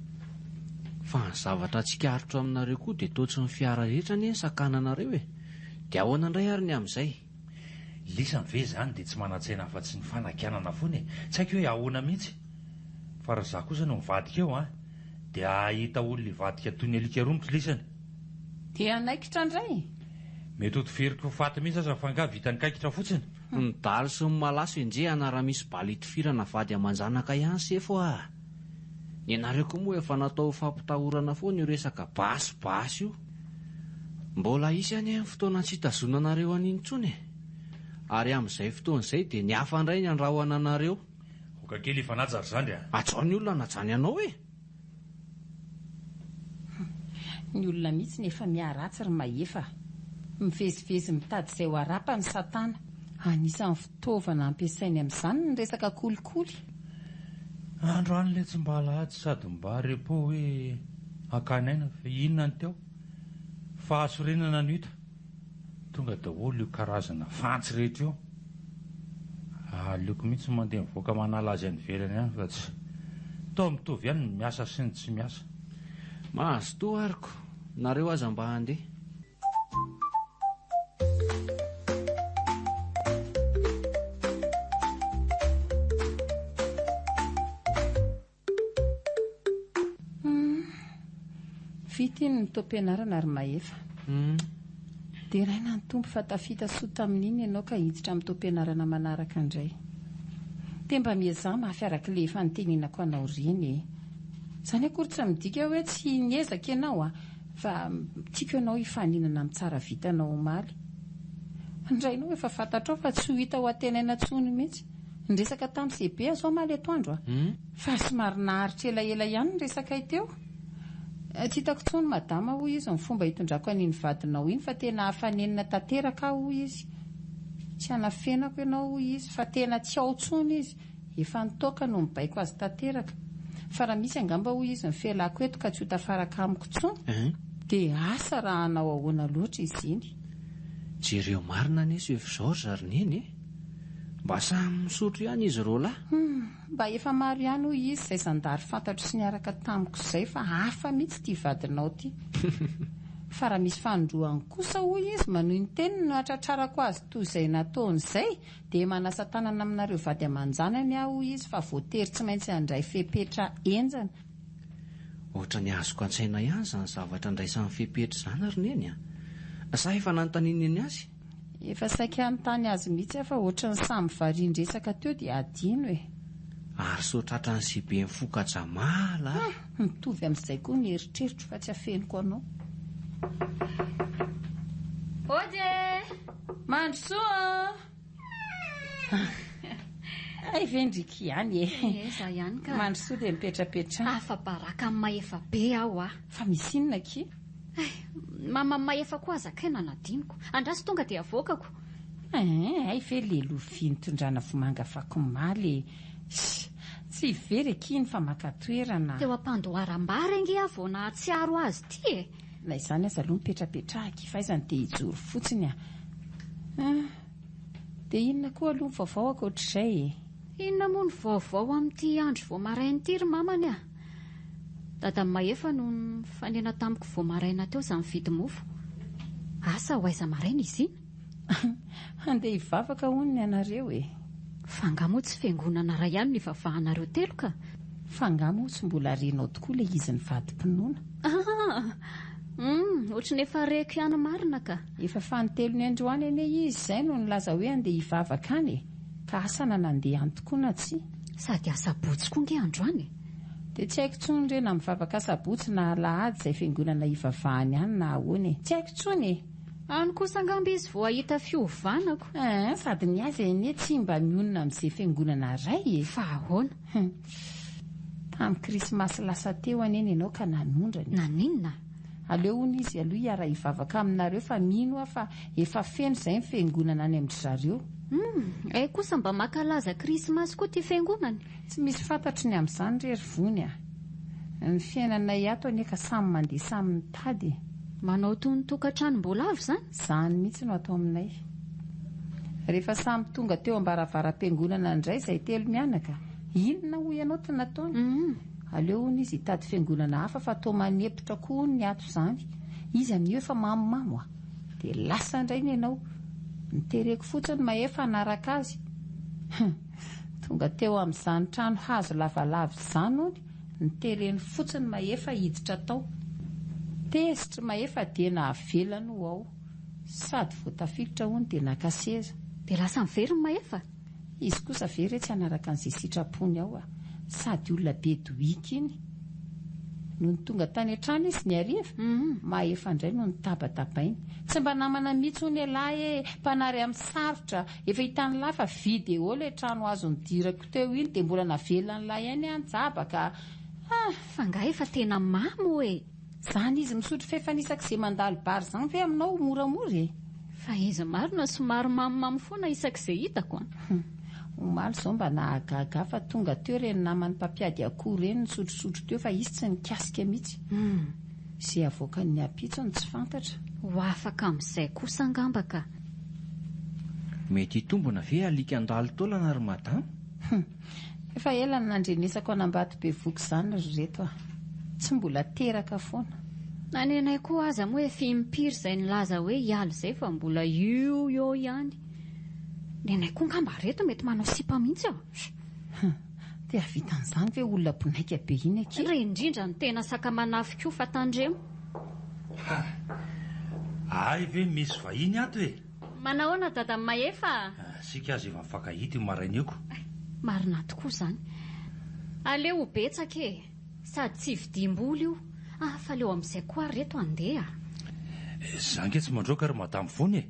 Fa ny zavatra tsikaritro aminareo koa dia toa tsy ny fiara rehetra anie no sakananareo e! Dia ahoana indray ary ny amin'izay? Lisany ve izany dia tsy manan-tsaina afa-tsy ny fanakianana foana e! Tsy haiko hoe ahoana mihitsy. Fa raha izaho kosa no mivadika eo an! Dia hahita olona hivadika toy ny alika romotra lisany. Dia hanaikitra indray? Mety ho toferiko ho faty mihitsy aza fa angaha vitan'ny kaikitra fotsiny? Ny dalo sy ny malaso enjehana raha misy bala itifirana vady aman-janaka ihany sefo ah! Ny anareo koa moa efa natao ho fampitahorana foana io resaka basy basy io. Mbola hisy anie ny fotoana tsy hitazonanareo an'iny intsony e! Ary amin'izay fotoana izay dia ny hafa indray ny andrahona anareo. Oka kely hifanaja ry zandry a! Hajao ny olona hanajany anao e! Ny olona mihitsy no efa miharatsy ry Mahefa a! Mivezivezy mitady izay ho harapany satana. Anisan'ny fitaovana ampiasainy amin'izany ny resaka kolikoly. Androany le tsy mba alahady sady mba repos hoe hakana aina fa inona ny teo? Fahasorenana no hita. Tonga daholo io karazana fantsy rehetra io. Aleoko mihitsy mandeha mivoaka manala azy any ivelany any fa tsy toa mitovy ihany ny miasa sy ny tsy miasa. Mazotoa ary ko, nareo aza mba handeha. Humm. Vita iny ny taom-pianarana ry Mahefa. Humm. Deraina ny Tompo fa tafita soa tamin'iny ianao ka hiditra amin'ny taom-pianarana manaraka indray. Dia mba miezaha mafy araka ilay efa nitenenako anao ireny e. Izany akory tsy midika hoe tsy niezaka ianao a, fa tiako ianao hifaninana amin'ny tsara vitanao omaly. Ny rainao efa fantatrao fa tsy ho hita ho antenaina intsony mihitsy. Niresaka tamin'i CB aho izao omaly atoandro a! Fa somary naharitra elaela ihany ny resakay teo. Tsy hitako intsony madama hoy izy ny fomba hitondrako an'iny vadinao iny fa tena afa-nenina tanteraka aho hoy izy. Tsy hanafenako ianao hoy izy fa tena tsy ao intsony izy. Efa ny toaka no mibaiko azy tanteraka. Fa raha misy angamba hoy izy ny fialako eto ka tsy ho tafaraka amiko intsony dia asa raha hanao ahoana loatra izy iny. Jereo marina anie Chef Georges ry Neny e! Mba samy misotro ihany izy roalahy. Humm, mba efa maro ihany hoy izy izay zandary fantatro sy niaraka tamiko izay fa hafa mihitsy ity vadinao ity. Fa raha misy fanindroany kosa hoy izy manohy ny teniny no hatratrarako azy toy izay nataony izay dia manasa tanana aminareo vady aman-janany aho hoy izy fa voatery tsy maintsy handray fepetra henjana. Ohatran'ny azoko an-tsaina ihany izany zavatra andraisany fepetra izany ry Neny a! Sa efa nanontanian'i Neny azy? Efa saika hanontany azy mihitsy aho fa ohatran'ny samy varian-dresaka teo dia adino e! Ary sao tratran'ny CB mifoka jamala ary? Hum, mitovy amin'izay koa ny eritreritro fa tsy afeniko anao. Ody e! Mandrosoa ô! Hay ve ndriky ihany e! Ee, za ihany ka. Mandrosoa dia mipetrapetraha. Afa-baraka amin'ny mahefa be aho a! Fa misy inona akia? Hay, mama mahefa koa aza kay nanadinoko. Andraso tonga dia avoakako. Eeh, hay ve le lovia nitondrana vomanga vaky omaly e! Ss, tsy very akia iny fa maka toerana. Teo am-pandoharam-bary ange aho vao nahatsiaro azy ity e! Na izany aza aloha mipetrapetraha akia fa aiza no te hijoro fotsiny a! Ah, dia inona koa aloha ny vaovao ankoatr'izay e? Inona moa ny vaovao amin'ity andro vao maraina ity ry mamany a! Dadan'i Mahefa no nifanena tamiko vao maraina teo za nividy mofo. Asa ho aiza maraina izy iny? Handeha hivavaka hono ny anareo e! Fa angaha moa tsy fiangonana iray ihany no ivavahanareo telo ka? Fa angaha moa tsy mbola renao tokoa ilay izy nivadi-pinoana? Ah! Humm, ohatry ny efa reko ihany marina ka! Efa fanintelony androany anie izy izay no nilaza hoe handeha hivavaka any e! Ka asa na nandeha any tokoa na tsia? Sady asabotsy koa nge androany e! Dia tsy haiko intsony re na mivavaka asabotsy na alahady izay fiangonana hivavahany any na ahoana e! Tsy haiko intsony e! Any kosa angamba izy vao hahita fiovana ko! Eeh, sady ny azy anie tsy mba mionona amin'izay fiangonana ray e! Fa ahoana? Hum. Tamin'ny krismasy lasa teo anie nenao ka nanondrana e! Naninona? Aleo hono izy aloha hiara-hivavaka aminareo fa mino aho fa efa feno izay ny fiangonana any amin-dry zareo. Hum, hay kosa mba mankalaza krismasy koa ity fiangonana e! Tsy misy fantatro ny amin'izany re ry Vony a! Ny fiainanay ato anie ka samy mandeha samy mitady e! Manao toy ny tokantranom-boalavo izany? Izany mihitsy no atao aminay. Rehefa samy tonga teo am-baravaram-piangonana indray izay telo mianaka, inona hoy ianao ty nataony? Aleo hono izy hitady fiangonana hafa fa toa manepotra koa hono ny ato izany. Izy amin'io efa mamomamo a! Dia lasa indray ny anao. Notereko fotsiny Mahefa hanaraka azy. Hum! Tonga teo amin'izany trano hazo lavalava izany hono, notereny fotsiny Mahefa hiditra tao. Tezitr'i Mahefa dia navelany ho ao. Sady vao tafiditra hono dia naka seza. Dia lasa niverina Mahefa? Izy kosa ve re tsy hanaraka an'izay sitrapony ao a! Sady olona be dohika iny. Nony tonga tany an-trano izy ny hariva, Mahefa indray no nitabatabainy. Tsy mba namana mihitsy hono ialahy e! Mpanary amin'ny sarotra. Efa hitan'lah fa vidéo ilay trano azo nidirako teo iny dia mbola navelan'lah ihany aho nijabaka ah! Fa angaha efa tena mamo e! Zany izy misotro fefany isak'izay mandalo bar zany ve aminao moramora e? Fa izy marina somary mamomamo foana isak'izay hitako an! Hum. Omaly izao mba nahagaga ahy fa tonga teo ireny namany mpampiady akoho ireny nisotrosotro teo fa izy tsy nikasika mihitsy. Hum. Izay avoakan'ny ampitso no tsy fantatra. Ho afaka amin'izay kosa angamba ka. Mety hitombina ve alika handalo taolana ry madama? Hum. Efa ela no nandrenesako an'Ambatobevoky izany ry reto a! Tsy mbola teraka foana. Na nenay koa aza moa efa impiry izay nilaza hoe hiala izay fa mbola io eo ihany. Nenay koa ngamba reto mety manao sipa mihitsy a! Hum. Te hahavita an'izany ve olona bonaika be iny akia? Re indrindra no tena sakamanafy koa fa tandremo. Ha! Hay ve misy vahiny ato e! Manahoana Dada Mahefa a! Isika aza efa mifankahita io maraina io ko. Marina tokoa izany. Aleo ho betsaka e! Sady tsy vidiam-bola io. Ah, fa aleo amin'izay koa ary reto handeha a! Za ange tsy mandroaka ry Madame Vony e!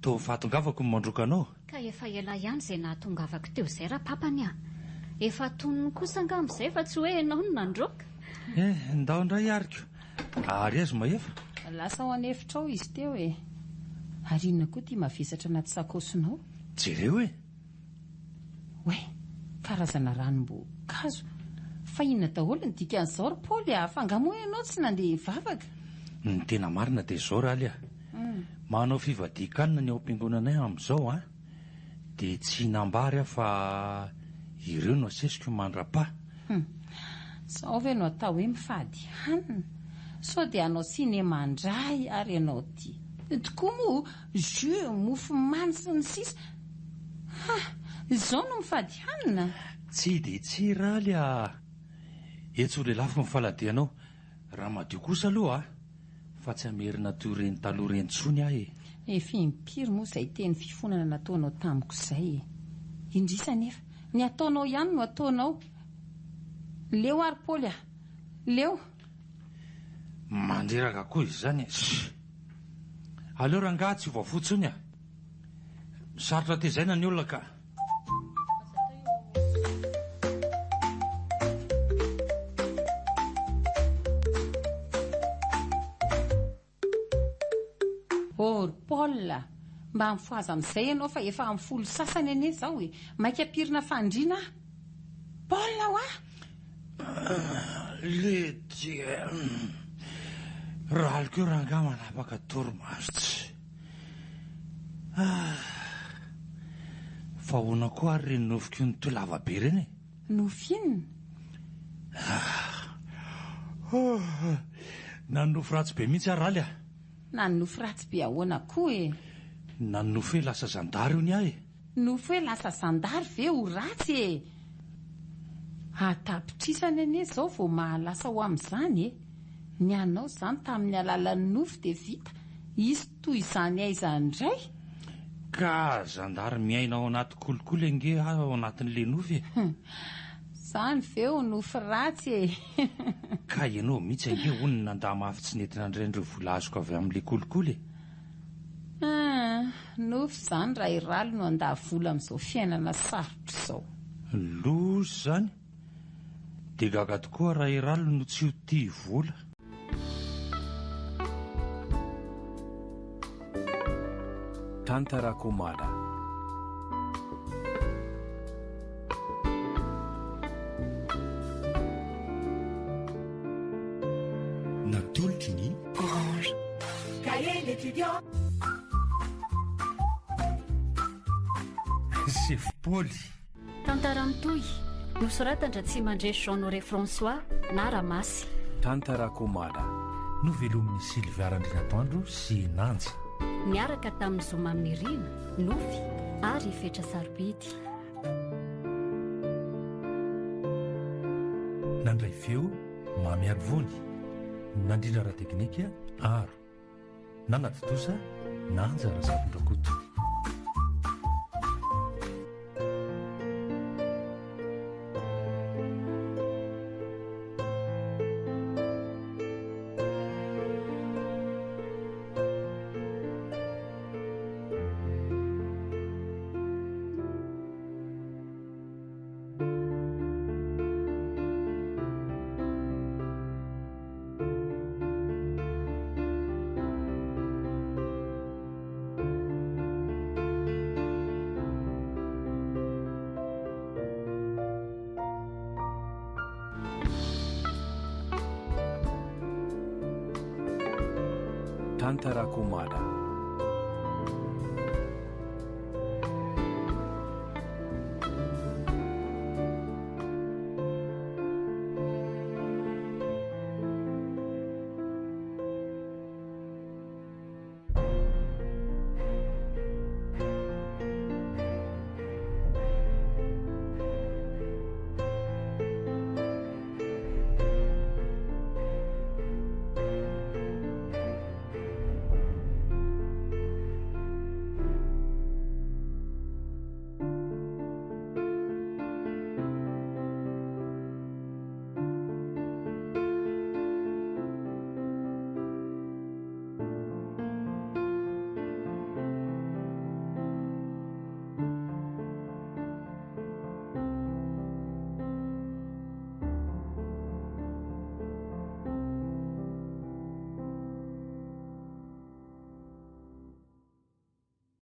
Toa fahatongavako ny mandroaka anao. Ka efa ela ihany izay nahatongavako teo izay rapapany a! Efa tonony kosa angamba izay fa tsy hoe ianao no nandroaka. Eh, ndao indray ary ko. Ary aiza Mahefa? Lasa ao an'efitra ao izy teo e! Ary inona koa ity mavesatra anaty sakaosinao? Jereo e! Oay! Karazana ranom-boankazo. Fa inona daholo ny dikan'izao ry Paoly a! Fa angaha moa ianao tsy nandeha hivavaka? Ny tena marina dia izao Raly a! Manao fivadian-kanina ny ao am-piangonanay amin'izao an! Dia tsy hinam-bary aho fa ireo no asesiko mandra-pa. Hum! Izao ve no atao hoe mifady hanina? Sao dia hanao cinéma indray ary ianao ity. Tokoa moa, jus, mofo mamy sy ny sisa Ha! Izao no mifady hanina? Tsia dia tsia Raly a! Etsy ho lelafiko ny faladianao. Raha madio kosa aloha a! Fa tsy hamerina toy ireny taloha ireny intsony aho e! Efa impiry moa izay teny fifonana nataonao tamiko izay e! Indrisy anefa, ny ataonao ihany no ataonao. Leo ary Paoly a! Leo! Mandreraka koa izany e! Aleo rangahy tsy hiova fo intsony a! Sarotra tezaina ny olona ka! Oh ry Paul a! Mba mifohaza amin'izay ianao fa efa amin'ny folo sasany anie izao e! Maika hampirina fandriana aho! Paul hoa! Lety e! Raloko io rangahy manapaka torimaso tsy. Ah! Fa ahoana koa ary ireny nofiko iny toa lava be ireny e? Nofy inona? Ah! Nanonofy ratsy be mihitsy aho Raly a! Nanonofy ratsy be ahoana koa e? Nanonofy hoe lasa zandary hono aho e! Nofy hoe lasa zandary ve ho ratsy e! An-tapitrisany anie izao vao mahalasa ho amin'izany e! Ny anao izany tamin'ny alalan'ny nofy dia vita, hisy toy izany aiza indray? Ka zandary miaina ao anaty kolikoly ange aho ao anatin'ilay nofy e! Izany ve ho nofy ratsy e! Ka ianao mihitsy ange hono no nandà mafy tsy nety nandray an'ireo vola azoko avy amin'ilay kolikoly e! Hum, nofy izany raha i Ralo no handà vola amin'izao fiainana sarotra izao. Loza izany! Dia gaga tokoa raha i Ralo no tsy ho tia vola. Tantara Komada. Natolotry ny. Orange. Cahier l'étudiant. Sefo Paoly. Tantara mitohy, nosoratan-dRatsimandresy Jean Honoré François na Ramasy. Tantara Komada. Novelomin'i Sylvia Randrianatoandro sy Nanja. Niaraka tamin'i Zoma Aminirina, Nofy ary i Fetra Sarobidy. Nandray feo Mamy Arivony, nandrindra ara-teknika Aro, nanatontosa Nanja Razafindrakoto. Tantara Komada.